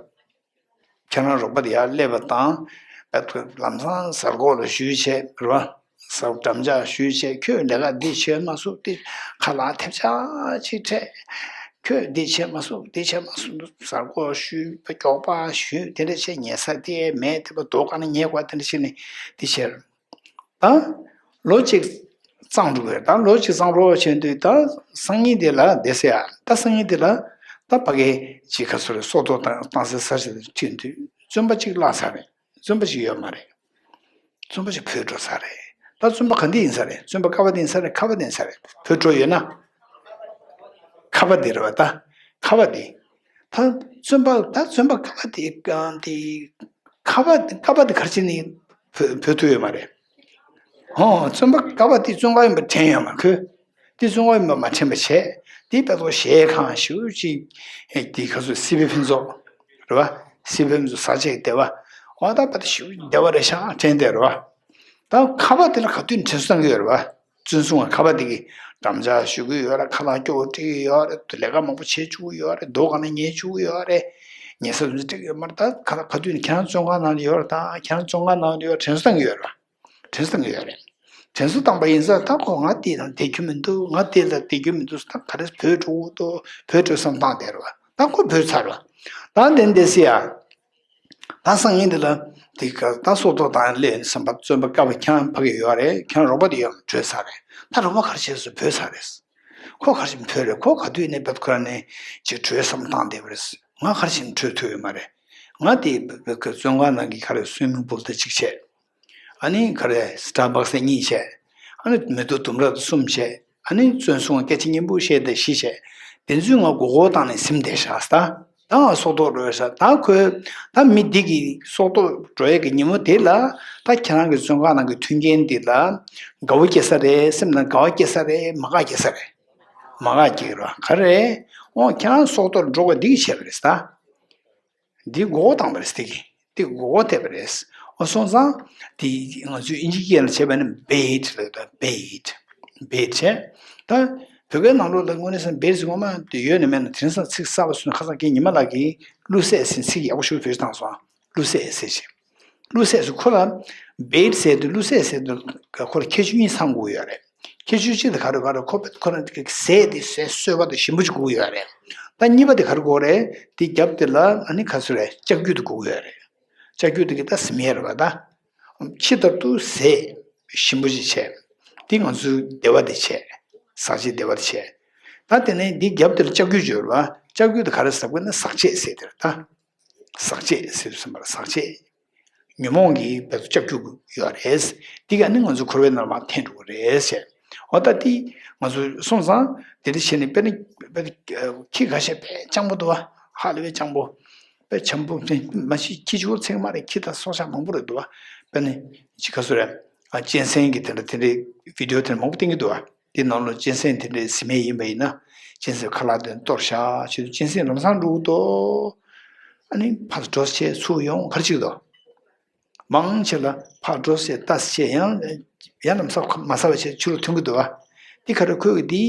ཁྱེད་རང་རོགས་པ་དེ་ཡར་སླེབས་པ་དང་། བེད་ཁོ་ལམ་སང་གཟའ་འཁོར་ལ་ཞུས་བྱས་རོ། གཟའ་འཁོར་འགྲམ་ལྕག་ཞུས་བྱས་ཁྱོད་ལས་ཀ་འདི་བྱས་མ་སུ་དེ་ཁ་ལག་ཐེབས་ཆག་ཅིག་སྤྲད། ཁྱོད་འདི་བྱས་མ་སུ་འདི་བྱས་མ་སུ་གཟའ་འཁོར་ཞུས་པ་མགྱོགས་པ་ཞུས་དེ་འདྲ་བྱས་ཉལ་ས་དེ་མེད་དེ་པ་རྡོ་ག་ན་ཉལ་དགོས་དེ་འདྲ་བྱས་ནས་དེ་བྱས། ད་ལོ་གཅིག་གཙང་འགྲོ་གི་རེད། ད་ལོ་གཅིག་གཙང་རོགས་བྱས་དུས་ད་སང་ཉིན་དེ་ལ་བསྡད་ཟེར་ཡ། ད་སང་ཉིན་དེ་ལ་ད་ཕ་གི་ཅིག་ག་ཚོད་རེད་སྲོག་ཐོག་བཏང་བཏང་སའི་ས་ཆ་དེ་ཁྲིད་དུས་བཙོན་པ་གཅིག་བརླག་ཚར་རེད། བཙོན་པ་གཅིག་ཡོད་མ་རེད། བཙོན་པ་གཅིག་བུད་འགྲོ་ཚར་རེད། ད་བཙོན་པ་ག་འདི་ཡིན་ས་རེད། བཙོན་པ་ཀ་བ་འདི་ཡིན་ས་རེད། ཁ་བ་འདི་ཡིན་ས་རེད། བུད་འགྲོ་ཡོད་ན། ཁ་བ་འདི་རེད་བ་ད། ཁ་བ་འདི། ད་བཙོན་པ་ད་བཙོན་པ་ཀ་བ་འདི་གང་འདི། ཁ་བ་ཀ་བ་འདི་ག་རེ་བྱས་ནས་བུད་བུད་ཐུབ་ཡོད་མ་རེད། ཧོ། བཙོན་པ་ཀ་བ་འདི་བཙོན་ཁང་ཡིན་པ་དྲན་ཡོད་མ་ཁོས། འདི་བཙོན་ཁང་ཡིན་པ་མ་དྲན་པ་བྱས། འདི་དཔེ་ཚོགས་གཞས་ཁང་ཞིག་ཅིག་འདི་ག་ཚོད་སི་པི་ཕུན་ཚོགས་རེད་བ། སི་པི་ཕུན་ཚོགས་ཟ་ཆས་བདེ་བ། འོ་ད་པ་ད་ཞིག་བདེ་བ་རེད་ཤག་དྲན་བསྡད་རེད་བ། ད་ཁ་བ་དེ་ལ་ག་དུས་ནས་དྲན་གསོ་བཏང་གི་ཡོད་རེད་བ། བཙོན་སྲུང་བ་ཁ་བ་དེ་གིས་འགྲམ་ལྕག་གཞུ་གི་ཡོད་རེད། ཁ་ལག་སྐྱོ་བོ་སྤྲད་ཀྱི་ཡོད་རེད། ལས་ཀ་མང་པོ་བྱེད་བཅུག་གི་ཡོད་རེད། རྡོ་གང་ན་ཉལ་བཅུག་གི་ཡོད་རེད། ཉལ་ས་དེ་ཚོ་སྤྲད་ཀྱི་ཡོད་མ་རེད། ད་ཁ་ལག་ག་དུས་ནས་ཁྱེད་རང་བཙོན་ཁང་ནང་ལ་ཡོད་རེད། ད་ཁྱེད་རང་བཙོན་ཁང་ནང་ལ་ཡོད་དྲན་གསོ་བཏང་གི་ཡོད་རེད། དྲན་གསོ་བཏང་གི་ཡོད་རེད། དྲན་གསོ་བཏང་པ་ཡིན་ཙང་ད་ཁོ་ང་དེ་དང་བསྡད་རྒྱུ་མི་འདུག་ང་དེ་ལ་བསྡད་རྒྱུ་མི་འདུག་ད་ག་རེ་བུད་འགྲོ་འདུག་བུད་འགྲོ་བསམ་བཏང་བསྡད་རེད་བ། ད་ཁོ་བུད་ཚར་བ། ད་དེ་འདྲ་སེ་ཡ། ད་སང་ཉིན་དེ་ལ་དེ་ག་ད་སྲོག་ཐོག་བཏང་སླེབས་ནས་བསམ་པ་བཙོན་པ་ཀ་བ་ཁྱེད་རང་ཕ་གི་ཡོད་རེད། ཁྱེད་རང་རོགས་པ་དེ་ཡོད་བྲོས་ཚར་རེད། ད་རོགས་པ་ག་རེ་བྱས་སོང་། བྲོས་ཚར་རེད། ཁོ་ག་རེ་བྱས་བྲོས་རེད། ཁོ་ག་དུས་ནས་བབ་ཁོ་རང་ནས་ཅིག་བྲོས་བསམ་བཏང་བསྡད་པ་རེད། ང་ག་རེ་བྱས་བྲོས་ཐུབ་ཡོད་མ་རེད། ང་དེ་བཙོན་ཁང་ནང་གི་ག་རེ་སུའི་མིང་པུལ་དེ་གཅིག་བྱས། ཨ་ནི་ག་རེ་སི་ཊར་བྷག་སི་གཉིས་བྱས། ཨ་ནི་མེ་ཏོག་ལྡུམ་ར་དེ་གསུམ་བྱས། ཨ་ནི་བཙོན་སྲུང་སྐད་ཆ་སྙན་པོ་བཤད་དེ་བཞི་བྱས། དེ་ཚོས་ང་མགོ་སྐོར་བཏང་ནས་ཟིན་བསྡད་ཤག་ཟེར། ད་ང་སྲོག་ཐོག་འགྲོ་ཡ་ཤག་ད་ཁོས་ད་མི་འདི་གི་སྲོག་ཐོག་འགྲོ་ཡ་གི་ཉིན་མོ་དེ་ལ་ད་ཁྱེད་རང་གི་བཙོན་ཁང་ནང་གི་མཐུན་རྐྱེན་འདི་ལ་དགའ་བོ་སྐྱེ་ས་རེད། སེམས་ནང་དགའ་བ་སྐྱེ་ས་རེད། མ་དགའ་སྐྱེ་ས་རེད། མ་དགའ་སྐྱེ་གི་རེད་བ། ག་རེ་རེད། འོ་ཁྱེད་རང་སྲོག་ཐོག་འགྲོ་དགོས་འདི་གི་བྱས་པ་རེད་ཟེར། ད། འདི་མགོ་སྐོར་བཏང་བ་རེད་ཟེར། དེ་གི་འདི་མགོ་སྐོར་ཐེབས་པ་རེད། འོ་སོང་ཙང་དེ་ང་ཚོས་དབྱིན་ཇིའི་སྐད་ལ་བྱས་པ་ནི་བེད་ལབ་ད། བེད། བེད་བྱས། ད་བོད་སྐད་ནང་ལོགས་ལ་དངོས་གནས་སམ་བེད་ཟེར་ངོ་མ་དེ་ཡོད་ནི་མེད་ན། དེང་སང་ཚིག་གསར་པ་སུ་ནས་ཁ་སང་ཁྱེད་ཉི་མ་ལགས་ཀྱིས་བླུགས་སྲེད་ཟེར་ཚིག་ཡག་པོ་ཞིག་བེད་སྤྱོད་བཏང་སོང་། བླུགས་སྲེད་ཟེར་ཞིག་བླུགས་སྲེད་ཟེར་ཁོ་ལ་བེད་ཟེར་དུས་བླུགས་སྲེད་ཟེར་དུས་ཁོ་ལ་ཁྱད་ཆོས་གཉིས་ཚང་དགོས་ཡོད་རེད། ཁྱད་ཆོས་གཅིག་དེ་ག་རེ་ག་རེ་ཁོ་པས་ཁོ་རང་གི་ཟས་དེ་ཟས་སོས་པ་དང་ཞིམ་པོ་ཅིག་དགོས་ཡོད་རེད། ད་གཉིས་པ་དེ་ག་རེ་དགོས་རེད། དེ་རྒྱབ་དེ་ལ་ཨ་ནི་ག་ཚོད་རེད། ལྕགས་ཀྱུ་དེ་དགོས་ཡོད་རེད། ལྕགས་ཀྱུ་དེ་གི་ད་ཟིན་ཡས་རེད་པ་ད། ཕྱི་ལྟར་དུ་ཟས་ཞིམ་པོ་ཅིག་བྱས། དེ་ང་ཚོའི་བདེ་བ་དེ་བྱས། ཟག་བཅས་བདེ་བ་དེ་བྱས། ད་དེ་ནས་འདི་རྒྱབ་དེར་ལྕགས་ཀྱུ་ཅིག་ཡོད་རེད་པ། ལྕགས་ཀྱུ་དེ་ག་རེ་ཟེར་དགོས་ན་ཟག་བཅས་ཟེར་དེ་རེད་ད། ཟག་བཅས་ཟེར་དུས་ཙམ་པར་ཟག་བཅས། ཉོན་མོངས་ཀྱི་བེད་ལྕགས་ཀྱུ་ཡོད་རེད། འདི་ག་ནི་ང་ཚོ་འཁོར་བའི་ནང་མར་འཐེན་འགྲོ་གི་རེད་ཟེར། འོ་ད་འདི་ང་ཚོ་སོང་ཙང་དེ་འདྲ་བྱས་ནས་དཔེར་ན་དཔེར་ན་ཁྱི་ཁ་ཤས་དཔེ་སྤྱང་པོ་འདུག་བ། ཧ་ལས་པའི་སྤྱང་པོ། དཔེ་འཇམ་པོ་མ་གཞི་ཁྱི་ཆུ་བོར་ཚེག་མ་རེད། ཁྱི་དང་སྲོག་ཆགས་མང་པོ་རེད་འདུག་བ། དཔེར་ན་ཅི་ག་སུ་རེད། ཨ་གཅན་གཟན་གྱི་དེ་འདྲ་དེ་འདྲའི་བི་ཌིའོ་དེ་འདྲ་མང་པོ་བསྟན་གྱི་འདུག་བ། འདི་ནང་ལོགས་གཅན་གཟན་དེ་འདྲའི་ཟིན་མེད་ཡིན་པ་ཡིན་ན། གཅན་གཟན་ཁ་ལག་དེ་གཏོར་བཞག་བྱེད་དུས་གཅན་གཟན་ལམ་སང་འགྲོ་གི་འདུག་ཨ་ནི་ཕར་འགྲོ་བྱས་ཚུར་ཡོང་ག་རེ་བྱེད་ཀྱི་འདུག་མང་ཆེ་ལ་ཕར་འགྲོ་བྱས་ལྟ་བྱས་ཡང་ཡང་ལམ་སང་མ་ཟ་བ་བྱས་ཕྱི་ལོགས་ཐོན་གྱི་འདུག་བ། འདི་ག་རེ་ཁོས་གི་འདི་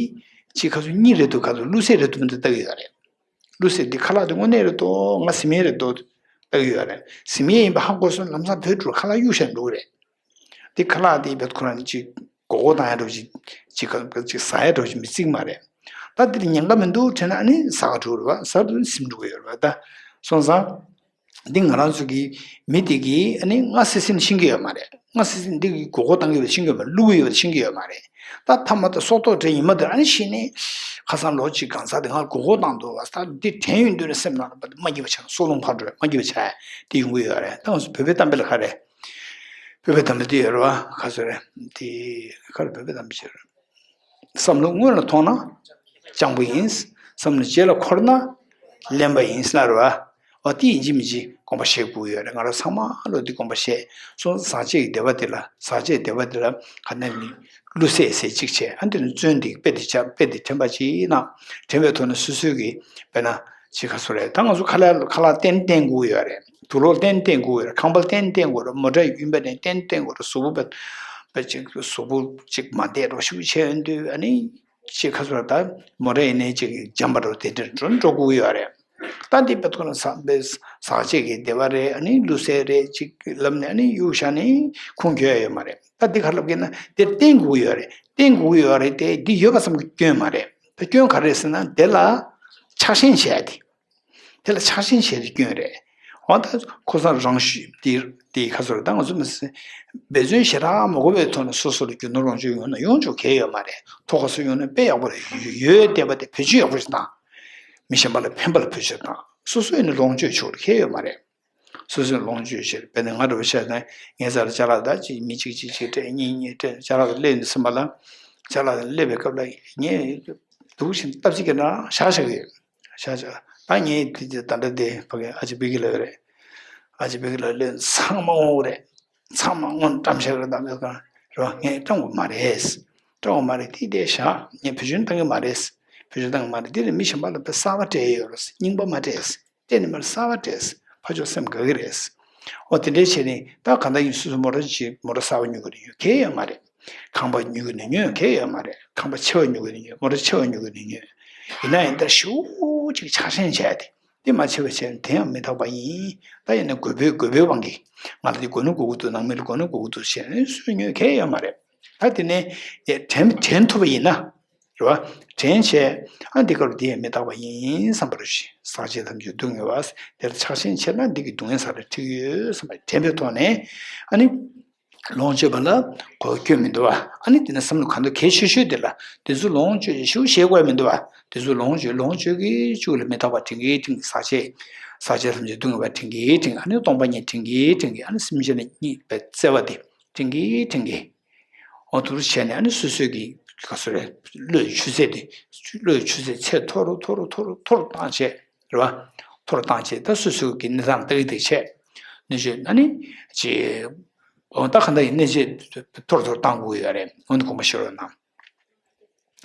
ཅི་ག་སུ་གཉིས་རེད་འདུག་ག་སུ་བླུགས་སྲེད་རེད་འདུག་མི་འདུག་ལྟ་གི་ཡོད་རེད། བླུགས་སྲེད་འདི་ཁ་ལག་དེ་དངོས་གནས་རེད་འདུག་ང་ཟིན་མེད་རེད་འདུག་ལྟ་གི་ཡོད་རེད། ཟིན་མེད་ཡིན་པ་ཧ་གོ་སོང་ན་ལམ་སང་བུད་འགྲོ་ཁ་ལག་གཡུག་བཞག་འགྲོ་གི་རེད། འདི་ཁ་ལག་དེ་བེད་ཁོ་རང་ཅིག་མགོ་སྐོར་བཏང་ཡ་འདྲ་བོ་ཅིག་ཅིག་ག་ཅིག་ཟ་ཡ་འདྲ་བོ་ཅིག་མི་རྩིག་མ་རེད། ད་འདིར་ཉེན་ཁ་མི་འདུག་དྲན་ན་ཨ་ནི་ཟ་ག་འགྲོ་རེད་བ། ཟ་འགྲོ་ཟིན་འགྲོ་གི་ཡོད་རེད་བ། ད་སོང་ཙང་། འདི་ང་རང་ཚོ་གི་མི་དེ་གིས་ཨ་ནི་སྔ་སེ་སེ་ནས་ཤེས་ཀྱི་ཡོད་མ་རེད། སྔ་སེ་སེ་ནས་འདི་གི་མགོ་སྐོར་བཏང་གི་ཡོད་པ་ཤེས་ཀྱི་ཡོད་མ་རེད། བླུག་གི་ཡོད་པ་ཤེས་ཀྱི་ཡོད་མ་རེད། ད་མཐའ་མ་ད་སྲོག་ཐོག་དེ་ཡིན་མ་དེ་ཨ་ནི་ཤེས་ནས་ཁ་སང་ལོ་གཅིག་གང་ཟག་དེ་ང་མགོ་སྐོར་བཏང་འདུག་བ། ད་འདི་དྲན་ཡོང་དུས་ནས་སེམས་ནང་ལ་མ་སྐྱིད་པ་ཆགས། སྲོག་རླུང་ཕར་འགྲོ་མ་སྐྱིད་པ་ཆགས་དེ་ཡོང་གི་ཡོད་རེད། ད་ང་ཚོ་བོད་པའི་གཏམ་དཔེ་ལ་ག་རེ། བོད་པའི་གཏམ་དཔེ་དེ་ཡོད་རེད་བ། ག་ཚོད་རེད། དེ་ག་རེ་བོད་པའི་གཏམ་དཔེ་ཅིག་རེད། བསམ་བློ་སྔོན་ལ་ཐོངས་ན་སྤྱང་པོ་ཡིན། བསམ་བློ་རྗེས་ལ་འཁོར་ན་གླེན་པ་ཡིན་ཟེར་ལབ་རེད་བ། འོ་དེ་ཡིན་གཅིག་མིན་གཅིག་དགོངས་པ་བཞེས་དགོས་ཡོད་རེད། ང་རང་ཚང་མ་ལོ་འདི་དགོངས་པ་བཞེས་སོང་། ཟག་བཅས་ཀྱི་བདེ་བ་དེ་ལ། ཟག་བཅས་བདེ་བ་དེ་ལ་ག་ནས་ནི་བླུགས་སྲེད་ཟེར་གཅིག་བྱས། ཨ་འདི་ནི་བཙོན་འདི་དཔེ་འདི་བཅག་དཔེ་འདི་དྲན་པ་ཅིག་ན། དྲན་པའི་ཐོག་ནས་སོ་སོའི་གི་དཔེར་ན་ཅིག་ག་ཚོད་རེད། ད་ང་ཚོ་ཁ་ལག་ཁ་ལག་ཏན་ཏན་དགོས་ཡོད་རེད། དུག་ལོག་ཏན་ཏན་དགོས་རེད། ཁང་པ་ཏན་ཏན་དགོས་རེད། མོ་ཊ་ཡིན་པ་ནས་ཏན་ཏན་དགོས་རེད། གཟུགས་པོ་པ་པ་ཅིག་གཟུགས་པོ་ཅིག་མ་བདེ་རོ་ཞུ་བྱས་ཡོང་དུས་ཨ་ནི་ ཅིག་ཁ་སོ་ད་མོ་རེ་ཡིན་ནའི་ཅིག་འཇམ་པ་རུ་དེ་འདྲ་འགྲོ་འགྲོ་དགོས་ཡོད་རེད། ད་འདི་བེད་ཁོ་ན་ཟག་པའི་ཟག་བཅས་ཀྱི་བདེ་བ་རེད། ཨ་ནི་ལུས་སེམས་རེད་ཅིག་ལབ་ནས་ཨ་ནི་གཡུག་བཞག་ནས་ཁུངས་འཁྱོལ་ཡ་ཡོད་མ་རེད། ད་འདི་ག་ལབ་ཀྱི་ན་དེ་བསྟེན་དགོས་ཡོད་རེད། བསྟེན་དགོས་ཡོད་རེད་དེ་འདི་ཡོད་པ་ཙམ་གྱི་སྐྱོན་མ་རེད། ད་སྐྱོན་ག་རེ་ཟེར་ན་དེ་ལ་ཆགས་ཞེན་བྱས་ཏེ། དེ་ལ་ཆགས་ཞེན་བྱས་ཏེ་སྐྱོན་རེད། འོ་ད་ཁོ་ཚང་རང་ཤུགས་དེ་དེ་ག་ཚོད་རེད། ད་ང་ཚོ་མི་སེ་འབད་བརྩོན་ཞེ་དྲག་མ་དགོས་པའི་ཐོག་ནས་སོ་སོ་ལ་རྒྱུ་ནོར་ལོངས་སྤྱོད་ཡོང་ན་ཡོང་ཆོག་གལ་ཡོད་མ་རེད། ཐོག་ཁ་སོ་ཡོང་ན་དཔེ་ཡག་པོ་རེད། ཡོད་བསྡད་པ་དེ་བེད་སྤྱོད་ཡག་པོ་ཞིག་བཏང་། མི་གཞན་པ་ལ་ཕན་པ་ལ་བེད་སྤྱོད་བཏང་། སོ་སོ་ཡིན་ན་ལོངས་སྤྱོད་ཆོག་གལ་ཡོད་མ་རེད། སོ་སོའི་ལོངས་སྤྱོད་ཆེད་དཔེར་ན་ང་འདྲ་བོ་བཤད་ན་ངའི་རྩར་ཅ་ལག་ད་ཅིག་མི་གཅིག་གཅིག་གཅིག་སྤྲད་གཉིས་གཉིས་སྤྲད་ཅ་ལག་སླེབས་ནས་སེམས་པ་ལ་ཅ་ལག་སླེབས་པའི་སྐབས་ལ་ངས་སྡུག་ཅིང་སྟབས་གཅིག་གི་ནང་བཞག་བཞག་གི་ཡོད། བཞག་བཞག་ད་ངས་དེ་ད་ལྟ་དེ་ཕ་གི་ཨ་ཅེ་བི་གི་ལ་ཡོད་རེད། ཨ་ཅེ་བི་གི་ལ་སླེབས་ཚང་མ་འོང་གི་རེད། ཚང་མ་སྔོན་བཀྲམ་བཞག་རེད། ད་མེད་ག་རེད་བ། ངས་བཀྲམ་དགོས་མ་རེད། བཀྲམ་དགོས་མ་རེད། དེ་དེ་བཞག་ངས་བེད་སྤྱོད་བཏང་གི་མ་རེད། བེད་སྤྱོད་བཏང་གི་མ་རེད། དེ་ལ་མི་གཞན་པ་ལ་དཔེ་གསར་པ་སྤྲད་ཡོད་རེད། རྙིང་པ་མ་སྤྲད། གཏན་ནས་མར་གསར་པ་སྤྲད། ཕར་ཕྱོགས་སེམས་དགའ་གི་རེད། འོ་དེ་འདྲའི་བྱས་ནས་ད་གང་ལྟར་ཡིན་སོ་སོ་མོ་ཊ་ཅིག་མོ་ཊ་གསར་པ་ཉོ་གི་ནས་ཉོས་གལ་ཡོད་མ་རེད། ཁང་པ་ཉོ་གི་ནས་ཉོས་གལ་ཡོད་མ་རེད། ཁང་པ་ཆེ་བ་ཉོ་གི་ནས་ཉོས། མོ་ཊ་ཆེ་བ་ཉོ་གི་ནས་ཉོས། ཡིན་ན་ཡང་ད་ཞེ་པོ་ཅིག་ཆགས་ཞེན་བྱས་ཏེ་དེ་མ་བྱས་པ་བྱས་ན་དེ་ཡང་མི་རྟག་པ་ཡིན། ད་ཡིན་ན་དགོས་པའི་དགོས་པའི་དབང་གིས་ང་ལ་དེ་དགོས་ན་དགོས་ཀྱི་འདུག་ནང་མི་ལ་དགོས་ན་དགོས་ཀྱི་འདུག་བྱས་ནས་སུས་ཉོས་གལ་ཡོད་མ་རེད། ད་དེ་ནས་དྲན་དྲན་ཐུབ་པ་ཡིན་ན། རེད་བ། དྲན་བྱས། ཨ་འདི་སྐབས་འདི་ཡང་མི་རྟག་པ་ཡིན་བསམ་པ་རེད། ཟག་བཅས་ཐམས་ཅད་སྡུག་བསྔལ་བ། དེར་ཆགས་ཞེན་ཆེ་ན་འདི་གི་སྡུག་བསྔལ་ས་རེ་འཁྲིད་ཡོད་བསམ་པ་དྲན་པའི་ཐོག་ནས། ཨ་ནི། ལོངས་སྤྱོད་པ་ལ་གོ་སྐྱོན་མི་འདུག་བ། ཨ་ནི་དེ་ནས་བསམ་བློ་གང་འདུག་གལ་ཆེ་ཤོས་དེ་ལ་དེ་ཚོ་ལོངས་སྤྱོད་ཞུ་ཞེས་དགོས་མི་འདུག་བ། དེ་ཚོ་ལོངས་སྤྱོད་ལོངས་སྤྱོད་ཀྱི་ཆུ་ལ་མི་རྟག་པ་དྲན་གྱི་དྲན་གྱི་ཟག་བཅས། ཟག་བཅས་ཐམས་ཅད་སྡུག་བསྔལ་བ་དྲན་གྱི་དྲན་གྱི། ཨ་ནི་སྟོང་པ་ཉིད་དྲན་གྱི་དྲན་གྱི། ཨ་ནི་སེམས་ཅན་ལ་གཉིས་པའི་བརྩེ་བ་དེ་དྲན་གྱི་དྲན་གྱི། འོ་དུ་རུ་བྱས་ནས་ཨ་ནི་སོ་སོའི་གི་ག་སོ་རེད། བློའི་ཆུ་ཚད་དེ་བློའི་ཆུ་ཚད་ཚད་མཐོ་རུ་མཐོ་རུ་མཐོ་རུ་མཐོ་རུ་བཏང་བྱས་རེད་བ། མཐོ་རུ་བཏང་བྱས་ད་སོ་སོའི་གི་གནས་སྟངས་ལྟ་གི་དེ་བྱས། ནུས་ཆོད་ཨ་ནི་ཅི། འོ་ད་ག་འདྲ་ཡིན་གནས་ཆེ་མཐོ་རུ་མཐོ་རུ་བཏང་དགོས་ཡོད་རེད། འོ་ནི་དགོངས་པ་བཞེས་རོགས་གནང་།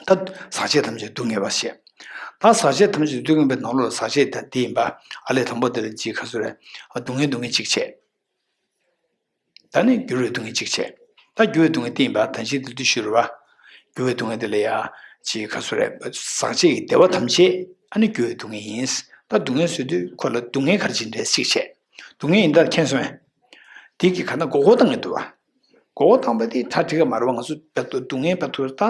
ད་ཟག་བཅས་ཐམས་ཅད་སྡུག་བསྔལ་བ་ཞེས། ད་ཟག་བཅས་ཐམས་ཅད་སྡུག་བསྔལ་བའི་ནང་ལོགས་ཟག་བཅས་ད་འདི་ཡིན་པ། ཨ་ལས་དང་པོ་དེ་ལ་ཅི་ག་སོ་རེད། སྡུག་བསྔལ་སྡུག་བསྔལ་གཅིག་བྱས། ད་ནི་འགྱུར་བའི་སྡུག་བསྔལ་གཅིག་བྱས། ད་འགྱུར་བའི་སྡུག་བསྔལ་དེ་ཡིན་པ་ད་ཅི་དེ་དུས་ཞུ་རུ་བ། འགྱུར་བའི་སྡུག་བསྔལ་དེ་ལ་ཡ་ཅི་ག་སོ་རེད། ཟག་བཅས་ཀྱི་བདེ་བ་ཐམས་ཅད་ཨ་ནི་འགྱུར་བའི་སྡུག་བསྔལ་ཡིན། ད་སྡུག་བསྔལ་ཟེར་དུས་ཁོ་ལ་སྡུག་བསྔལ་ག་རེ་ཅིག་འདྲ་གཅིག་བྱས། སྡུག་བསྔལ་ཡིན་ད་མཁྱེན་སོང་ངས། དེ་གི་ག་ན་མགོ་སྐོར་བཏང་གི་འདུག་བ། མགོ་སྐོར་བཏང་པ་དེ་ཁྲ་ཁྲིག་ག་མ་རེད་བ། ང་ཚོ་བེད་དུ་སྡུག་བསྔལ་བེད་དུ་ད་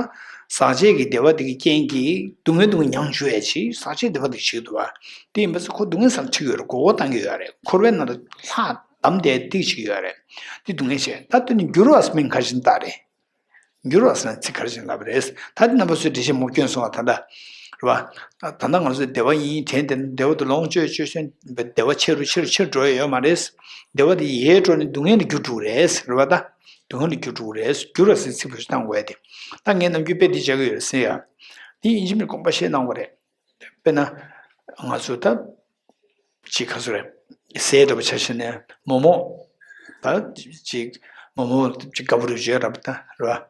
ཟག་བཅས་ཀྱི་བདེ་བ་དེ་གི་རྐྱེན་གྱིས་སྡུག་བསྔལ་སྡུག་བསྔལ་མྱང་བཅུག་ཡ་ཆེ་ཟག་བཅས་བདེ་བ་དེ་བྱེད་ཀྱི་འདུག་བ། དེ་ཡིན་པ་ཚོ་ཁོ་སྡུག་བསྔལ་སར་ཁྲིད་ཀྱི་ཡོད་རེད། མགོ་སྐོར་བཏང་གི་ཡོད་རེད། འཁོར་བའི་ནང་དུ་ལྷག་བསྡམས་ཏེ་ཏིག་ཅིག་ཡོད་རེད། དེ་སྡུག་བསྔལ་བྱས། ད་དེ་ནི་འགྱུར་བ་སྨིན་ག་རེ་བྱས་ནས་རེད། འགྱུར་བ་ཟེར་ན་ཚིག་ག་རེ་བྱས་ནས་ལབ་པ་རེད། ད་དེ་རྣམ་པ་ཚོས་འགྲེལ་བཤད་མང་པོ་བསྐྱོན་སོང་བ། ད་ལྟ་རེད་བ། ད་ལྟ་ང་ཚོས་བདེ་བ་ཡིན་དྲན་དེ་བདེ་བ་དེ་ལོངས་སྤྱོད་སྤྱོད་བཞིན་བདེ་བ་ཆེ་རུ་ཆེ་རུ་ཆེ་རུ་འགྲོ་ཡ་ཡོད་མ་རེད། བདེ་བ་དེ་ཡལ་འགྲོ་ནས་སྡུག་བསྔལ་དུ་འགྱུར་འགྲོ་གི་རེད། རེད་བ། ད་སྡུག་བསྔལ་དུ་འགྱུར་འགྲོ་གི་རེད། འགྱུར་བ་ཟེར་ཚིག་བེད་སྤྱོད་བཏང་དགོས་ཡ་དེ། ད་ངས་ནམ་རྒྱུན་དཔེ་འདི་བྱ་གི་ཡོད་རེད་ཟེར་ཡ། དེ་ཡིན་གཅིག་མིན་དགོངས་པ་བཞེས་གནང་དགོས་རེད། དཔེར་ན། ང་ཚོ་ད། ཅིག་ག་ཚོད་རེད། ཟས་འདྲ་པོ་ཆ་བཞག་ན་མོག་མོག་ད་ཅིག་མོག་མོག་ཅིག་དགའ་པོ་རུ་བརྗོད་རབ་ད་རེད་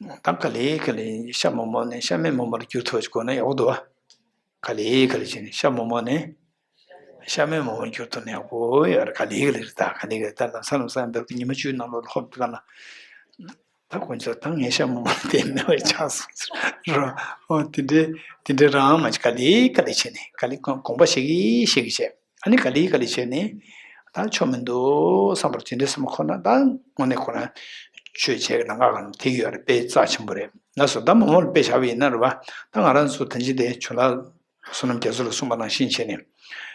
བ། ད་ག་ལེ་ག་ལེ་ཤ་མོག་མོག་ནས་ཤ་མེད་མོག་མོག་ལ་འགྱུར་ཐུབ་པ་ཅིག་དགོས་ན་ཡག་པོ་འདུག་བ། ག་ལེ་ག་ལེ་བྱས་ནས་ཤ་མོག་མོག་ནས་ཤ་མེད་མོག་མོག་ལ་འགྱུར་ཐུབ་ན་ཡག་པོ་ཡོད་རེད། ག་ལེ་ག་ལེ་རེད། ད་ག་ལེ་ག་ལེ་ད་ལམ་སང་ལམ་སང་འདིར་ཉི་མ་བཅུའི་ནང་ལོགས་ལ་ཧོབ་དུས་ག་ལ། ད་དཀོན་མཆོག་ད་ངས་ཤ་མོག་མོག་དེ་མེད་པ་ཆགས་སོང་ཟེར་རོ། ཨོ་དེ་འདྲའི་དེ་འདྲའི་རང་མ་ག་ལེ་ག་ལེ་བྱས་ནས་ག་ལེ་དགོངས་པ་བཞེས་ཀྱི་བཞེས་ཀྱི་བྱས། ཨ་ནི་ག་ལེ་ག་ལེ་བྱས་ནས་ད་ཆོ་མི་འདུག་བསམ་པར་དེ་འདྲའི་བསམ་ཁོ་ན་ད་དངོས་གནས་ཁོ་ན་ཆོས་བྱས་ཀྱི་ལམ་ཁ་གང་དེ་ཡོད་རེད། དཔེ་རྩ་ཆེན་པོ་རེད། ལགས་སོ། ད་མོག་མོག་ལ་དཔེ་བཞག་པ་ཡིན་ན་རེད་བ། ད་ང་རང་ཚོ་ད་ཅི་དེ་ཆོས་ལ། བསོད་ནམས་རྒྱ་མཚོ་ལ་གསུངས་པ་ནང་བཞིན་བྱས་ནས།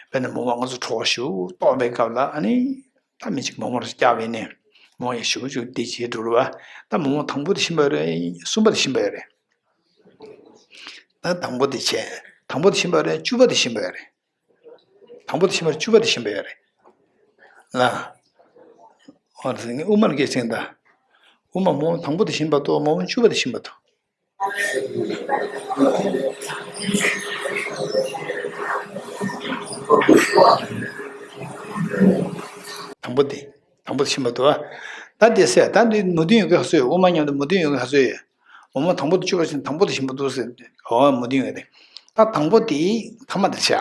དཔེར་ན་མོག་མོག་ང་ཚོ་གྲོགས་ཞིག་གཏོགས་པའི་སྐབས་ལ་ཨ་ནི། ད་མི་གཅིག་མོག་མོག་རེ་བཀྱག་པས་ནས། མོག་མོག་ཡང་ཞེ་པོ་ཅིག་དེ་བྱེད་འགྲོ་རུ་བ། ད་མོག་མོག་དང་པོ་དེ་ཤེས་པ་རེད། གསུམ་པ་དེ་ཤེས་པ་རེད། ད་དང་པོ་དེ་བྱས། དང་པོ་དེ་ཤེས་པ་རེད། བཅུ་པ་དེ་ཤེས་པ་རེད། དང་པོ་དེ་ཤེས་པ་རེད། བཅུ་པ་དེ་ཤེས་པ་རེད། ལ། ཨོ་དབུ་མ་ལ་སྐད་ཆེན་ད། དབུ་མ་མོག་མོག་དང་པོ་དེ་ཤེས་པ་དང་མོག་མོག་བཅུ་པ་དེ་ཤེས་པ་དང་། དང་པོ་དེ། དང་པོ་དེ་ཤེས་པ་འདུག་ཨ། ད་དེ་ཟེར་ད་འདི་མོ་བདུན་ཡོད་གི་ཧ་སོ་ཡོད། དབུ་མ་མཉམ་དུ་མོ་བདུན་ཡོད་གི་ཧ་སོ་ཡོད། འོ་མ་དང་པོ་དེ་བཅུ་པ་ཞིག་དང་པོ་དེ་ཤེས་པ་འདུག་ཟེར། འོ་མོ་བདུན་ཡོད་དེ། ད་དང་པོ་དེ་ཐ་མ་དེ་བྱ།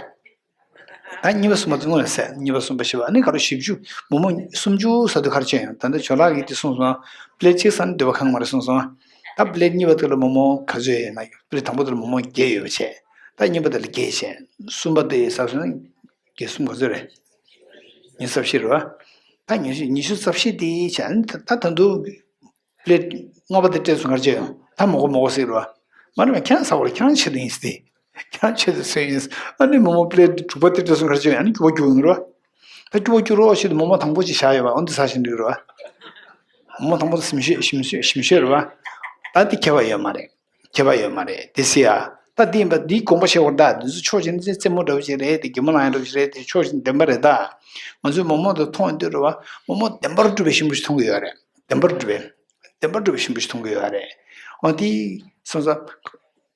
ད་གཉིས་པ་གསུམ་པ་དེ་སྔོན་ལ་ཟེར། གཉིས་པ་གསུམ་པ་བཞི་པ་ཨ་ནི་ག་རེ་བཞི་བཅུ་མོག་མོག་སུམ་ཅུ་ཟེར་དུས་ག་རེ་བྱས་ཡོང་། ད་ལྟ་ཇོ་ལགས་ཀྱིས་དེ་གསུངས་སོང་། པླེ་གཅིག་ས་ནི་འདོད་པ་ཁེངས་མ་རེད་གསུངས་སོང་། ད་པི་ལེཊ་གཉིས་པ་དེ་ལ་མོག་མོག་ག་ཚོད་ཡོད་ན། པི་ལེཊ་དང་པོ་དེ་ལ་མོག་མོག་བརྒྱད་ཡོད་པ་བྱས། ད་གཉིས་པ་དེ་ལ་བརྒྱད་བྱས། གསུམ་པ་དེ་ཡི་ཟབ་སོང་ན་བརྒྱད་གསུམ་ག་ཚོད་རེད། ཉི་ཤུ་རྩ་བཞི་རེད་བ། ད་ཉི་ཤུ་ཉི་ཤུ་རྩ་བཞི་དེ་བྱས་ད་ད་དུང་པི་ལེཊ་ལྔ་པ་དེ་སྤྲད་སོང་ག་རེ་བྱས་ཡོང་། ད་མོག་མོག་ཟེར་རེད་བ། མ་རེད་བ། ཁྱེད་རང་ཟ་བ་རེད། ཁྱེད་རང་ཆེད་དུ་ཡིན་ཟེར་ཏེ། ཁྱེད་རང་ཆེད་དུ་ཟོས་ཡིན། ཨ་ནི་མོག་མོག་པི་ལེཊ་དྲུག་པ་དེ་སྤྲད་སོང་ག་རེ་བྱས་ཡོང་། ཨ་ནི་སྐྱུར་པོ་སྐྱུར་ཡོང་རེད་བ། ད་སྐྱུར་པོ་སྐྱུར་རོགས་ཞེས་དུ་མོག་མོག་དང་པོ་ཅིག་བཞག་ཡོད་པ། འོ་འདི་ཟ་བཞིན་འདུག་རེད་བ། མོག་མོག་དང་པོ་དེ་ཞིམ་ཤོས་ཞིམ་ཤོས་ཞིམ་ཤོས་རེད་བ། ད་འདི་ཁྱད་པར་ཡོད་མ་རེད། ཁྱད་པར་ཡོད་མ་རེད་དེ་ཟེར་ཡ། ད་འདི་ཡིན་པ་འདིའི་དགོངས་པ་བཞེས་དགོས་རེད་ད། འདི་ཚོ་ཕྱོགས་གཅིག་ནས་རྩེད་མོ་འདྲ་བོ་ཞིག་རེད་དེ། གད་མོ་ལངས་ཡ་འདྲ་བོ་ཞིག་རེད་དེ། ཕྱོགས་གཅིག་ནས་བདེན་པ་རེད་ད། ང་ཚོས་མོག་མོག་དེ་མཐོང་ཡོང་དུས་རེད་བ། མོག་མོག་བདེན་པར་གྲུབ་པའི་ཞིམ་པོ་ཞིག་མཐོང་གི་ཡོད་རེད། བདེན་པར་གྲུབ་པའི་བདེན་པར་གྲུབ་པའི་ཞིམ་པོ་ཞིག་མཐོང་གི་ཡོད་རེད། འོ་དེ་སོང་ཙང་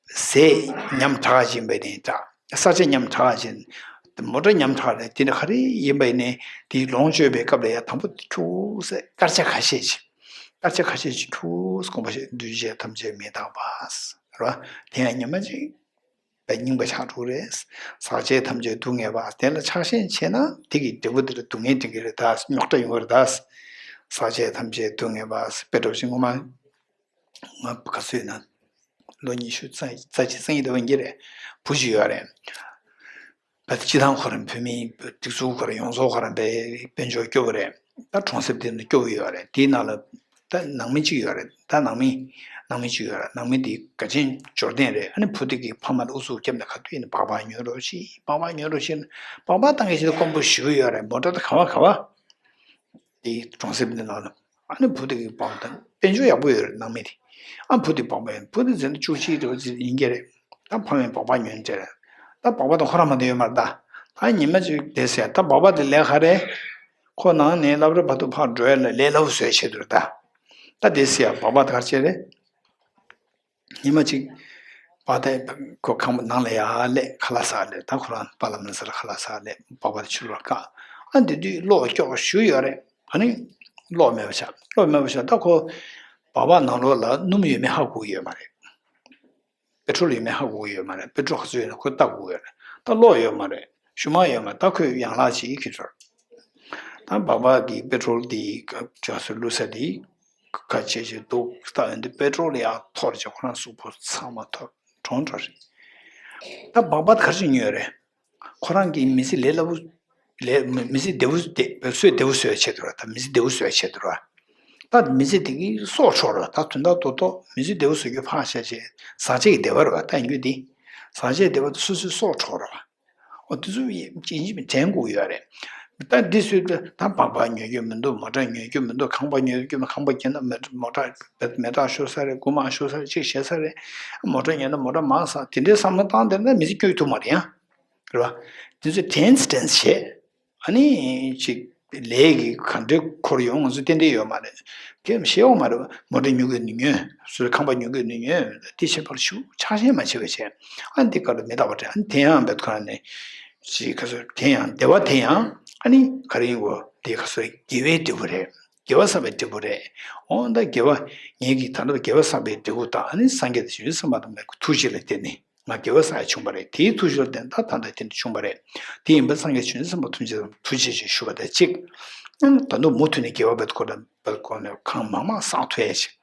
ཟས་ཉམས་དྲག་ཅིག་ཡིན་པ་ཡིན་ནའི་འདྲ། ས་ཆ་ཉམས་དྲག་ཅིག་ཡིན། མོ་ཊ་ཉམས་དྲག་རེད། དེ་འདྲ་ག་རེ་ཡིན་པ་ཡིན་ནའི་དེའི་ལོངས་སྤྱོད་པའི་སྐབས་ལ་ཡ་དང་པོ་ཁྱུག་ཙམ་སྐར་ཆ་ཁ་ཤས་ཅིག་སྐར་ཆ་ཁ་ཤས་ཅིག་ཁྱུག་ཙམ་དགོངས་པ་བཞེས། འདུས་བྱས་ཐམས་ཅད་མི་རྟག་པ་རེད་བ། དེ་ཡང་ཉི་མ་གཅིག་པའི་རྙིང་པ་ཆགས་འགྲོ་རེད། ཟག་བཅས་ཐམས་ཅད་སྡུག་བསྔལ་བ། དེ་ལ་ཆགས་ཞེན་ཆེ་ན་དེ་གི་འབྲས་བུ་དེ་ལ་སྡུག་བསྔལ་འབྱུང་གི་རེད་ད། རྙོག་དྲ་ཡོང་གི་རེད་ད། ཟག་བཅས་ཐམས་ཅད་སྡུག་བསྔལ་བ། དཔེ་འགྲོ་བཞིན་ངོ་མ། ང་ག་ཚོད་ཡིན་ན། ལོ་ཉི་ཤུ་རྩ་རྩ་གཅིག་རྩ་གཉིས་དེ་བ་ཡིན་གྱི་རེད། བུ་ཞིག་ཡོད་རེད། བ་སྤྱི་བཏང་ཁོ་རང་བོད་མི་སྒྲིག་འཛུགས་ཁོ་རང་ཡོངས་རྫོགས་ཁོ་རང་དཔེ་དཔལ་འབྱོར་སྐྱོ་བོ་རེད། ད་གྲོང་གསེབ་དེ་ནས་སྐྱོ་བོ་ཡོད་རེད། དེའི་ནང་ལ་ད་ནང་མི་གཅིག་ཡོད་རེད། ད་ནང་མི་ནང་མི་གཅིག་ཡོད་རེད། ནང་མི་དེ་དགའ་ཆེན་འབྱོར་ལྡན་རེད། ཨ་ནི་བུ་དེ་གི་ཕ་མ་ལ་ཨུ་ཚུགས་བརྒྱབ་ནས་ག་དུས་ཡིན་ན་སྦག་སྦག་ཉོ་རོགས་བྱེད། སྦག་སྦག་ཉོ་རོགས་བྱེད། སྦག་སྦག་བཏང་མཁན་ཞིག་ལ་དཀོན་པོ་ཞེ་པོ་ཡོད་རེད། མོ་ཊ་དེ་ག་བ་ག་བ། དེའི་གྲོང་གསེབ་འདི་ནང་ལ། ཨ་ནི་བུ་དེ་གི་སྦག་སྦག་དང་དཔལ་འབྱོར་ཡག་པོ་ཡོད་རེད་ནང་མི་དེ། ཨ་བུ་དེ་སྦག་སྦག་ཡིན། བུ་དེ་འཛིན་གྲྭ་བཅུ་གཅིག་རེད་པ་ཡིན་གྱི་རེད། ད་ཕ་མས་སྦག་སྦག་ཉོས་བྱས་རེད། ད་སྦག་སྦག་དང་ཁོ་རང་མ་གཏོགས་ཡོད་མ་རེད་ད། ད་ཉི་མ་གཅིག་དེ་ཟེར་ད་སྦག་སྦག་དེ་ལས་ག་རེད། ཁོ་ནང་ནས་སློབ་གྲྭ་བར་དུ་ཕར་འགྲོ་ཡ་ལ་ལས་སླ་པོ་བཟོས་བྱས་འདུག་རེད་ད། ད་དེ་ཟེར་ཡ་སྦག་སྦག་དེ་ག་རེ་བྱས་རེད། ཉི་མ་གཅིག་པ་དེ་ཁོ་ཁང་པ་ནང་ལ་ཡར་སླེབས་ཁ་ལག་ཟ་སླེབས། ད་ཁོ་རང་པཱ་ལགས་མ་ཟེར་ཁ་ལག་ཟ་སླེབས། སྦག་སྦག་དེ་ཕྱི་ལོགས་བཀག་ཨ་དེ་དུས་གློག་སྐྱོགས་ཞུ་ཡོད་རེད། ཨ་ནི་གློག་མེད་པ་ཆགས། གློག་མེད་པ་ཆགས། ད་ཁོ་སྦག་སྦག་ནང་ལོགས་ལ་སྣུམ་ཡོད་མེད་ཧ་གོ་གི་ཡོད་མ་རེད། པེ་ཊྲོལ་ཡོད་མེད་ཧ་གོ་གི་ཡོད་མ་རེད། པེ་ཊྲོལ་ག་ཚོད་ཡོད་ན་ཁོས་ལྟ་དགོས་ཀྱི་ཡོད་རེད། ད་གློག་ཡོད་མ་རེད། གཞུ་མ་ཡོད་མ་རེད། ད་ཁོས་ཡན་ལག་ཅིག་གི་ཚོར། ད་སྦག་སྦག་གི་པེ་ཊྲོལ་དེ་ག་ཚོད་བླུགས་ས་དེ། ཁ་ཆེ་ཆེ་འདུག་ལྟ་ཡོང་དུས་པེ་ཊྲོལ་ཡར་འཐོར་བྱས་ཁོ་རང་གཟུགས་པོ་ཚང་མ་འཐོར་གྲོངས་འགྲོ་རེད། ད་སྦག་སྦག་ག་རེ་བྱས་ཉོས་རེད། ཁོ་རང་གིས་མི་ཚེ་ལས་སླ་པོ། ལས་མི་མི་ཚེ་བདེ་པོ་བདེ་བཟོས་བདེ་པོ་བཟོས་བྱས་འདུག་ར། ད་མི་ཚེ་བདེ་པོ་བཟོས་བྱས་འདུག་ར། ད་མི་ཚེ་དེ་གི་སྲོག་འཕྲོག་ར། ད་དོན་དག་རྡོག་རྡོག་མི་ཚེ་བདེ་པོ་བཟོ་རྒྱུ་ཕར་བཞག་བྱས་ཟག་བཅས་ཀྱི་བདེ་བ་ར་བ། ད་ཡིན་རྒྱུ་འདི་ཟག་བཅས་བདེ་བ་དེ་སོ་སོའི་སྲོག་འཕྲོག་ར་བ། འོ་དེ་ཚོ་ཡིན་གཅིག་ཡིན་གཅིག་མིན་དྲན་དགོས་ཡོད་རེད། ད་འདི་སུས་ད་ད་སྦག་སྦག་ཉོ་རྒྱུ་མི་འདུག་མོ་ཊ་ཉོ་རྒྱུ་མི་འདུག་ཁང་པ་ཉོ་རྒྱུ་མི། ཁང་པ་གྱོན་ན་མི་མོ་ཊ་མེ་སྟག་ཤོར་ས་རེད། རྐུན་མ་ཤོར་ས་རེད། གཅིག་བྱེད་ས་རེད། མོ་ཊ་ཉོས་ན་མོ་ཊ་མང་ས་དེ་འདྲའི་བསམ་བློ་བཏང་བསྡད་ན་མི་ཚེ་སྐྱོ་ཐུབ་མ་རེད་ཡ། རེད་བ། དེ་ཚོ་དྲན་དྲན་བྱས། ཨ་ནི་ཅིག་ལས་ཀྱི་ག་འདྲའི་འཁོར་ཡོང་ང་ཚོ་ཏན་ཏན་ཡོད་མ་རེད། གལ་ཤེས་ཡོང་མ་རེད། མོ་ཊ་ཉོ་དགོས་ནི་ཉོས། སོ་སོའི་ཁང་པ་ཉོ་དགོས་ནི་ཉོས། དེ་བྱེད་པར་ཞུ་ཆགས་ཞེན་མ་བྱེད་པ་བྱས། ཨ་ནི་དེ་ག་ལ་མི་རྟག་པ་དྲན། ཨ་ནི་དེ་ཡང་བེད་ཁོ་ན་ནས་ཅིག་ག་ཚོད་དེ་ཡང་བདེ་བ་དེ་ཡང་ཨ་ནི་ག་རེ་ཡིན་གོ། དེ་ག་ཚོད་དགེ་བའི་འབྲས་བུ་རེད། དགེ་བ་བསགས་པའི་འབྲས་བུ་རེད། འོ་ད་དགེ་བ་ངེད་ཀྱིས་ད་ལྟ་དགེ་བ་བསགས་པའི་འབྲས་བུ་དང་ཨ་ནི་སངས་རྒྱས་དང་བྱང་ཆུབ་སེམས་དཔའ་དམ་པའི་ཐུགས་རྗེ་ལ་བརྟེན་ནས། ང་དགེ་བ་བསགས་ཡ་བྱུང་བ་རེད། དེའི་ཐུགས་རྗེ་ལ་བརྟེན་ད་ད་ལྟ་དེ་འདྲ་བྱུང་བ་རེད། དེ་ཡིན་པས་སངས་རྒྱས་བྱང་ཆུབ་སེམས་དཔའ་ཐམས་ཅད་ལ་ཐུགས་རྗེ་ཆེ་ཞུ་བ་དང་གཅིག་ད་དུང་མུ་མཐུད་ནས་དགེ་བ་བེད་ཁོ་ན་བེད་ཁོ་ནས་གང་མང་མང་བསགས་ཐུབ་ཡ་ཞིག་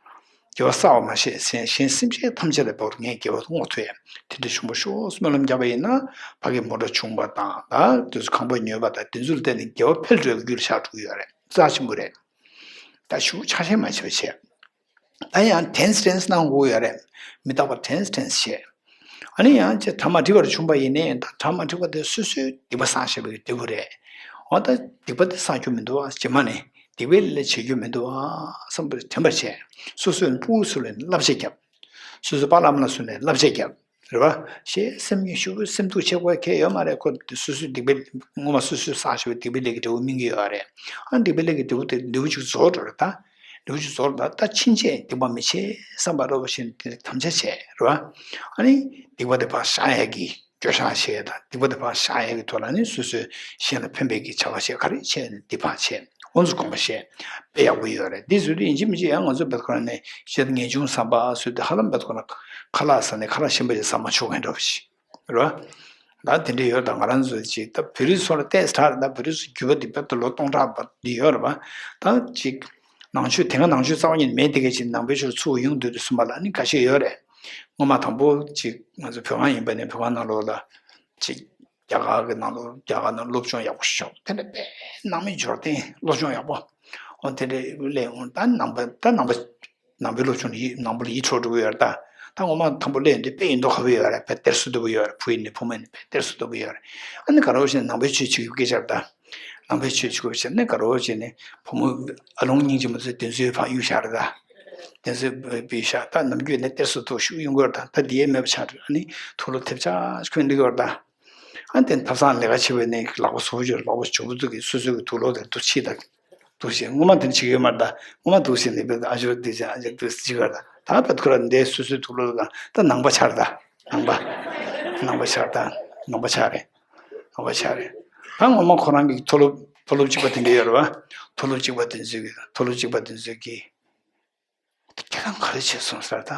དགེ་བ་བསགས་པ་མ་ཟད་གཞན་གཞན་སེམས་ཅན་ཐམས་ཅད་ལ་བོར་ངས་དགེ་བ་བསྔོ་ཐུབ་ཡ་དེ་འདྲ་བྱུང་བ་ཤོག་སྨོན་ལམ་བརྒྱབ་པ་ཡིན་ན། ཕ་གི་མོ་ཊ་བྱུང་བ་དང་ད་དུས་སུ་ཁང་པ་ཉོས་པ་དང་དེ་ཚོ་ལ་བརྟེན་ནས་དགེ་བ་འཕེལ་འགྲོ་བའི་རྒྱུ་ལ་ཆགས་འགྲོ་གི་ཡོད་རེད། རྩ་ཆེན་པོ་རེད། ད་ཞུ་ཆགས་ཞེན་མ་བྱེད་པ་བྱས། ད་ཡང་དྲན་དྲན་གནང་དགོས་ཡོད་རེད། མི་རྟག་པ་དྲན་དྲན་བྱས། ཨ་ནི་ཡང་ཅིག་གྲ་མ་འགྲིག་པ་རེ་བྱུང་པ་ཡིན་ནའི་ད་གྲ་མ་འགྲིག་པ་དེ་སོ་སོའི་སྡིག་པ་བསགས་བཞག་པའི་འབྲས་བུ་རེད། འོ་ད་སྡིག་པ་དེ་བསགས་རྒྱུ་མི་འདུག་བ། རྗེས་མ་ནས་སྡིག་པའི་ལས་བྱེད་རྒྱུ་མི་འདུག་བ་བསམ་པ་དྲན་པར་བྱས། སོ་སོའི་ཕྲུ་གུ་ཚོ་ལ་བསླབ་བྱ་བརྒྱབ། སོ་སོའི་པཱ་ལགས་མ་ལགས་ཚོ་ལ་བསླབ་བྱ་བརྒྱབ། རེད་བ། ཞེས་སེམས་ཉིད་ཤུགས་ཀྱིས་སེམས་སྡུག་བྱེད་དགོས་ཁེལ་ཡོད་མ་རེད། ཁོ་སོ་སོའི་སྡིག་པའི་སྔོན་མ་སོ་སོས་བསགས་བཞག་པའི་སྡིག་པའི་ལས་ཀྱི་འབྲས་བུ་སྨིན་གྱི་ཡོད་རེད། ཨ་སྡིག་པའི་ལས་ཀྱི་འབྲས་བུ་དེ་འབྲས་བུ་ཅིག་རྫོགས་འགྲོ་རེད་ད། འབྲས་བུ་ཅིག་རྫོགས་རེད་ད། ད་ཕྱིན་ཆད་སྡིག་པ་མི་བྱེད་བསམ་པ་རོ་བཞིན་དེ་དམ་བཅའ་བྱས་རེད་བ། ཨ་ནི་སྡིག་པ་དེ་ཕར་བཤགས་ཡས་ཀྱི་འགྱོད་བཤགས་བྱས་དང་སྡིག་པ་དེ་ཕར་བཤགས་ཡས་ཀྱི་ཐོག་ལ་ནི་སོ་སོས་གཞན་ལ་ཕན་པའི་གི་བྱ་བ་བྱས་ག་རེ་བྱས་ནས་སྡིག་ཕར་བྱས། ཁོང་ཚོ་དགོངས་པ་བཞེས། དཔེ་ཡག་པོ་ཡོད་རེད། འདི་བཟོས་དུས་ཡིན་གཅིག་མིན་གཅིག་ཡང་ང་ཚོ་བེད་ཁོ་ན་ནས་བཤད་ངེས་འབྱུང་བསམ་པ་བཟོས་དུས་ཧ་ལམ་བེད་ཁོ་ན་ཁ་ལག་ཟ་ནས་ཁ་ལག་གཞན་པ་ཞིག་ཟ་མ་ཆོག་མཁན་འདྲ་བ་ཞིག་རེད་བ། ད་དེ་འདྲ་ཡོད། ད་ང་རང་ཚོ་ཅིག་ད་བོད་རིགས་ཚོ་ལ་ཏོག་ཙམ་དྲག་རེད། ད་བོད་རིགས་ཚོ་རྒྱུད་པ་འདི་བེད་དུ་ལོ་སྟོང་ཕྲག་བར་འདི་ཡོད་རེད་བ། ད་ཅིག་ ནང་ཆོས་དེ་སྔ་ནང་ཆོས་རྩ་བ་ཉིད་ནས་མེད་དེ་གའི་ཕྱིར་ནང་པའི་ཆོས་ལ་ཚུར་ཡོང་དུས་དུས་གསུམ་པ་ལ་ནི་ཁ་ཤས་ཡོད་རེད། སྔོན་མ་དང་པོ་ཅིག་ང་ཚོ་བོད་ཁང་ཡིན་པ་ནས་བོད་ཁང་ནང་ལོགས་ལ་ཅིག་རྒྱ་གར་གྱི་ནང་ལོགས་རྒྱ་གར་ནང་སློབ་སྦྱོང་ཡག་པོ་ཞིག་བྱུང་། དེ་འདྲ་དཔེ་ནང་མི་འབྱོར་ལྡན་སློབ་སྦྱོང་ཡག་པོ། འོ་དེ་འདྲ་སླེབས་འོང་ད་ནང་པ་ད་ནང་པ་ནང་པའི་སློབ་སྦྱོང་ལ་ཡིད་ནང་པ་ལ་ཡིད་འཕྲོག་འགྲོ་གི་ཡོད་རེད་ད། ད་ངོ་མ་དང་པོ་སླེབས་དུས་དཔེ་ཡིན་མདོག་ཁ་པོ་ཡོད་རེད། དཔེ་གཏེར་སྲོལ་ལྟ་བུ་ཡོད་རེད། བུ་ཡིན་ནས་བུ་མོ་ཡིན་ནས་དཔེ་གཏེར་སྲོལ་ལྟ་བུ་ཡོད་རེད། ཨ་ནི་ག་རེ་བྱས་ནས་ནང་པའི་ཆོས་བྱེད་དགོས་སྐད་ཆ་རེད་ད། ནང་པའི་ཆོས་བྱེད་དགོས་བྱས་ནས་ག་རེ་བྱས་ནས་བུ་མོ་ཨ་ལོང་སྙིང་རྗེ་མ་ཚོས་དེ་ཚོའི་ཕར་གཡུག་བཞག་རེད་ད། དེ་ཚོའི་བུ་བཞག་ད་ནམ་རྒྱུན་ནས་གཏེར་སྲོལ་ཐོག་ཤུགས་ཡོང་གི་ཡོད་རེད་ད། ད་འདི་ཡས་མེད་པ་ཆགས་རེད། ཨ་ནི་མཐོ་སློབ་ཐེབས་ཆག་ཁོན་འདི་གི་ཡོད་རེད་ད། ཨ་ནི་དེ་ཐབ་ཚང་ལས་ཀ་བྱེད་པའི་ནས་ལག་པ་སོ་སོ་ལག་པ་ཇོ་བོ་ཚོ་གི་སོ་སོའི་གི་དུག་ལོག་དེ་དུག་ཕྱིས་དང་། དུག་ཕྱིས་སྔོན་མ་དེ་འདྲ་བྱེད་ཀྱི་ཡོད་མ་རེད་ད། སྔོན་མ་དུག་ཕྱིས་ནས་བེད་ཨ་ཇོ་དེ་ཅང་ཨ་ཇོ་དུག་ཕྱིས་གར་ད། ད་བེད་ཁོ་ར་འདས་སོ་སོའི་དུག་ལོག་དང་ད་ནང་པ་ཆགས་རེད་ད། ནང་པ། ནང་པ་ཆགས་ད། ནང་པ་ཆགས་རེད། ནང་པ་ཆགས་རེད། ད་སྔོན་མ་ཁོ་རང་གི་མཐོ་སློབ་མཐོ་སློབ་གཅིག་པ་དེ་འདྲ་ཡོད་རེད་བ། མཐོ་སློབ་གཅིག་པ་དེ་ཚོའི་གི་མཐོ་སློབ་གཅིག་པ་དེ་ཚོའི་གི་ཁྱེད་རང་ག་རེ་བྱས་སོང་ཟེར་ད།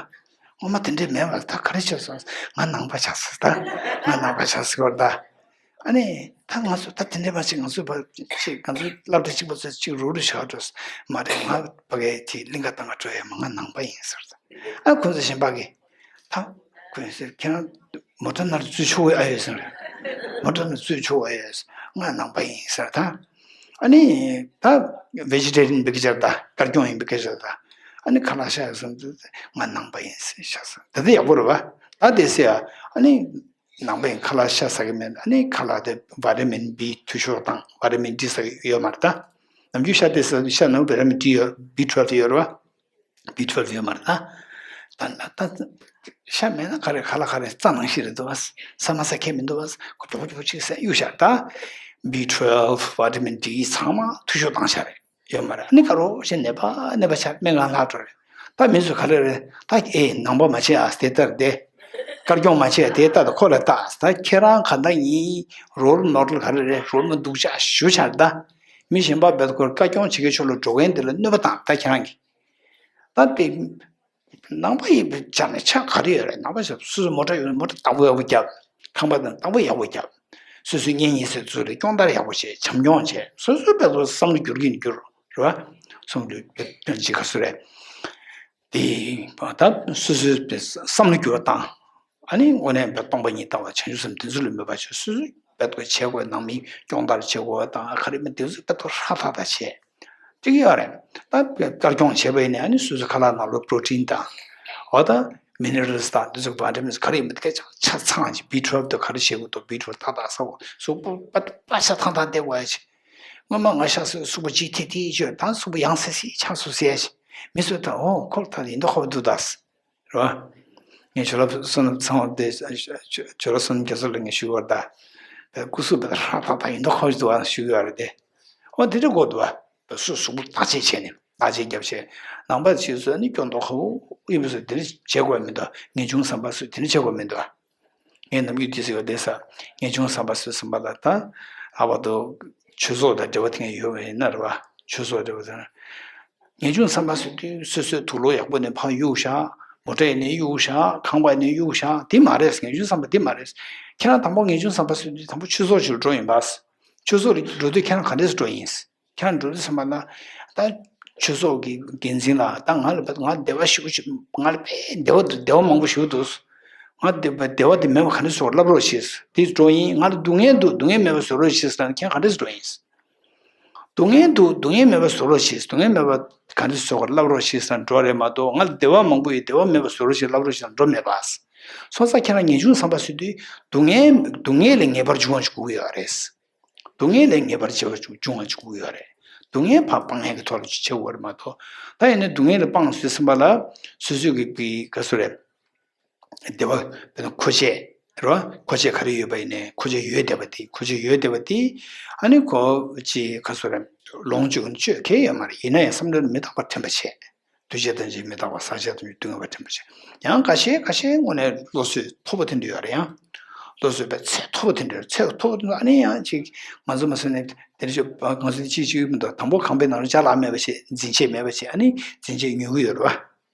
ངོ་མ་དེ་འདྲས་མེད་པར་ད་ག་རེ་བྱས་སོང་། ང་ནང་པ་ཆགས་ཟེར་ད། ང་ནང་པ་ཆགས་ཟེར་བར་ད། ཨ་ནི་ད་ང་ཚོ་ད་དེ་འདྲས་མ་བྱེད། ང་ཚོ་བ་ཅིག་ང་ཚོ་སློབ་གྲྭ་གཅིག་པ་ཚོ་གཅིག་རུག་རུག་བྱ་འགྲོ། མ་རེད། ང་ཕ་གའི་དེ་གླིང་ག་ཏང་ག་འགྲོ་ཡ་མ་ང་ནང་པ་ཡིན་ཟེར་ད། ཨ་ཁོ་ཚོ་གཞན་པ་གི་ད་ཁོས་ཟེར་ཁྱེད་རང་མོ་ཊ་ནང་ལ་འཛུལ་ཆོག་གི་ཨ་ཡོད་ཟེར། མོ་ཊ་ནང་འཛུལ་ཆོག་གི་ཨ་ཡོད་ཟེར། ང་ནང་པ་ཡིན་ཟེར་ད། ཨ་ནི་ད་བེ་ཇི་ཊེ་རི་ཡན་བེ་ཀི་ཅར་ད། དཀར་སྐྱོང་ཡིན་བེ་ཀི་ཅར་ད། ཨ་ནི་ཁ་ལག་ཤ་ཟ་ཟེར་དུས་ང་ནང་པ་ཡིན་ཟེར་ཤ་ཟ། ད་དེ་ཡག་པོ་རེད་བ། ད་དེ་ཟེར་ཡ། ཨ་ནི་ནང་པ་ཡིན་ཁ་ལག་ཤ་ཟ་གི་མེད། ཨ་ནི་ཁ་ལག་དེ་བི་ཊ་མིན་བི་འཐུས་ཤོར་དང་བི་ཊ་མིན་ཌི་ཟ་གི་ཡོད་མ་རེད་ད། ནམ་རྒྱུན་ཤ་དེ་ཟ་ཤ་ནང་བི་ཊ་མིན་ཌི་ཡོད། བི་ཊུ་ཝེལ་ཡོད་རེད་བ། བི་ཊུ་ཝེལ་ཡོད་མ་རེད་ད། ད་ད་ཤ་མེད་ན་ག་རེ་ཁ་ལག་ག་རེ་རྩྭ་ནང་བཞིན་རེད་འདུག་བ། ཟ་མ་ཟ་མཁན་མི་འདུག་བ། ཁོ་ཀྱོག་ཀྱོག་ཅིག་ཟས་གཡུག་བཞག་ད། བི་ཊུ་ཝེལ་བི་ཊ་མིན་ཌི་ཚང་མ་འཐུས་ཤོར་བཏང་བཞག་རེད། ཡོད་མ་རེད། ཨ་ནི་ག་རེ་བྱས་ནད་པ་ནད་པ་ཆགས་སྨན་ཁང་ལྷག་འགྲོ་རེད། ད་མི་ཚོས་ག་རེ་རེད་ད། ཨེ་ནང་པ་མ་བྱེད་ཨ་དེ་ལྟར་དེ། དཀར་སྐྱོང་མ་བྱེད་དེ་ལྟར་དུ་ཁོ་ལ་ལྟ་ད། ཁྱེད་རང་ག་འདྲ་ཡིན། རོལ་ནོར་ག་རེ་རེད། རོལ་མ་སྡུག་ཅག་ཞུ་ཆར་ད། མི་གཞན་པ་བེད་ཁོར་དཀར་སྐྱོང་བྱེད་མཁན་ཕྱོགས་ལ་འགྲོ་མཁན་དེ་ལ་གནོད་པ་བཏང་ད་ཁྱེད་རང་གིས། ད་དེ། ནང་པ་ཡིན་པའི་ཆ་ནས་ཆ་ག་རེ་ཡོད་རེད། ནང་པ་ཞིག་སོ་སོའི་མོ་ཊ་ཡོད་ན་མོ་ཊ་བདག་པོ་ཡག་པོ་རྒྱབ། ཁང་པ་དང་བདག་པོ་ཡག་པོ་རྒྱབ། སོ་སོའི་གཉེན་ཉེ་སའི་ཚུལ་ལ་སྐྱོང་བརྡར་ཡག་པོ་བྱེད། བྱམས་སྐྱོང་བྱེད། སོ་སོའི་བེད་ཁོར་བསམ་བློ་འགྱུར་གྱིན་འགྱུར་རེད་བ། བསམ་བློ་འགྱུར་གྱིན་ག་སུ་རེད། དེ་ད་སོ་སོའི་བསམ་བློ་འགྱུར་བ་བཏང་། ཨ་ནི་དངོས་གནས་བས་སྟོང་པ་ཉིད་ལྟ་བ་བྱང་ཆུབ་སེམས་དེ་ཚོ་ལ་མོས་པ་བྱེད། སོ་སོའི་བས་དགོས་བྱེད་དགོས་ནང་མི་སྐྱོང་བརྡར་བྱེད་དགོས་དང་ག་རེ་མི་དེ་ཚོ་བས་དགོས་ཧྲ་ཐག་ཐག་བྱེད། དེ་གི་ཡོད་རེད། ད་དཀར་སྐྱོང་བྱེད་པ་ཡིན་ན་ཨ་ནི་སོ་སོའི་ཁ་ལག་ནང་ལོ་པྲོ་ཊིན་དང་། འོ་ད་མི་ནི་རལ་སི་དང་དེ་ཚོ་བི་ཊ་མིན་སི་ག་རེ་ཡིན་མི་དེ་ག་ཆ་ཆ་ཚང་ཅིག་བི་ཊུ་ཝེལ་དེ་ག་རེ་བྱེད་དགོས་འདུག་བི་ཊུ་ཝེལ་ཏག་ཏག་ཟ་དགོས། གཟུགས་པོ་པ་པ་ཤ་ཐང་ཐང་བསྡད་དགོས་ཡ་ཅིག་སྔོན་མ་ང་ཤ་ཟོས་གཟུགས་པོ་ལྗིད་ཐིག་ཐིག་བྱོས། ད་གཟུགས་པོ་ཡང་སེ་སེ་ཆགས་སོང་ཟེར་ཡ་ཅིག་མི་ཚོས་ད་འོ་ཁོ་ད་ཡིན་མདོག་ཁ་པོ་འདུག་ད། རེད་བ། ངས་ཇོ་ལགས་བསོད་ནམས་ཚང་བ་དེ་ཇོ་ལགས་བསོད་ནམས་རྒྱ་མཚོ་ལ་ངས་ཞུས་པར་ད། བས་སྐུ་གཟུགས་བས་ཧྲ་ཐག་ཐག་ཡིན་མདོག་ཁ་པོ་ཞིག་འདུག་ཨ་ཞུ་གི་ཡོད་རེད་དེ། འོ་དེ་འདྲ་དགོས་འདུག་བ། བས་སུ་གཟུགས་པོ་བརྟག་དཔྱད་བྱས་ནས་བརྟག་དཔྱད་རྒྱབ་བྱས། ནང་པ་ཞིག་བཟོས་ནས་སྐྱོན་མདོག་ཁ་པོ་ཨི་བ་བཟོས་དེ་འདྲ་བྱེད་དགོས་མི་འདུག་ངེས་འབྱུང་བསམ་པ་བཟོས་དེ་འདྲ་བྱེད་དགོས་མི་འདུག་ངས་ནམ་རྒྱུན་དེ་ཟེར་བ་དེ་ས། ངེས་འབྱུང་བསམ་པ་བཟོས་བསམ་པ་ལ་ད། ལྷག་པར་དུ་ཆོས་ཚོགས་དང་འབྲེལ་བ་དེ་ངས་ཡོད་པ་ཡིན་ན་རེད་བ། ཆོས་ཚོགས་འབྲེལ་བ་དེ། ངེས་འབྱུང་བསམ་པ་ཟེར་དུས་སོ་སོའི་དུག་ལོག་ཡག་པོ་ནས་ཕར་གཡུག་བཞག་མོ་ཊ་ཡིན་ནས་གཡུག་བཞག་ཁང་པ་ཡིན་ནས་གཡུག་བཞག་དེ་མ་རེད། ངེས་འབྱུང་བསམ་པ་དེ་མ་རེད། ཁྱེད་རང་དང་པོ་ངེས་འབྱུང་བསམ་པ་ཟེར་དུས་དང་པོ་ཆོས་ཚོགས་ཅིག་ལ་འགྲོ་ཡིན་པ། ཆོས་ཚོགས་ལ་འགྲོ་དུས་ཁྱེད་རང་ག་འདྲས་སུ་འགྲོ་ཡིན། ཁྱེད་རང་འགྲོ་དུས་ཙམ་པ་ལ། ད་ཆོས་ཚོགས་ཀྱི་འགན་འཛིན་ལ་ད་ང་ལ་ང་བདེ་བ་ཞིག་ང་ལ་དཔེ་བདེ་བ་བདེ་བ་མང་པོ་ཞིག་འདུག་ང་བདེ་བ་བདེ་བ་དེ་མེད་པ་ག་འདྲས་བཟོ་བརླབ་རོགས་བྱེད། དེ་འགྲོ་ཡིན། ང་ལ་སྡུག་བསྔལ་འདུག་སྡུག་བསྔལ་མེད་པ་བཟོ་རོགས་བྱེད་ཟེར་ན་ཁྱེད་ག་འདྲས་འགྲོ་ཡིན། སྡུག་བསྔལ་འདུག་སྡུག་བསྔལ་མེད་པ་བཟོ་རོགས་བྱེད། སྡུག་བསྔལ་མེད་པ་ག་འདྲས་བཟོ་བརླབ་རོགས་བྱེད་ཟེར་ན་འགྲོ་རེད་མ་གཏོགས་ང་ལ་བདེ་བ་མང་པོ་ཡོད་བདེ་བ་མེད་པ་བཟོ་རོགས་བྱེད་བརླབ་རོགས་བྱེད་ཟེར་ན་འགྲོ་མེད་པ། སོང་ཙང་ཁྱེད་རང་ངེས་འབྱུང་བསམ་པ་ཟེར་དུས་སྡུག་བསྔལ་སྡུག་བསྔལ་ལས་ངེས་པར་འབྱུང་བ་ཞིག་དགོས་ཀྱི་ཡོད་རེད། སྡུག་བསྔལ་ལས་ངེས་པར་འབྱུང་བ་ཅིག་འབྱུང་བ་ཅིག་དགོས་ཀྱི་ཡོད་རེད། སྡུག་བསྔལ་ཕར་སྤང་ཡག་གི་ཐོག་ལ་ཅིག་བྱེད་དགོས་རེད་མ་གཏོགས། ད་ཡིན་ན་སྡུག་བསྔལ་ལ་སྤངས་ཟེར་ཙམ་པ་ལ། སོ་སོའི་གི་གི་ག་ཚོད་རེད། བདེ་བ་དཔེར་ན་མཁོ་ཆས་རེད་བ། མཁོ་ཆས་ག་རེ་ཡོད་པ་ཡིན་ནའི་མཁོ་ཆས་ཡོད་བསྡད་པ་དེ་མཁོ་ཆས་ཡོད་བསྡད་པ་དེ། ཨ་ནི་ཁོ་ཅིག་ག་ཚོད་རེད། ལོངས་སྤྱོད་ཀྱི་སྤྱོད་གལ་ཡོད་མ་རེད། ཡིན་ན་ཡང་བསམ་བློའི་མི་རྟག་པ་དྲན་པ་བྱས། འདུ་བྱེད་ཐམས་ཅད་མི་རྟག་པ་ཟག་བཅས་ཐམས་ཅད་སྡུག་བསྔལ་བ་དྲན་པར་བྱ། ཡང་འགའ་ཤས་འགའ་ཤས་དངོས་གནས་བློ་གསོས་མཐོ་པོ་དེ་འདྲ་ཡོད་རེད། ཡང་བློ་གསོས་པའི་ཚད་མཐོ་པོ་དེ་འདྲ་ཡོད། ཚད་མཐོ་པོ་དེ་འདྲ་ཨ་ནི་ཡང་ཅིག་ང་ཚོ་མ་སོན་ནས་དེ་འདྲ་ཅིག་ང་ཚོ་ཅིག་ཅིག་ཡོད་མི་འདུག་དང་པོ་ཁང་པའི་ནང་ལ་ཅ་ལག་མེད་པ་བྱས་འཛིན་ཆས་མེད་པ་བྱས་ཨ་ནི་འཛིན་ཆས་ཉོ་གི་ཡོད་རེད་བ།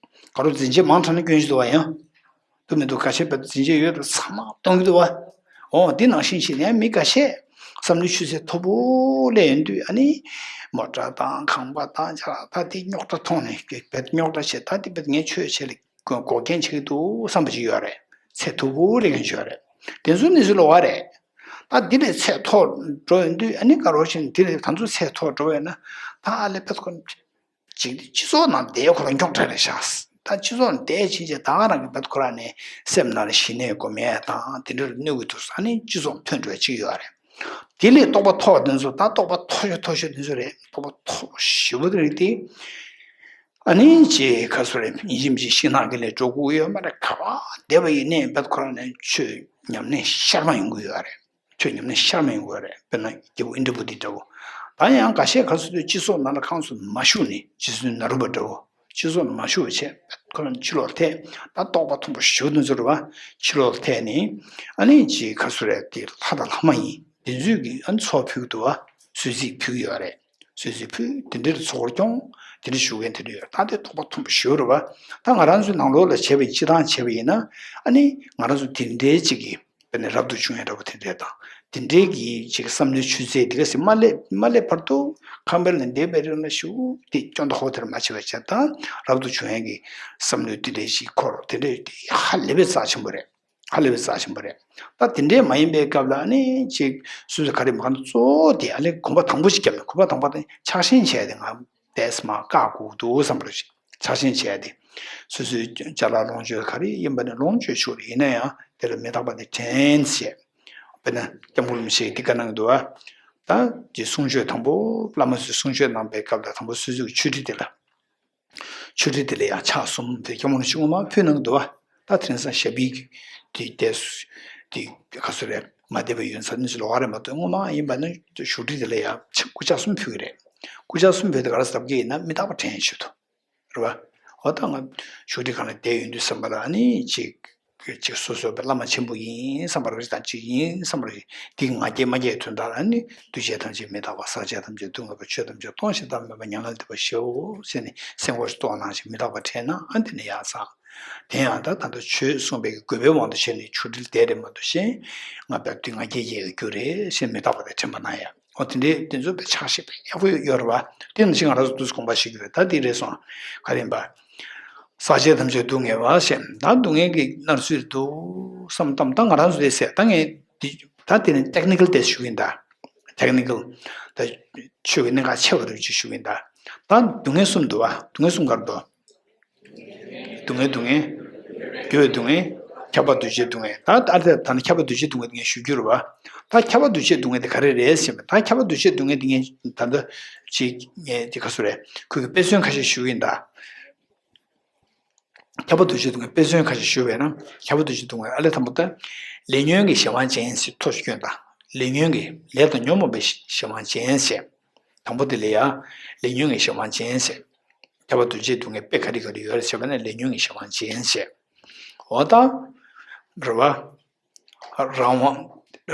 ག་རོ་འཛིན་ཆས་མང་དྲགས་ན་སྐྱོན་ཞིག་འདུག་བ་ཡང་། འདུག་མི་འདུག་འགའ་ཤས་པའི་འཛིན་ཆས་ཡོད་དུ་ཚང་མ་གཏོང་གི་འདུག་བ། འོ་འདི་ནང་བཞིན་བྱས་ནས་མི་འགའ་ཤས། བསམ་བློའི་ཆུ་ཚད་མཐོ་པོ་སླེབས་ཡོང་དུས། ཨ་ནི་མོ་ཊ་དང་ཁང་པ་དང་ཅ་ལག་ད་དེ་རྙོག་དྲ་མཐོང་ནས་བེད་རྙོག་དྲ་བྱས། ད་དེ་བེད་ངས་ཆོས་བྱེད་ལ་འགོག་རྐྱེན་བྱེད་ཀྱི་འདུག་བསམ་པ་ཅིག་ཡོད་རེད། ཚད་མཐོ་པོ་སླེབས་མཁན་ཅིག་ཡོད་རེད། དེ་ཚོ་ནི་ཚོ་ལོགས་ཀ་རེད། ད་འདི་ལས་ཚད་མཐོ་འགྲོ་ཡོང་དུས། ཨ་ནི་ག་རེ་བྱས་ནས་འདི་ལས་ད་ཚོ་ཚད་མཐོ་འགྲོ་ཡོང་ན། ད་ཨ་ལས་བེད་ཁོ། ཅིག་སྤྱི་ཚོགས་ནང་བསྡད་ཁོ་རང་རྙོག་དྲ་རེད་ཤག་ད་སྤྱི་ཚོགས་ནང་བསྡད་ཕྱིན་ཆད་ད་ག་རང་གི་བེད་ཁོ་རང་ནས་སེམས་ནང་ལ་ཞི་གནས་སྒོམ་ཡས་དང་དེ་འདྲ་ལ་གནོད་ཀྱི་འདུག་ཨ་ནི་སྤྱི་ཚོགས་ཕན་འགྲོ་ཡ་ཅིག་ཡོད་རེད། དེ་ལས་རྟོགས་པ་མཐོ་བ་དེ་ཚོ། ད་རྟོགས་པ་མཐོ་ཤོས་མཐོ་ཤོས་དེ་ཚོ་རེད། རྟོགས་པ་མཐོ་ཞེ་པོ་དེ་རིགས་དེ། ཨ་ནི་ཅིག་ག་ཚོད་རེད། ཡིན་གཅིག་མིན་གཅིག་ཤིང་ནགས་ཀྱི་ལས་འགྲོ་དགོས་ཡོད་མ་རེད། ག་པར་བསྡད་པ་ཡིན་ནའི་བེད་ཁོ་རང་ནས་ཆོས་ཉམས་ལེན་ཤར་མ་ཡོང་གི་ཡོད་རེད། ཆོས་ཉམས་ལེན་ཤར་མ་ཡོང་གི་རེད། དཔེར་ན་རྒྱལ་པོ་ཨིནྡྲ་བྷུ་ཏི་འདྲ་བོ། ད་ཡང་འགའ་ཤས་ག་ཚོད་དུ་སྤྱི་ཚོགས་ནང་ལ་ཁོང་ཚོ་མ་ཞུགས་ནས། རྗེ་བཙུན་ནཱ་རོ་པ་འདྲ་བོ་སྤྱི་ཚོགས་ནང་མ་ཞུགས་པ་བྱས། ཁོ་རང་ཕྱི་ལོགས་ཐད། ད་རྟོགས་པ་མཐོན་པོ་ཞེ་པོ་དེ་ཚོ་རེད་པ། ཕྱི་ལོགས་ཐད་ནས་ཨ་ནི་ཅིག་ག་ཚོད་རེད། དེ་ལྷ་དང་ལྷ་མ་ཡིན་དེ་ཚོས་ཀྱི་ཨ་ནི་ཚོགས་ཕུལ་གྱི་འདུག་པ། གསོལ་ཚིགས་ཕུལ་གྱི་ཡོད་རེད། གསོལ་ཚིགས་ཕུལ། དེ་འདྲའི་ཚོགས་སྐྱོང་། དེ་འདྲ་ཞུ་མཁན་དེ་འདྲ་ཡོད་རེད། ད་དེ་རྟོགས་པ་མཐོན་པོ་ཞེ་པོ་རེད་པ། ད་ང་རང་ཚོའི་ནང་ལོགས་ལ་བྱས་པ་ཡིན། སྤྱིར་བཏང་བྱས་པ་ཡིན་ན། ཨ་ནི་ང་རང་ཚོ་དེ་འདྲའི་ཅིག་གི་དཔེར་ན་རབ་ཏུ་བྱུང་ཡས་འདྲ་བོ་དེ་འདྲས་དང་། དེ་འདྲའི་གི་ཅིག་བསམ་བློའི་ཆུ་ཚད་དེ་ག་ཟེ་མ་སླེབས་མ་སླེབས་བར་དུ། ཁང་པའི་ནང་བསྡད་པའི་རིང་ལ་ཞུ་དེ་སྐྱོན་དང་ཧོ་དེར་མ་བྱེད་པ་བྱས། ད་རབ་ཏུ་བྱུང་ཡས་ཀྱི་བསམ་བློ་དེ་འདྲས་ཞིག་འཁོར། དེ་འདྲས་དེ་ཧ་ལས་པའི་རྩ་ཆེན་པོ་རེད། ཧ་ལས་པའི་རྩ་ཆེན་པོ་རེད། ད་དེ་འདྲས་མ་ཡིན་པའི་སྐབས་ལ་ཨ་ནི་ཅིག་སོ་སོའི་ག་རེ་མ་ག་གཙོ་བོ་དེ། ཨ་ནི་གོམ་པ་དང་པོ་ཞིག་བརྒྱབ་ནས། གོམ་པ་དང་པོ་དེ་ཕྱག་ཆེན་བྱས་ཏེ་ང་བསྡད་མ་བཀག་དགོས་འདུག་བསམ་པ་རེད། ཕྱག་ཆེན་བྱས་ཏེ། སོ་སོའི་ཅ་ལག་ལོངས་སྤྱོད་ག་རེ་ཡིན་པ་ནི་ལོངས་སྤྱོད་ཞུ་རེད། ཡིན་ན་ཡང་དེ་ལ་མི་རྟག་པ་དེ་དྲན་བྱས། དཔེར་ན་སྐྱབས་མགོན་རིན་པོ་ཆེས་འདི་ག་གནང་གི་འདུག་པ། ད་དེ་གསུང་ཆོས་དང་པོ། བླ་མ་ཚོས་གསུང་ཆོས་གནང་པའི་སྐབས་ལ་དང་པོ་སོ་སོའི་ཆོས་ཁྲི་དེ་ལ། ཆོས་ཁྲི་དེ་ལ་ཡང་ཕྱག་གསུམ་དེ་སྐྱབས་མགོན་རིན་པོ་ཆེ་སྔོན་མ་ཕུལ་གནང་གི་འདུག་པ། ད་དེང་སང་ཞབས་པད་དེ་དེ་དེ་ག་ཚོད་རེད། མ་བསྡད་པ་ཡོད་ས་ནི་ལོགས་ཀ་རེད་མ་གཏོགས། སྔོན་མ་ཡིན་པ་ན་བཞུགས་ཁྲི་དེ་ལ་ཡང་ཕྱག་སྐུ་ཕྱག་གསུམ་ཕུལ་གི་རེད། སྐུ་ཕྱག་གསུམ་ཕུལ་དེ་ག་རེ་ཟེར་གྱི་ཡིན་ན་མི་རྟག་པ་དྲན་ཆེད་དུ། རེད་པ། འོ་ད་ང་བཞུགས་ཁྲི་སྒང་ལ་བསྡད་ཡོང་དུས་ཙམ་པ་ལ་ཨ་ནི་ཅིག་ཅིག་སོ་སོ་བླ་མ་ཆེན་པོ་ཡིན་བསམ་པ་རེད་དང་། ཅིག་ཡིན་བསམ་པ་རེད། དེ་ང་རྒྱལ་མ་རྒྱལ་དོན་དག་ལ་ཨ་ནི་འདུས་བྱས་ཐམས་ཅད་མི་རྟག་པ། ཟག་བཅས་ཐམས་ཅད་སྡུག་བསྔལ་བ། ཆོས་ཐམས་ཅད་སྟོང་ཞིང་བདག་མེད་པ། མྱ་ངན་ལས་འདས་པ་ཞེའོ་ཟེར་ནས་སེམས་ཁོང་ཞིག་རྟོགས་གནང་ཞིང་མི་རྟག་པ་དྲན་ན། ཨ་འདི་ནི་ཡག་ཚང་། དེ་ཡང་ད་ད་ལྟ་ཆོས་གསུངས་པའི་དགོས་པའི་དབང་དུ་བྱས་ནས་ཆོས་ཁྲིར་བསྡད་རེད་མ་གཏོགས། གཞན་ང་བབས་དུས་ང་རྒྱལ་རྒྱལ་གྱི་རྒྱུ་རེད་ཟེར་མི་རྟག་པ་དེ་དྲན་པ་གནང་ཡ། འོ་དེ་འདྲའི་དེ་ཚོ་དཔེ་ཕྱག་བཞེས་དཔེ་ཡག་པོ་ཡོད་རེད་པ། དེ་ནང་བཞིན་ང་རང་ཚོ་དུས་སུ་དགོངས་པ་བཞེས་རྒྱུ་རེད། ད་འདི་རེད་སོང་། ག་རེ་ཡིན་པ། ཟག་བཅས་ཐམས་ཅད་སྡུག་བསྔལ་བ་ཞེས། ད་སྡུག་བསྔལ་གྱི་མནར་ཚུལ་འདུག་བསམ་བཏང་། ད་ང་རང་ཚོ་དེ་ཟེར། ད་ངས་འདི་ད་དེ་ནི་ཊེག་ནི་ཀལ་དེ་ཞུ་གི་ཡིན་ད། ཊེག་ནི་ཀལ། ད་ཆོས་ཀྱི་གནད་འགག་ཆེ་བ་རུ་ཅིག་ཞུ་གི་ཡིན་ད། ད་སྡུག་བསྔལ་གསུམ་འདུག་པ། སྡུག་བསྔལ་གསུམ་ག་རེ་འདུག་སྡུག་བསྔལ་སྡུག་བསྔལ། འགྱུར་བའི་སྡུག་བསྔལ། ཁྱབ་པ་འདུ་བྱེད་སྡུག་བསྔལ། ད་ད་ད་ད་ནི་ཁྱབ་པ་འདུ་བྱེད་སྡུག་བསྔལ་དེ་ངས་ཞུ་རྒྱུ་རེད་པ། ད་ཁྱབ་པ་འདུ་བྱེད་སྡུག་བསྔལ་དེ་ག་རེ་རེད་ཟེར་བ། ད་ཁྱབ་པ་འདུ་བྱེད་སྡུག་བསྔལ་དེ་ངས་ད་ལྟ་ཅིག་ངས་དེ་ག་ཚོད་རེད། ཁོ་གི་དཔེ་མཚོན་ཁ་ཤས་ཞུ་གི་ཡིན་ད། ཁྱབ་པ་འདུ་བྱེད་སྡུག་བསྔལ་དཔེ་མཚོན་ཁ་ཤས་ཞུ་བས་ན། ཁྱབ་པ་འདུ་བྱེད་སྡུག་བསྔལ། ཨ་ལས་དང་པོ་ད། ལས་ཉོན་གྱི་གཞན་དབང་ཅན་ཞེས་ཐོ་ཞིག་སྐྱོན་དང་། ལས་ཉོན་གྱི་ལས་དང་ཉོན་མོངས་པའི་གཞན་དབང་ཅན་ཞེས། དང་པོ་དེ་ལ་ཡ། ལས་ཉོན་གྱི་གཞན་དབང་ཅན་ཞེས། ཁྱབ་པ་འདུ་བྱེད་སྡུག་བསྔལ་དཔེ་ག་རེ་ག་རེ་ཡོད་རེད་ཟེར་བ་ན། ལས་ཉོན་གྱི་གཞན་དབང་ཅན་ཞེས། འོ་ད། རེད་པ། རང་དབང་།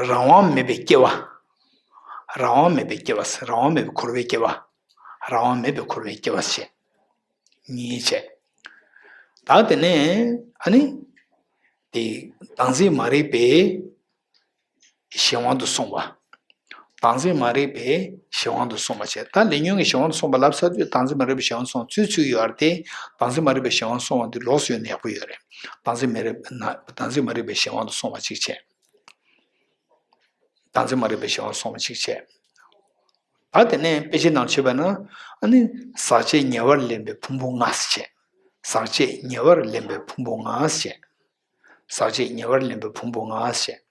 རང་དབང་མེད་པའི་སྐྱེ་བ། རང་དབང་མེད་པའི་སྐྱེ་བ། རང་དབང་མེད་པའི་འཁོར་བའི་སྐྱེ་བ། རང་དབང་མེད་པའི་འཁོར་བའི་སྐྱེ་བ་ཞེས། གཉིས་བྱས། ད་དེ་ནས་ཨ་ནི། དེ་བདག་འཛིན་མ་རིག་པའི་གཞན་དབང་དུ་སོང་བ། བདག་འཛིན་མ་རིག་པའི་གཞན་དབང་དུ་སོང་བ་བྱས། ད་ལས་ཉོན་གྱི་གཞན་དབང་དུ་སོང་བ་ལབ་ཚར་དུས། བདག་འཛིན་མ་རིག་པའི་གཞན་དབང་དུ་སོང་ཚུལ་ཚུལ་ཡོད་རེད་དེ། བདག་འཛིན་མ་རིག་པའི་གཞན་དབང་དུ་སོང་བ་འདི་ལོགས་སུ་ཡོད་ན་ཡག་པོ་ཡོད་རེད། བདག་འཛིན་མ་རིག་ན་བདག་འཛིན་མ་རིག་པའི་གཞན་དབང་དུ་སོང་བ་གཅིག་བྱས། བདག་འཛིན་མ་རིག་པའི་གཞན་དབང་སོང་བ་གཅིག་བྱས། ད་དེ་ནས་དཔེ་ཆའི་ནང་བྱས་པ་ན། ཨ་ནི་ཟག་བཅས་ཉེ་བར་ལེན་པའི་ཕུང་པོ་ལྔ་ཞེས་བྱས། ཟག་བཅས་ཉེ་བར་ལེན་པའི་ཕུང་པོ་ལྔ་ཞེས་བྱས། ཟག་བཅས་ཉེ་བར་ལེན་པའི་ཕུང་པོ་ལྔ་ཞེས།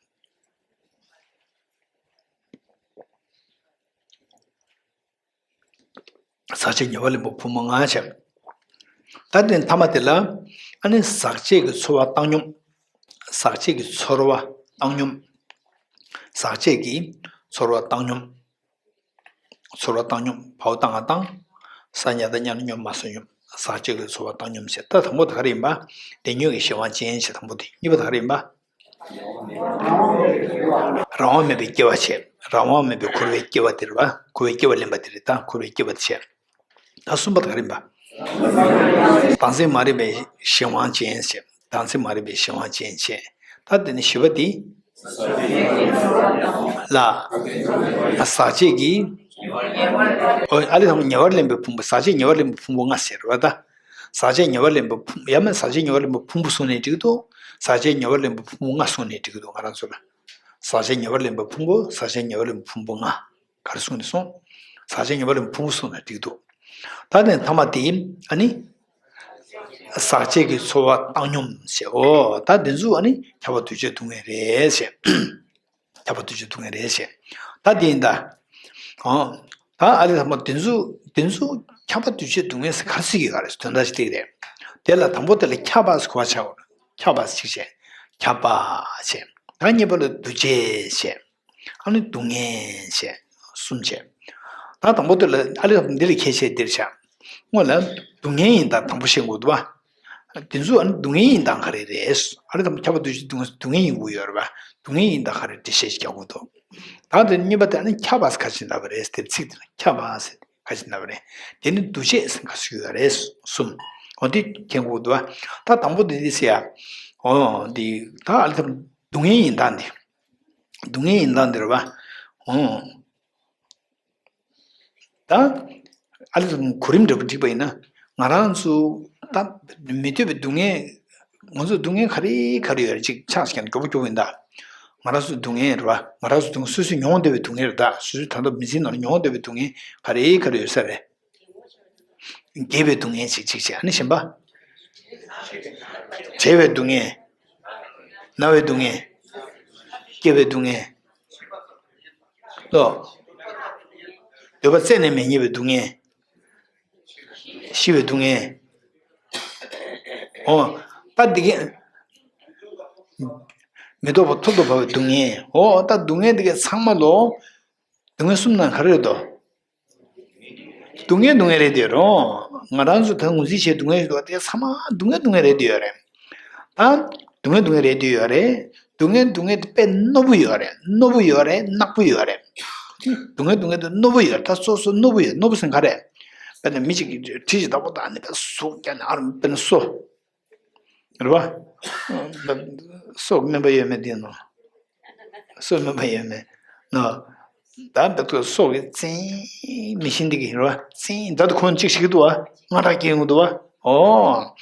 ཟག་བཅས་ཉེ་བར་ལེན་པའི་ཕུང་པོ་ལྔ་བྱས། ད་དེ་མཐའ་མ་དེ་ལ། ཨ་ནི་ཟག་བཅས་ཀྱི་ཚོར་བ་བཏང་སྙོམས། ཟག་བཅས་ཀྱི་ཚོར་བ་བཏང་སྙོམས། ཟག་བཅས་ཀྱི་ཚོར་བ་བཏང་སྙོམས། ཚོར་བ་བཏང་སྙོམས། བའོ་བཏང་ང་བཏང་། ས་ཉ་བཏགས་སྙ་ན་སྙོམས། མ་སོ་སྙོམས། ཟག་བཅས་ཀྱི་ཚོར་བ་བཏང་སྙོམས་བྱས། ད་དང་པོ་དེ་ག་རེ་ཡིན་པ། ལས་ཉོན་གྱི་གཞན་དབང་ཅན་བྱས། དང་པོ་དེ། གཉིས་པ་དེ་ག་རེ་ཡིན་པ། རང་དབང་མེད་པའི་སྐྱེ་བ་བྱས། རང་དབང་མེད་པའི་འཁོར་བའི་སྐྱེ་བ་དེ་རེད་པ། འཁོར་བའི་སྐྱེ་བ་ལེན་པ་དེ་རེད། ད་འཁོར་བའི་སྐྱེ་བ་དེ་བྱས། ད་གསུམ་པ་དེ་ག་རེ་ཡིན་པ། བདག་འཛིན་མ་རིག་པའི་གཞན་དབང་ཅན་བྱས། བདག་འཛིན་མ་རིག་པའི་གཞན་དབང་ཅན་བྱས། ད་དེ་ནས་བཞི་པ་དེ། ལ། ཟག་བཅས་ཀྱི། ཨོ། ཨ་ལས་ཐ་མ་ཉེ་བར་ལེན་པའི་ཕུང་པོ། ཟག་བཅས་ཉེ་བར་ལེན་པའི་ཕུང་པོ་ལྔ་ཟེར་བ་ད། ཟག་བཅས་ཉེ་བར་ལེན་པའི་ཕུང་། ཡང་མིན་ཟག་བཅས་ཉེ་བར་ལེན་པའི་ཕུང་པོ་གསུངས་ནས་འགྲིག་འདུག་ཟག་བཅས་ཉེ་བར་ལེན་པའི་ཕུང་པོ་ལྔ་གསུངས་ནས་འགྲིག་འདུག་ང་རང་ཚོ་ལ། ཟག་བཅས་ཉེ་བར་ལེན་པའི་ཕུང་པོ། ཟག་བཅས་ཉེ་བར་ལེན་པའི་ཕུང་པོ་ལྔ། ག་རེ་གསུངས་ནས་སོང་། ཟག་བཅས་ཉེ་བར་ལེན་པའི་ཕུང་པོ་གསུངས་ན་འགྲིག་འདུག་ད་དེ་ཐ་མ་དེ་ཨ་ནི། ཟག་བཅས་ཀྱི་ཚོར་བ་བཏང་སྙོམས་ཟེར། ཨོ་ད་དེ་ཚོ་ཨ་ནི་ཁྱབ་པ་འདུ་བྱེད་སྡུག་བསྔལ་རེད་ཟེར། ཁྱབ་པ་འདུ་བྱེད་སྡུག་བསྔལ་རེད་ཟེར། ད་དེ་ཡིན་ད། ཨོ། ད་ཨ་ལས་ཐ་མ་དེ་ཚོ་དེ་ཚོ་ཁྱབ་པ་འདུ་བྱེད་སྡུག་བསྔལ་ཟེར་ག་རེ་ཟེར་གྱི་ག་རེ་དོན་དག་ཅིག་སྟེར་རེད། དེ་ལ་དང་པོ་དེ་ལ་ཁྱབ་པ་ཟེར་གོ་བ་ཆགས། ཁྱབ་པ་ཟེར་གཅིག་བྱས། ཁྱབ་པ་བྱས། ད་གཉིས་པ་ལ་འདུ་བྱེད་བྱས། ཨ་ནི་སྡུག་བསྔལ་བྱས། གསུམ་བྱས། ད་དང་པོ་དེ་ལ་ཨ་ལས་འདི་ལ་ཁྱད་ཆོས་འདིར་བཞག་སྔོན་ལ་སྡུག་བསྔལ་ཡིན་སྟངས་དང་པོ་ཤེས་དགོས་འདུག་བ། དེ་ཚོ་ཨ་ནི་སྡུག་བསྔལ་ཡིན་སྟངས་ག་རེ་རེད། ཨ་ལས་ཐ་མ་ཁྱབ་པ་འདུ་བྱེད་སྡུག་བསྔལ་སྡུག་བསྔལ་ཡིན་དགོས་ཡོད་རེད་བ། སྡུག་བསྔལ་ཡིན་སྟངས་ག་རེ་འགྲེལ་བཤད་ཅིག་རྒྱག་དགོས་འདུག་ད་དེ་གཉིས་པ་དེ་ཨ་ནི་ཁྱབ་པ་ཟེར་ག་ཅིག་ལབ་པ་རེད། དེ་ཚིག་དེ་ལ་ཁྱབ་པ་ཟེར་ག་ཅིག་ལབ་པ་རེད། དེ་ནི་འདུ་བྱེད་ཟེར་ག་ཞིག་ཡོད་རེད། གསུམ། འོ་དེ་མཁྱེན་དགོས་འདུག་བ། ད་དང་པོ་དེ་དེ་ཟེར་ཡ། འོ་དེ་ད་ཨ་ལས་ཐ་མ་སྡུག་བསྔལ་ཡིན་སྟངས་དེ། སྡུག་བསྔལ་ཡིན་སྟངས་དེ་རེད་བ། འོ། ད་ཨ་ལས་གོ་རིམ་འདྲ་པོ་བསྒྲིགས་པ་ཡིན་ན། ང་རང་ཚོ་ད་མི་འདོད་པའི་སྡུག་བསྔལ། ང་ཚོ་སྡུག་བསྔལ་ག་རེ་ག་རེ་ཡོད་རེད། ཅིག་ཆགས་ཤིག་མགྱོགས་པོ་མགྱོགས་པོ་ཡིན་ད། ང་རང་ཚོ་སྡུག་བསྔལ་རེད་བ། ང་རང་ཚོ་སྡུག་བསྔལ་སོ་སོས་མྱོང་བསྡད་པའི་སྡུག་བསྔལ་རེད་ད། སོ་སོའི་ད་ལྟ་མི་ཚེའི་ནང་ལ་མྱོང་བསྡད་པའི་སྡུག་བསྔལ་ག་རེ་ག་རེ་ཡོད་ས་རེད། རྒས་པའི་སྡུག་བསྔལ་ཅིག་ཅིག་བྱས། ཨ་ནི་གཞན་པ། བྲེལ་བའི་སྡུག་བསྔལ། ན་བའི་སྡུག་བསྔལ། སྐྱེ་བའི་སྡུག་བསྔལ། ལོ། འདོད་པ་རྩད་ནས་མི་རྙེད་པའི་སྡུག་བསྔལ། ཤི་བའི་སྡུག་བསྔལ། འོ། ད་འདི་ག་མི་ལྡོག་པ་ཐོག་ཏུ་བབས་པའི་སྡུག་བསྔལ། འོ་ད་སྡུག་བསྔལ་འདི་ག་ཚང་མ་ལོ། སྡུག་བསྔལ་གསུམ་ནང་ག་རེ་རེད་དོ། སྡུག་བསྔལ་སྡུག་བསྔལ་རེད་དེ་རོ། ང་རང་ཚོ་ད་ངོས་འཛིན་བྱས་སྡུག་བསྔལ་ཞིག་འདུག་བ། དེ་ཚང་མ་སྡུག་བསྔལ་སྡུག་བསྔལ་རེད་དེ་ཡོད་རེད། ད་སྡུག་བསྔལ་སྡུག་བསྔལ་རེད་དེ་ཡོད་རེད། སྡུག་བསྔལ་སྡུག་བསྔལ་དེ་དཔེ་རྣོ་པོ་ཡོད་རེད། རྣོ་པོ་ཡོད་རེད། ནག་པོ་ཡོད་རེད། སྡུག་བསྔལ་སྡུག་བསྔལ་དེ་རྣོ་པོ་ཡོད་རེད། ད་སོ་སོ་རྣོ་པོ་ཡོད། རྣོ་པོ་ཟེར་ག་རེད། དཔེར་ན་མི་གཅིག་གིས་གྲི་ཞིག་བདག་པོ་བཏང་ནས་ད་ཟུག་རྒྱག་ནས། ཨ་རུ་དཔེར་ན་སོ། རེད་བ། སོ་སྨན་པ་ཡོད་མེད་དེ་ནོ། སོ་སྨན་པ་ཡོད་མེད་ནོ། ད་འདི་ཚོ་སོ་གི་རྩིང་མི་ཤིན་འདི་གི་རེད་བ། རྩིང་ད་དུ་ཁོང་གཅིག་ཞིག་འདུག་བ། ང་རང་སྐྱེ་ཡོང་གི་འདུག་བ། ཨོ།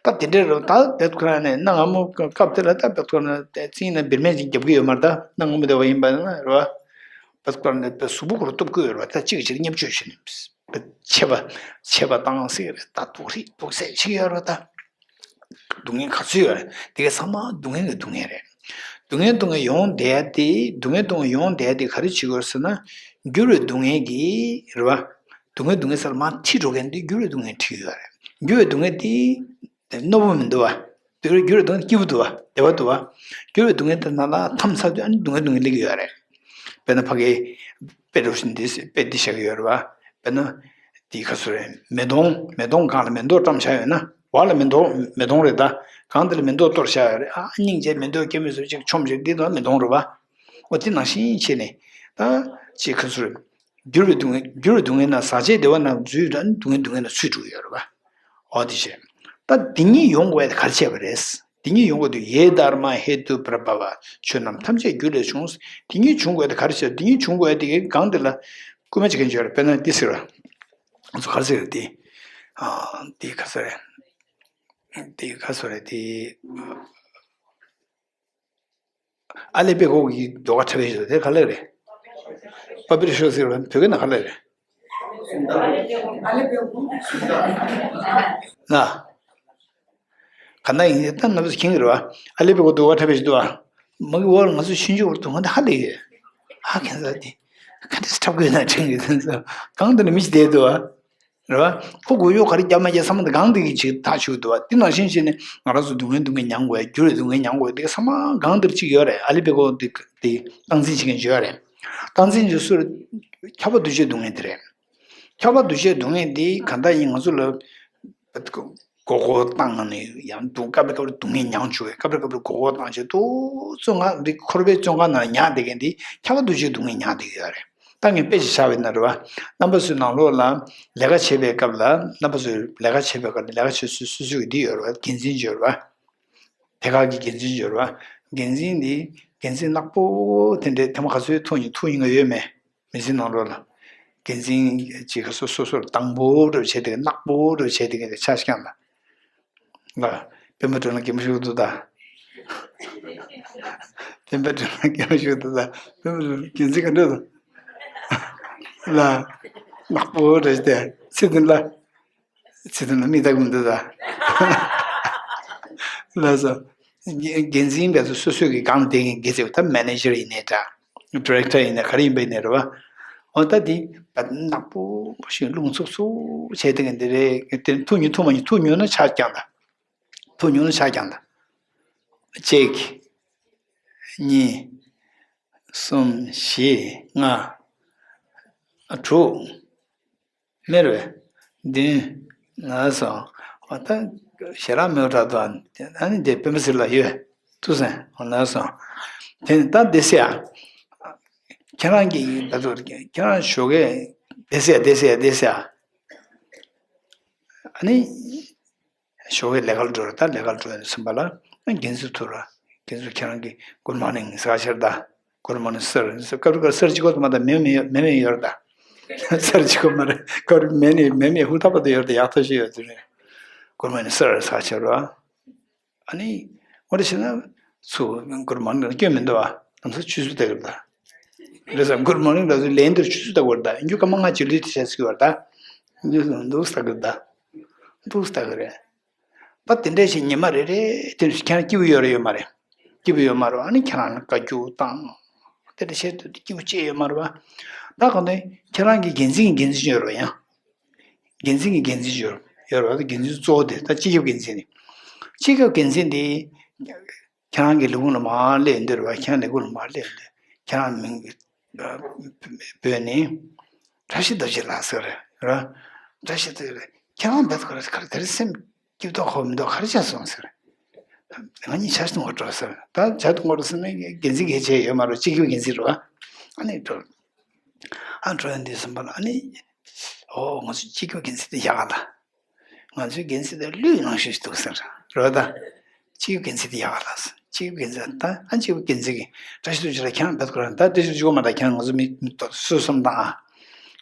ད་དེ་འདྲ་རེད། ད་འདི་ཁོ་རང་ནས་གནའ་སྔ་མོ་སྐབས་དེ་ལ་ད་འདི་ཁོ་རང་རྩིང་ན་བེར་མེད་ཅིག་རྒྱབ་གི་ཡོད་མ་རེད། ད་གནའ་སྔ་མོ་དེ་བ་ཡིན་པ་ན་རེད་བ། འདི་ཁོ་རང་ནས་གཟུགས་པོ་ཁོ་རང་གཏུབ་གི་ཡོད་རེད་བ། ད་གཅིག་གཅིག་མཉམ་སྤྱོད་བྱས་ནས། ཆད་པ། ཆད་པ་བཏང་སྲིད་རེད། ད་སྡུག་རིགས་སྡུག་ཚད་ཆེ་ཡོད་རེད་ད། སྡུག་བསྔལ་ག་ཚོད་ཡོད་རེད། དེ་ག་ཚང་མ་སྡུག་བསྔལ་གྱི་སྡུག་བསྔལ་རེད། སྡུག་བསྔལ་སྡུག་བསྔལ་ཡོང་བསྡད་དེ། སྡུག་བསྔལ་སྡུག་བསྔལ་ཡོང་བསྡད་དེ་ག་རེ་བྱེད་དགོས་ཟེར་ན། འགྱུར་བའི་སྡུག་བསྔལ་གྱི་རེད་བ། སྡུག་བསྔལ་སྡུག་བསྔལ་སར་མར་ཁྲིད་འགྲོ་མཁན་དེ་འགྱུར་བའི་སྡུག་བསྔལ་ཁྲིད་ཡོད་རེད། འགྱུར་བའི་སྡུག་བསྔལ་དེ་རྣོ་པོ་མི་འདུག་བ། འགྱུར་བའི་སྡུག་བསྔལ་སྐྱིད་པོ་འདུག་བ། བདེ་བ་འདུག་བ། འགྱུར་བའི་སྡུག་བསྔལ་དེ་ནང་ལ་མཚམས་མཚམས་དུ་ཨ་ནི་སྡུག་བསྔལ་སྡུག་བསྔལ་སླེབས་ཀྱི་ཡོད་རེད། དཔེར་ན་ཕ་གི་དཔེ་འགྲོ་བཞིན་འདི་དཔེ་འདི་བཞག་གི་ཡོད་རེད་བ། དཔེར་ན་དེ་ག་ཚོད་རེད། མེ་དོང་། མེ་དོང་སྒང་ལ་མེ་ཏོག་བཀྲམ་བཞག་ཡོད་ན། འོག་ལ་མེ་ཏོག་མེ་དོང་རེད་ད། སྒང་དེ་ལ་མེ་ཏོག་གཏོར་བཞག་ཡོད་རེད། ཨ་སྙིང་རྗེ། མེ་ཏོག་སྐྱེ་མི་སོ་ཅིག་ཆོམ་ཞིག་འདི་དང་མེ་དོང་རེད་བ། འོ་དེ་ནང་བཞིན་བྱས་ནས་ད་ཅིག་ག་ཚོད་རེད། འགྱུར་བའི་སྡུག་བསྔལ། འགྱུར་བའི་སྡུག་བསྔལ་ན་ཟག་བཅས་བདེ་བ་རྣམས་འཛུལ་དང་སྡུག་བསྔལ་སྡུག་བསྔལ་ལ་ཚུད་འགྲོ་གི་ཡོད་རེད་བ། འོ་དེ་བྱས། ད་འདི་གཉིས་ཡོང་དགོས་ཡ་དེ་ག་རེ་བྱས་པ་རེད། འདི་གཉིས་ཡོང་དགོས་དུས་ཡེ་དྷརྨ་ཧེ་ཏུ་པྲ་བྷ་བ། ཆོས་རྣམས་ཐམས་ཅད་རྒྱུ་ལས་བྱུང་། འདི་གཉིས་བྱུང་དགོས་ཡ་དེ་ག་རེ་བྱས། འདི་གཉིས་བྱུང་དགོས་ཡ་དེ་གའི་སྒང་དེ་ལ་སྐུལ་མ་བྱེད་མཁན་ཅིག་ཡོད་རེད། དཔེར་ན་འདི་ཟེར་བ། ང་ཚོ་ག་རེ་ཟེར་རེད་དེ། ཨ་འདི་ག་ཚོད་རེད། འདི་ག་ཚོད་རེད་དེ། ཨ་ལེ་པེ་ཀོ་གི་ཟློས་གར་འཁྲབ་པའི་ཞོ་དེ་ག་ལེ་རེད། པ་པིར་ཤོ་ཟེར་བ་བོད་སྐད་ནང་ག་ལེ་རེད། ན། ག་ན་ཡིན་ད་ང་ཚོ་ཁྱིང་རེད་བ། ཨ་ལེ་པེ་ཀོ་ཟློས་གར་འཁྲབ་པའི་ཞོ་དུ་བ། མ་གི་བོར་ང་ཚོ་ཆུང་ཆུང་བར་དུ་ང་ད་ཧ་ལེ་ཡོད། ཧ་ཁན་ས་དེ། ག་འདྲ་འཁྲབ་དགོས་ན་དྲན་གི་དེ་ཚོ་གང་དུ་ནི་མི་ཞིག་བསྡད་འདུག་བ། རེད་བ། ཁོ་གོ་ཡོ་ག་རེ་རྒྱབ་མ་རྒྱབ་བསམ་བློ་དེ་གང་དེ་གི་ཅིག་ཐག་ཆོད་འདུག་བ། དེ་ནང་བཞིན་བྱས་ནས་ང་རང་ཚོ་སྡུག་བསྔལ་སྡུག་བསྔལ་མྱང་དགོས་ཡ། འགྱུར་བའི་སྡུག་བསྔལ་མྱང་དགོས་ཡ། དེ་ག་ཚང་མ་གང་དེར་ཅིག་ཡོད་རེད། ཨ་ལེ་པེ་ཀོ་དེ་དེ་སྟངས་འཛིན་བྱེད་མཁན་ཅིག་ཡོད་རེད། སྟངས་འཛིན་བྱེད་སུ་རེད། ཁྱབ་པ་འདུ་བྱེད་སྡུག་བསྔལ་དེ་རེད། ཁྱབ་པ་འདུ་བྱེད་སྡུག་བསྔལ་དེ་གང་ལྟར་ཡིན་ང་ཚོ་ལ་མགོ་སྐོར་བཏང་ནས་ཡང་སྡུག་སྐབས་རེ་སྐབས་རེ་སྡུག་བསྔལ་མྱང་བཅུག་གི། སྐབས་རེ་སྐབས་རེ་མགོ་སྐོར་བཏང་བྱས་དུ་བཙོན་ཁང་འདི་འཁོར་བའི་བཙོན་ཁང་ནང་ཉར་བསྡད་མཁན་དེ་ཁྱབ་པ་འདུ་བྱེད་སྡུག་བསྔལ་མྱང་བསྡད་ཀྱི་ཡོད་རེད། ད་ངས་དཔེ་ཅིག་བཞག་པ་ཡིན་ན་རེད་བ། རྣམ་པ་ཚོའི་ནང་ལོགས་ལ་ལས་ཀ་བྱེད་པའི་སྐབས་ལ། རྣམ་པ་ཚོས་ལས་ཀ་བྱེད་པའི་སྐབས་ལ་ལས་ཀ་བྱེད་སུ་སུ་ཚོད་ཀྱི་འདི་ཡོད་རེད་བ། འགན་འཛིན་ཡོད་རེད་བ། ཐད་ཀར་གྱི་འགན་འཛིན་ཡོད་རེད་བ། འགན་འཛིན་འདི་ འགན་འཛིན་ནག་པོ་དེ་འདྲའི་ཐེངས་མ་ག་ཚོད་ཐུག་མྱོང་ཐུག་མྱོང་གི་ཡོད་མེད། མི་ཚེ་ནང་ལོགས་ལ། འགན་འཛིན་ཅིག་ག་སོ་སོ་སོར་དང་པོ་འདྲ་བྱས་དེ་ནག་པོ་འདྲ་བྱས་དེ་ག་ཆ་ཤ་ལ། ལ། སྤེན་པ་དོན་ལ་གད་མོ་ཤོར་འདུག་ད། སྤེན་པ་དོན་ལ་གད་མོ་ཤོར་འདུག་ད། སྤེན་པ་དོན་ལ་འགན་འཛིན་ག་འདྲ་འདུག་ལ། ནག་པོ་འདྲ་བྱས་ཏེ་ཚེ་བརྟན་ལ། ཚེ་བརྟན་ལ་མིག་ལྟ་གི་མི་འདུག་ད། ལགས་སོ། འགན་འཛིན་པས་སོ་སོ་གི་སྒང་ལ་བསྡད་མཁན་འགན་འཛིན་པ་ད་མེ་ནེ་ཇར་ཡིན་ནའི་འདྲ། ཌི་རེག་ཊར་ཡིན་ནའི་ག་རེ་ཡིན་པ་ཡིན་ནའི་རེད་བ། འོ་ད་འདི་ནག་པོ་ཞིག་རླུང་འཚུབ་འཚུབ་བྱས་དེ་ག་འདི་རེད་དེ་ཐུག་མྱོང་ཐུག་མ་མྱོང་ཐུག་མྱོང་ན་ཆ་རྐྱང་ད། ཐུག་མྱོང་ན་ཆ་རྐྱང་ད། གཅིག་གཉིས། གསུམ། བཞི། ལྔ། དྲུག་མེད་རེད། བདུན། ལགས་སོ། འོ་ད་ཞེ་དྲག་མེད་འདྲ་འདུག་ཨ་ནི་དེ་སྤེན་པ་ཚེ་རིང་ལགས་ཡོད། ཐུགས་སེམས། འོ་ལགས་སོ། དེ་ནི་ད་བསྡད་ས་ཡ། ཁྱེད་རང་གིས་ད་ཚོ་ཁྱེད་རང་ཞོགས་ཀས་བསྡད་ས་ཡ་བསྡད་ས་ཡ་བསྡད་ས་ཡ། ཨ་ནི། ཞོགས་ཀས་ལས་ཀར་འགྲོ་ར་ད་ལས་ཀར་འགྲོ་ནས་སོང་པ་ལ་འགན་འཛིན་ཐུག་ར། འགན་འཛིན་ཁྱེད་རང་གིས་good morning ཟེར་ཤར་ད། good morning sir ཟེར་སྐབས་རེ་སར་གཅིག་པོ་དུ་མ་ད་མེ་མེ་མེ་མེ་ཡོད་ར་ད། སར་གཅིག་པོ་མ་རེད་སྐབས་རེ་མེ་ནི་མེ་མེ་ཧུར་ཐག་པ་དུ་ཡོད་ར་ད་ཡག་ཐག་ཆོད་ཡོད་དུ་རེད། good morning sir ཟེར་ཤར་ར། ཨ་ནི། འོ་རེ་བྱས་ན། ཚུར་good morning ལ་སྐྱོན་མི་འདུག་བ། ལམ་སང་ཆུ་ཚོད་ལྟ་གི་རེད་ད། རེད་ཟེར་good morning ལ་ཚུར་ལན་འདིར་ཆུ་ཚོད་ལྟ་གི་རེད་ད་ཡིན་རྒྱུ་སྐར་མ་ལྔ་གཅིག་ལུས་དེ་བྱས་ཟེར་གི་རེད་ད། འདུག་ལྟ་གི་རེད་ད། འདུག་ལྟ་གི་རེད། པ་དེ་འདྲས་ཞིག་ཉི་མ་རེ་རེ་དེ་ཁྱེད་རང་སྐྱིད་པོ་ཡོད་རེད་ཡོད་མ་རེད། སྐྱིད་པོ་ཡོད་མ་རེད་ཨ་ནི་ཁྱེད་རང་ལ་བཀའ་བཀྱོན་བཏང་། དེ་འདྲ་བྱས་དུས་སྐྱིད་པོ་ཅི་ཡོད་མ་རེད་བ། ད་གང་ལྟར་ཁྱེད་རང་གི་འགན་འཛིན་གྱི་འགན་འཛིན་ཡོད་རེད་ཡང་། འགན་འཛིན་གྱི་འགན་འཛིན་ཡོད་ཡོད་རེད་བ་འགན་འཛིན་གཙོ་བོ་དེ་ད་སྤྱི་ཁྱབ་འགན་འཛིན་ནི། སྤྱི་ཁྱབ་འགན་འཛིན་དེ། ཁྱེད་རང་གི་ལས་ཁུངས་ལ་མར་སླེབས་འདིར་བ་ཁྱེད་རང་ལས་ཁུངས་ལ་མར་སླེབས་འདིར་ཁྱེད་རང་མིང་གི་བོས་ནས། བཀྲ་ཤིས་རྡོ་རྗེ་ལགས་ཟེར་རེད་ར། བཀྲ་ཤིས་རྡོ་རྗེ་ལགས་ཁྱེད་རང་བེད་ཁོ་ར་ཁར་དེར་སེམས་སྐྱིད་མདོག་ཁོ་མི་མདོག་ག་རེ་བྱས་སོང་ཟེར། ང་གཉིས་ཆར་དུ་ངོ་སྤྲོད་ཟེར་ད་ཆར་དུ་ངོ་སྤྲོད་ཟེར་ནས་འགན་འཛིན་གལ་ཆེ་ཡོད་མ་རེད་སྤྱི་ཁྱབ་འགན་འཛིན་རེད་བ། ཨ་ནི་འགྲོ། ཨ་འགྲོ་ཡོང་དུས་ཙམ་པ་ལ་ཨ་ནི། ཨོ་ང་ཚོ་སྤྱི་ཁྱབ་འགན་འཛིན་དེ་ཡག་ག་ལ། ང་ཚོའི་འགན་འཛིན་དེ་ལུས་ནང་ཞུ་ཞིག་འདུག་ཟེར་རོ་ད། སྤྱི་ཁྱབ་འགན་འཛིན་དེ་ཡག་ག་ལ་ཟེར་སྤྱི་ཁྱབ་འགན་འཛིན་ད་ཨ་སྤྱི་ཁྱབ་འགན་འཛིན་གྱི་བཀྲ་ཤིས་རྡོ་རྗེ་ལགས་ཁྱེད་རང་བེད་ཁོ་རང་ད་བཀྲ་ཤིས་རྡོ་རྗེ་ཁོ་མ་ད་ཁྱེད་རང་ང་ཚོ་མི་མི་ཏོག་སུ་སོམ་དང་ཨ།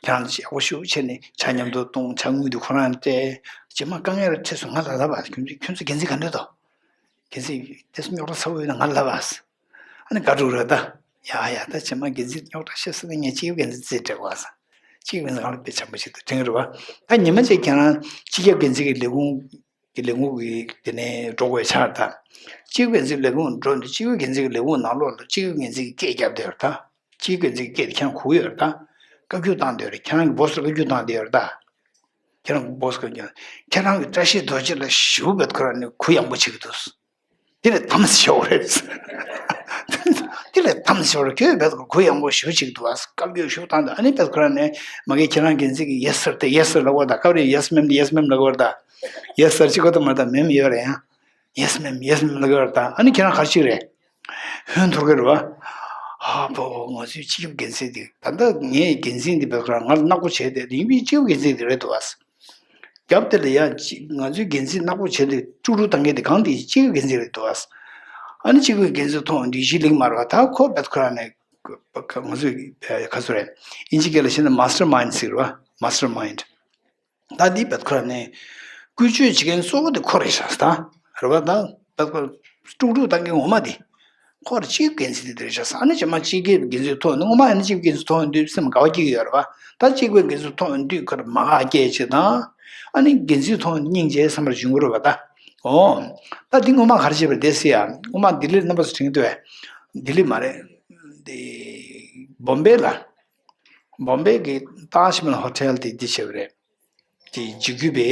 ཁྱེད་རང་ཡག་པོ་ཞུ་བྱས་ནས་ཇ་མཉམ་དུ་བཏུང་ཇ་དངུལ་དེ་ཁོ་རང་སྤྲད། རྗེས་མ་དཀའ་ངལ་ར་འཕྲད་སོང་ང་ལ་ལབ་པ་ཁྱོད་ཚོ་ཁྱོད་ཚོ་འགན་འཛིན་ག་འདྲ་འདུག་འགན་འཛིན་དེ་སུ་རྙོག་དྲ་ཚ་བོ་ཡོད་ན་ང་ལབ་ཨ། ཨ་ནི་དགའ་སྤྲོ་རེད་ད། ཡ་ཡ་ད་ཕྱི་མ་འགན་འཛིན་རྙོག་དྲ་བཤད་ས་ན་ངས་སྤྱི་ཁྱབ་འགན་འཛིན་རྩིས་སྤྲད་དགོས་ཨ། སྤྱི་ཁྱབ་འགན་འཛིན་ང་ལ་དཔེ་བྱམས་པོ་ཞིག་ཏུ་དྲན་གི་རེད་བ། ད་ཉི་མ་གཅིག་ཁྱེད་རང་སྤྱི་ཁྱབ་འགན་འཛིན་གྱི་ལས་ཁུངས་ཀྱི་ལས་ཁུངས་ཀྱི་དེ་ནས་འགྲོ་དགོས་ཆགས་ད། སྤྱི་ཁྱབ་འགན་འཛིན་ལས་ཁུངས་འགྲོ་འདི་སྤྱི་ཁྱབ་འགན་འཛིན་གྱི་ལས་ཁུངས་ནང་ལོགས་ལ་སྤྱི་ཁྱབ་འགན་འཛིན་གྱི་སྐད་རྒྱབ་བསྡད་ཡོད་རེད་ད། སྤྱི་ཁྱབ་འགན་འཛིན་གྱི་སྐད་དེ་ཁྱེད་རང་གོ་གི་ཡོད་རེད་ད། བཀའ་བཀྱོན་བཏང་བསྡད་ཡོད་རེད་ཁྱེད་རང་གི་སྦོ་སི་ལ་བཀའ་བཀྱོན་བཏང་བསྡད་ཡོད་རེད་ད། ཁྱེད་རང་གི་སྦོ་སི་ག་རྒྱབ། ཁྱེད་རང་གི་བཀྲ་ཤིས་རྡོ་རྗེ་ལ་ཞུ་བེད་ཁོ་རང་ནས་གུ་ཡངས་པོ་བྱེད་ཀྱི་འདུག་དེ་ལས་དམ་ཞོག་རེད། དེ་ལས་དམ་ཞོག་རེད་ཁྱོད་བེད་ཁོ་གུ་ཡངས་པོ་ཞུ་བྱེད་ཀྱི་འདུག་ཨ། བཀའ་བཀྱོན་ཞུ་བཏང་འདུག་ཨ་ནི་བེད་ཁོ་རང་ནས་མ་གི་ཁྱེད་རང་འགན་འཛིན་གྱི་ཡེ་སི་སར་དེ་ཡེ་སི་སར་ལབ་དགོས་ད་སྐབས་རེ་ཡེ་སི་མེམ་དེ་ཡེ་སི་མེམ་ལབ་དགོས་ད། ཡེ་སི་སར་གཅིག་གོ་ད་མ་ད་མེམ་ཡོད་རེད་ཡང་། ཡེ་སི་མེམ་ཡེ་སི་མེམ་ལབ་དགོས་ད་ཨ་ནི་ཁྱེད་རང་ག་རེ་བྱེད་ཀྱི་རེད། ཧོན་ཐོར་གི་རེད་བ། ཧ་པོ་ང་ཚོའི་སྤྱི་ཁྱབ་འགན་འཛིན་འདི་ད་ལྟ་ངའི་འགན་འཛིན་འདི་བེད་ཁོ་རང་ང་ལ་ནག་པོ་བྱས་ཏེ་ཡིན་པའི་སྤྱི་ཁྱབ་འགན་འཛིན་འདི་རེད་འདུག་ཨ། རྒྱབ་དེ་ལ་ཡ་ཅི་ང་ཚོའི་འགན་འཛིན་ནག་པོ་བྱས་ཏེ་དཀྲུག་དཀྲུག་བཏང་མཁན་དེ་གང་དེ་སྤྱི་ཁྱབ་འགན་འཛིན་རེད་འདུག་ཨ། ཨ་ནི་སྤྱི་ཁྱབ་འགན་འཛིན་མཐོང་འདི་གཞི་ལིང་མ་རེད་བ་ད་ཁོ་བེད་ཁོ་རང་ནས་ང་ཚོའི་ག་ཚོད་རེད། ཨིན་ཇི་སྐད་ལ་བཤད་ན་མ་སི་ཊར་མའིན་ཌི་ཟེར་བ། མ་སི་ཊར་མའིན་ཌི། ད་འདི་བེད་ཁོ་རང་ནས་བཀོལ་སྤྱོད་བྱེད་མཁན་གཙོ་བོ་དེ་ཁོ་རེད་ཤག་ད། རེད་བ་ད་བེད་ཁོ་དཀྲུག་དཀྲུག་བཏང་མཁན་ངོ་མ་དེ། ཁོ་ར་སྤྱི་ཁྱབ་འགན་འཛིན་དེ་རེད་ཤག་ས་ཨ་ནི་རྗེས་མ་སྤྱི་ཁྱབ་འགན་འཛིན་ཐོག་ནས་ངོ་མ་ཨ་ནི་སྤྱི་ཁྱབ་འགན་འཛིན་ཐོག་འདུས་སེམས་དགའ་བ་སྐྱེ་གི་ཡོད་རེད་བ། ད་སྤྱི་ཁྱབ་འགན་འཛིན་ཐོག་འདུས་ཁོ་ར་མ་དགའ་སྐྱེ་ཆེ་དང་། ཨ་ནི་འགན་འཛིན་ཐོག་སྙིང་རྗེ་བསམ་པར་བྱུང་གི་རེད་བ་ད། ཨོ། ད་འདི་ངོ་མ་ག་རེ་བྱས་པ་རེད་དེ་སི་ཡ། ངོ་མ་ལྡི་ལིར་རྣམ་པ་ཚོ་དྲན་གྱི་འདུག་བས། ལྡི་ལི་མ་རེད། འདི། བོམ་བེ་ལ། བོམ་བེ་གི་ཏཱཇ་མ་ཧལ་ཧོ་ཊེལ་དེ་འདི་བྱས་པ་རེད། དེ་འཇིགས་སྐུལ་བས་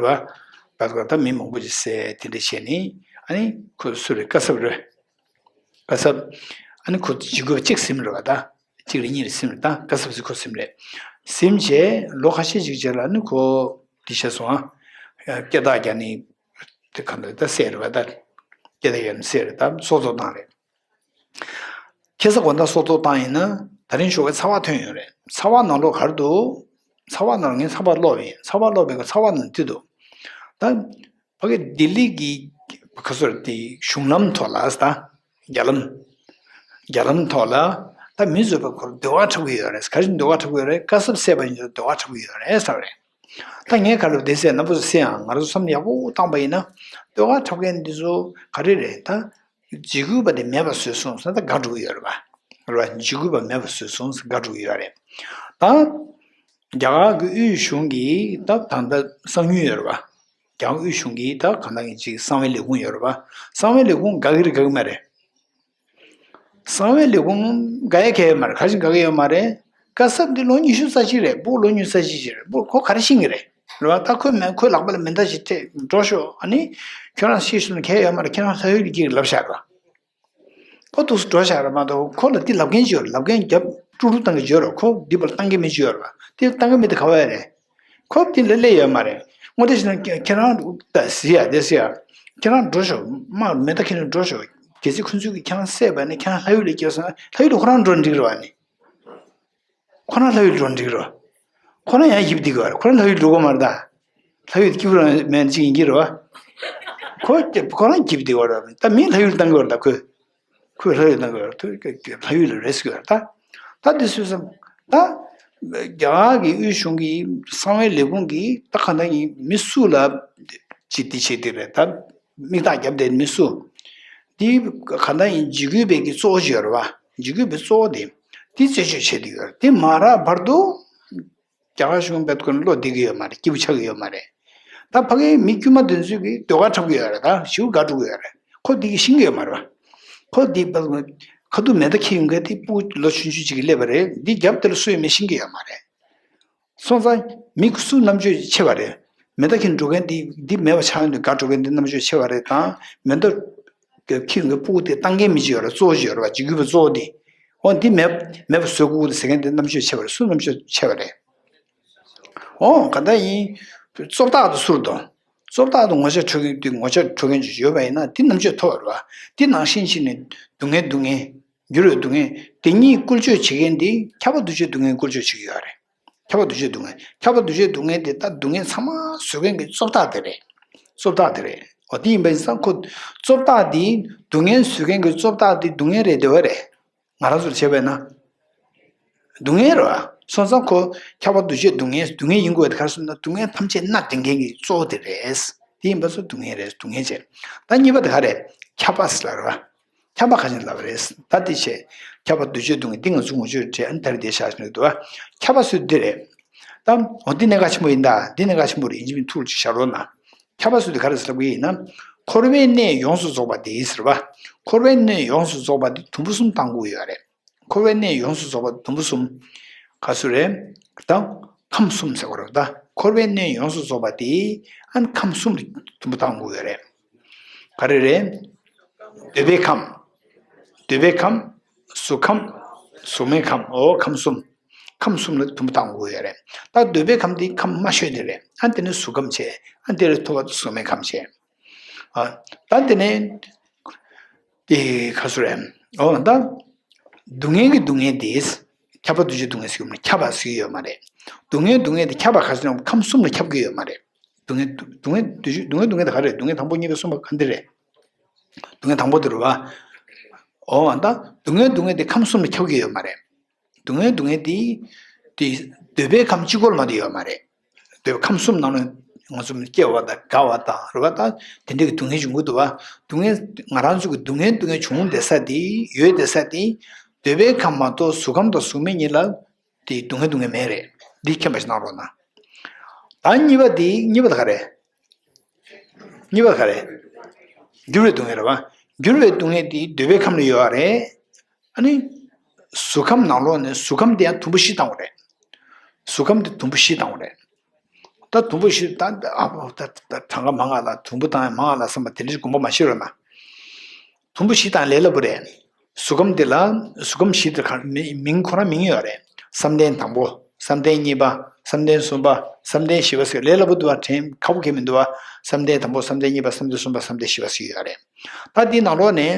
རེད་བ། བར་སྐོར་ད་མི་མང་པོ་ཅིག་བསད་དེ་འདྲ་བྱས་ནས་ཨ་ནི་ཁོ་སུ་རེད་ཀ་སབ་རེད། ཀ་སབ། ཨ་ནི་ཁོ་འཇིགས་སྐུལ་བ་གཅིག་ཟིན་རེད་བ་ད། གཅིག་རེད་གཉིས་རེད་ཟིན་རེད་ད་ཀ་སབ་ཟིན་ཁོ་ཟིན་རེད། ཟིན་བྱས་ལོ་ཁ་ཤས་ཅིག་རྗེས་ལ་ཨ་ནི་ཁོ་འདི་བྱས་སོང་ཨ། སྐད་གྲགས་རྒྱག་ནི། དེ་ག་འདྲ་ད་བསད་རེད་བ་ད། སྐད་གྲགས་རྒྱག་ནི་བསད་རེད་ད་སྲོག་ཐོག་བཏང་རེད། ཁ་སང་དགོང་དག་སྲོག་ཐོག་བཏང་ཡིན་ན་ད་རིང་ཞོགས་ཀས་ཚ་བ་ཐོན་ཡོད་རེད། ཚ་བ་ནང་ལོགས་ག་རེ་འདུག་ཚ་བ་ནང་ངས་ཚ་བ་སློག་ཡིན་ཚ་བ་སློག་པའི་ཚ་བ་ནང་འདི་འདུག་ད་ཕ་གི་ལྡི་ལི་གི་ཁ་སོར་དེ་གཞུང་ལམ་ཐོག་ལ་ད་རྒྱ་ལམ་ རྒྱ་ལམ་ཐོག་ལ་ད་མི་བཟོད་པ་ཁོར་འདོད་པ་འཁྲབ་ཀྱི་ཡོད་རེད། ག་རེ་བྱས་འདོད་པ་འཁྲབ་ཀྱི་ཡོད་རེད། བཀའ་གསབ་བསད་པ་ཡིན་ན་འདོད་པ་འཁྲབ་ཀྱི་ཡོད་རེད་ཟེར་བ་རེད། ད་ངས་ག་རེ་བདེ་ཟེར་ན་པོ་ཟེར་ཡང་ང་རང་ཚོ་བསམ་ཡག་པོ་བཏང་པ་ཡིན་ན་འདོད་པ་འཁྲབ་མཁན་འདི་ཚོ་ག་རེ་རེད། ད་འཇིགས་སྐུལ་བ་དེ་མེད་པ་བཟོས་སོང་ཟེར་ན་ད་དགའ་འགྲོ་གི་ཡོད་རེད་པ། རེད་པ། འཇིགས་སྐུལ་བ་མེད་པ་བཟོས་སོང་ཟེར་དགའ་འགྲོ་གི་ཡོད་རེད། ད་རྒྱ་གར་གྱི་དབུས་གཞུང་གིས་ད་ད་ལྟ་གསང་ཉུལ་ཡོད་རེད་པ། རྒྱ་གར་དབུས་གཞུང་གིས་ད་གང་ལྟར་ངེས་ཅིག་གསང་བའི་ལས་ཁུངས་ཡོད་རེད་པ། གསང་བའི་ལས་ཁུངས་དགའ་གི་རེད་དགའ་གི་མ་རེད། གསང་བའི་ལས་ཁུངས་དགའ་ཡ་གང་ཡང་ཡོད་མ་རེད། ག་རེ་བྱས་ནས་དགའ་གི་ཡོད་མ་རེད། བཀའ་གསབ་འདི་ལོ་ཉི་ཤུ་རྩ་གཅིག་རེད། སྤུ་གུ་ལོ་ཉི་ཤུ་རྩ་གཅིག་ཅིག་རེད། སྤུ་གུ་ཁོ་ག་རེ་ཤེས་ཀྱི་རེད། རེད་པ། ད་ཁོས་མེད་ཁོའི་ལག་པ་ལ་མེ་མདའ་ཞིག་སྤྲད་འགྲོ་ཤོག་ཨ་ནི་ཁྱོད་རང་ཤེས་སོང་ན་གང་ཡང་ཡོད་མ་རེད། ཁྱེད་རང་ལྷ་ཡུལ་ལ་སྐྱེལ་ལབ་བཞག་རེད་པ། ཁོ་ཐུགས་སུ་འགྲོ་བཞག་རེད་མ་གཏོགས་ཁོ་ལ་འདི་ལབ་མཁན་ཅིག་ཡོད་རེད། ལབ་མཁན་རྒྱབ་དཀྲུག་དཀྲུག་བཏང་གི་ཅིག་ཡོད་རེད་པ། ཁོ་འདི་བར་བཏང་གི་མེད་ཅིག་ཡོད་རེད་པ། དེ་བཏང་གི་མེད་དེ་ག་བ་ཡོད་རེད། ཁོ་དེ་ལ་སླེབས་ཡོད་མ་རེད། དངོས་གནས་བྱས་ན་ཁྱེད་ཁྱེད་རང་ད་ཟེར་ཡ་དེ་ཟེར་ཡ། ཁྱེད་རང་འགྲོ་ཤོག་དམག་མེ་མདའ་འཁྱེར་ནས་འགྲོ་ཤོག་གལ་སྲིད་ཁོ་ཚོས་ཀྱིས་ཁྱེད་རང་བསད་པ་ཡིན་ན་ཁྱེད་རང་ལྷ་ཡུལ་ལ་སྐྱེལ་སོང་ན་ལྷ་ཡུལ་ལ་ཁོ་རང་འགྲོ་འགྲིག་རེད་པ་ནི། ཁོ་རང་ལྷ་ཡུལ་འགྲོ་འགྲིག་རེད་པ། ཁོ་རང་ཡང་ཡིབ་འདི་ག་རེད། ཁོ་རང་ལྷ་ཡུལ་འགྲོ་གི་མ་རེད་ད། ལྷ་ཡུལ་སྐྱིད་པོ་རང་མེད་ཅིག་ཡིན་གྱི་རེད་པ། ཁོ་ཁོ་རང་ཡིབ་འདི་ག་རེད། ད་མི་ལྷ་ཡུལ་བཏང་གི་རེད་ད་ཁོས། ཁོས་ལྷ་ཡུལ་བཏང་གི་རེད། ལྷ་ཡུལ་ལ་རེས་ཀྱི་རེད་ད། ད་འདི་སུས་བསམ། ད་རྒྱ་གར་གྱི་དབུས་གཞུང་གི་གསང་བའི་ལས་ཁུངས་ཀྱིས་ད་གང་ལྟར་ཡིན་མི་སུ་ལ་ཅིག་འདི་བྱེད་འདི་རེད་ད། མིག་ཐག་བརྒྱབ་བསྡད་མི་སུ། འདི་གང་ལྟར་ཡིན་འཇིགས་སྐུལ་བའི་གི་གཙོ་བོ་ཅིག་ཡོད་རེད་པ། འཇིགས་སྐུལ་བའི་གཙོ་བོ་དེ། འདི་རྩད་གཅོད་བྱེད་འདི་ཡོད་རེད། འདི་མ་རག་བར་དུ། རྒྱ་གར་གཞུང་དཔེ་ཁོ་ན་བློ་བདེ་གི་ཡོད་མ་རེད། སྐྱིད་པོ་ཆགས་ཀྱི་ཡོད་མ་རེད། ད་ཕ་གིའི་མི་དཀྱུས་མ་དེ་ཚོས་ཀྱིས་ཟློས་གར་འཁྲབ་ཀྱི་ཡོད་རེད། ད་ཞེ་པོ་དགའ་འགྲོ་གི་ཡོད་རེད། ཁོ་འདི་གི་ཤེས་ཀྱི་ཡོད་མ་རེད་པ། ཁོ་འདི་ཁ་ཐུག་མེ་མདའ་འཁྱེར་ཡོང་མཁན་དེ་སྤུ་གུ་ལོ་ཆུང་ཆུང་ཅིག་གིས་སླེབས་པ་རེད། འདི་རྒྱབ་དེ་ལ་སུ་ཡོད་མེད་ཤེས་ཀྱི་ཡོད་མ་རེད། སོང་ཙང་མི་སུ་རྣམ་དཔྱོད་ཆེ་བ་རེད། མེ་མདའ་འཁྱེར་འགྲོ་མཁན་འདི་འདི་མེད་པ་ཆགས་ཡོང་དུས་དགའ་འགྲོ་མཁན་འདི་རྣམ་དཔྱོད་ཆེ་བ་རེད། དང་མེ་མདའ་འཁྱེར་ཡོང་མཁན་སྤུ་གུ་དེ་བཏང་མཁན་མི་གཅིག་ཡོད་རེད། གཙོ་བོ་ཅིག་ཡོད་རེད་པ། འཇིགས་སྐུལ་བ་གཙོ་བོ་འདི། འོ་འདི་མེད་མེད་པ་བཟོ་དགོས་ཟེར་མཁན་དེ་རྣམ་དཔྱོད་ཆེ་བ་རེད། སུ་རྣམ་དཔྱོད་ཆེ་བ་རེད། འོ་ག་འདྲ་ཡིན། གཙོ་བདག་དེ་སུ་རེད་དོ། གཙོ་བདག་དེ་ངོ་ཚ་ཁྲོ་མཁན་དེ་ངོ་ཚ་ཁྲོ་མཁན་ཅིག་ཡོད་པ་ཡིན་ན་དེ་རྣམ་དཔྱོད་མཐོ་བ་རེད་པ། དེ་ནང་བཞིན་བྱས་ནས་སྡུག་བསྔལ་སྡུག་བསྔལ། འགྱུར་བའི་སྡུག་བསྔལ། དེ་གཉིས་བཀོལ་སྤྱོད་བྱེད་མཁན་དེ་ཁྱབ་པ་འདུ་བྱེད་སྡུག་བསྔལ་བཀོལ་སྤྱོད་བྱེད་ཀྱི་ཡོད་རེད། ཁྱབ་པ་འདུ་བྱེད་སྡུག་བསྔལ། ཁྱབ་པ་འདུ་བྱེད་སྡུག་བསྔལ་དེ་ད་སྡུག་བསྔལ་ཚང་མ་བཟོ་མཁན་གྱི་གཙོ་བདག་དེ་རེད། གཙོ་བདག་དེ་རེད། འོ་དེ་ཡིན་པ་ཡིན་ཙང་ཁོ་གཙོ་བདག་དེ་སྡུག་བསྔལ་བཟོ་མཁན་གྱི་གཙོ་བདག་དེ་སྡུག་བསྔལ་རེད་འདོད་པ་རེད། ང་རང་ཚོར་བྱས་པས་ན། སྡུག་བསྔལ་རེད་པ། སོང་ཙང་ཁོ་ཁྱབ་པ་འདུ་བྱེད་སྡུག་བསྔལ། སྡུག་བསྔལ་ཡིན་དགོས་པ་དེ་ག་རེ་ཟེར་ན་སྡུག་བསྔལ་ཐམས་ཅད་མནར་འདྲེན་མཁན་གྱི་གཙོ་བོ་དེ་རེད། དེ་ཡིན་པ་ཚོ་སྡུག་བསྔལ་རེད། སྡུག་བསྔལ་བྱས། ད་གཉིས་པ་དེ་ག་རེད། ཁྱབ་པ་ཟེར་ལབ་རེད་པ། ཁྱབ་པ་ག་ཅིག་ལབ་རེད། ད་དེ་བྱས། ཁྱབ་པ་འདུ་བྱེད་སྡུག་བསྔལ་འདི་ང་ཚོ་ངོ་སྤྲོད་བྱས་ཨ་ནི་ད་རེས་དེ་བཞག་བཞིན་འདུག་པ། ཁྱབ་པ་ཟེར་དེ་རེད། ད་འོ་འདི་གནད་འགག་ཆེན་པོ་ཡིན་ད། འདི་གནད་འགག་ཆེན་པོ་རེད། ཡིན་གཅིག་མིན་ཐུགས་ལ་ཅིག་བཞག་རོགས་གནང་། ཁྱབ་པ་ཟེར་དེ་ག་རེ་ཟེར་ལབ་ཀྱི་ཡིན་ན། འཁོར་བའི་གནས་ཡོངས་སུ་རྫོགས་པ་དེ་ཟེར་བ། འཁོར་བའི་གནས་ཡོངས་སུ་རྫོགས་པ་དེ་དུམ་བུ་གསུམ་བཏང་དགོས་ཡོད་རེད། འཁོར་བའི་གནས་ཡོངས་སུ་རྫོགས་པ་དུམ་བུ་གསུམ། ག་ཚོད་རེད། ད་ཁམས་གསུམ་ཟེར་བ་རེད་ད། འཁོར་བའི་གནས་ཡོངས་སུ་རྫོགས་པ་དེ་ཨ་ནི་ཁམས་གསུམ་ལ་དུམ་བུ་བཏང་དགོས་ཡོད་རེད། ག་རེ་རེད། འདོད་པའི་ཁམས། འདོད་པའི་ཁམས། གཟུགས་ཁམས། གཟུགས་མེད་ཁམས། འོ་ཁམས་གསུམ། ཁམས་གསུམ་ལ་དུམ་བུ་བཏང་དགོས་ཡོད་རེད། ད་འདོད་པའི་ཁམས་དེ་ཁམས་དམའ་ཤོས་དེ་རེད། ཨ་དེ་ནས་གཟུགས་ཁམས་བྱས། ཨ་དེ་ལས་མཐོ་བ་གཟུགས་མེད་ཁམས་བྱས། ཨ་ད་དེ་ནས་དེ་ག་ཚོད་རེད། འོ་ད་སྡུག་བསྔལ་གྱི་སྡུག་བསྔལ་དེ་ཁྱབ་པ་འདུ་བྱེད་སྡུག་བསྔལ་ཟེར་གྱི་མ་རེད། ཁྱབ་པ་ཟེར་གྱི་ཡོད་མ་རེད། སྡུག་བསྔལ་སྡུག་བསྔལ་དེ་ཁྱབ་པ་ག་ཚོད་ན་ཁམས་གསུམ་ལ་ཁྱབ་ཀྱི་ཡོད་མ་རེད། སྡུག་བསྔལ་སྡུག་བསྔལ་འདུ་བྱེད་སྡུག་བསྔལ་སྡུག་བསྔལ་དེ་ག་རེད། སྡུག་བསྔལ་དང་པོ་གཉིས་པ་གསུམ་པ་ག་འདི་རེད། སྡུག་བསྔལ་དང་པོ་དེ་རེད་པ། འོ་ད་སྡུག་བསྔལ་སྡུག་བསྔལ་དེ་ཁམས་གསུམ་ལ་ཁྱབ་ཀྱི་ཡོད་མ་རེད། སྡུག་བསྔལ་སྡུག་བསྔལ་དེ། དེ་འདོད་པའི་ཁམས་གཅིག་པོ་ལ་མ་གཏོགས་ཡོད་མ་རེད། འདོད་པའི་ཁམས་གསུམ་ནང་ལ་ང་ཚོ་སྐྱེ་བ་དང་རྒ་བ་དང་རུལ་བ་དང་དེ་འདྲའི་སྡུག་བསྔལ་འབྱུང་གི་འདུག་པ། སྡུག་བསྔལ་ང་རང་ཚོ་གི་སྡུག་བསྔལ་སྡུག་བསྔལ་བྱུང་བསྡད་ས་དེ་ཡོད་བསྡད་ས་དེ། འདོད་པའི་ཁམས་མ་གཏོགས་གཟུགས་ཁམས་དང་གཟུགས་མེད་གཉིས་ལ་དེ་སྡུག་བསྔལ་སྡུག་བསྔལ་མེད་རེད། འདི་མཁྱེན་པ་ཞིག་གནང་རོགས་གནང་། ད་གཉིས་པ་དེ་གཉིས་པ་དེ་ག་རེད། གཉིས་པ་ག་རེད། འགྱུར་བའི་སྡུག་བསྔལ་རེད་པ། འགྱུར་བའི་སྡུག་བསྔལ་དེ་འདོད་པའི་ཁམས་ལ་ཡོད་པ་རེད། ཨ་ནི། གཟུགས་ཁམས་ནང་ལོགས་ནས་གཟུགས་ཁམས་དེ་ཡང་དུམ་བུ་བཞི་བཏང་བ་རེད། གཟུགས་ཁམས་དེ་དུམ་བུ་བཞི་བཏང་བ་རེད། ད་དུམ་བུ་བཞི་ད་ཨ་ད་ད་གྲངས་ཀ་མང་ང་ལ་དུམ་བུ་བཏང་ཡང་མང་ང་ལ་བསམ་པ་དེ་འདྲའི་དགོངས་པ་མ་བཞེས་རོགས་གནང་། དུམ་བུ་བཞི་བཏང་ལས་སླ་པོ་རེད། གཟུགས་ཁམས་འདི་ལ་གཟུགས་ཁམས་བཞི་དེ་ག་མི་མིང་ཁོ་རང་མིང་ཡོད་རེད། བསམ་གཏན་དང་པོ། བསམ་གཏན་གཉིས་པ། བསམ་གཏན་གསུམ་པ། བསམ་གཏན་བཞི་པ་ཟེར་ལས་སླ་པོ་འདུག་པ། དྲན་ཁག་པོ་གང་ཡང་མི་འདུག་པ། བསམ་གཏན་དང་པོ། བསམ་གཏན་གཉིས་པ། བསམ་གཏན་གསུམ་པ། བསམ་གཏན་བཞི་པ་ཟེར་ཡོད་རེད། ད་འདིའི་ནང་ལོགས་ནས་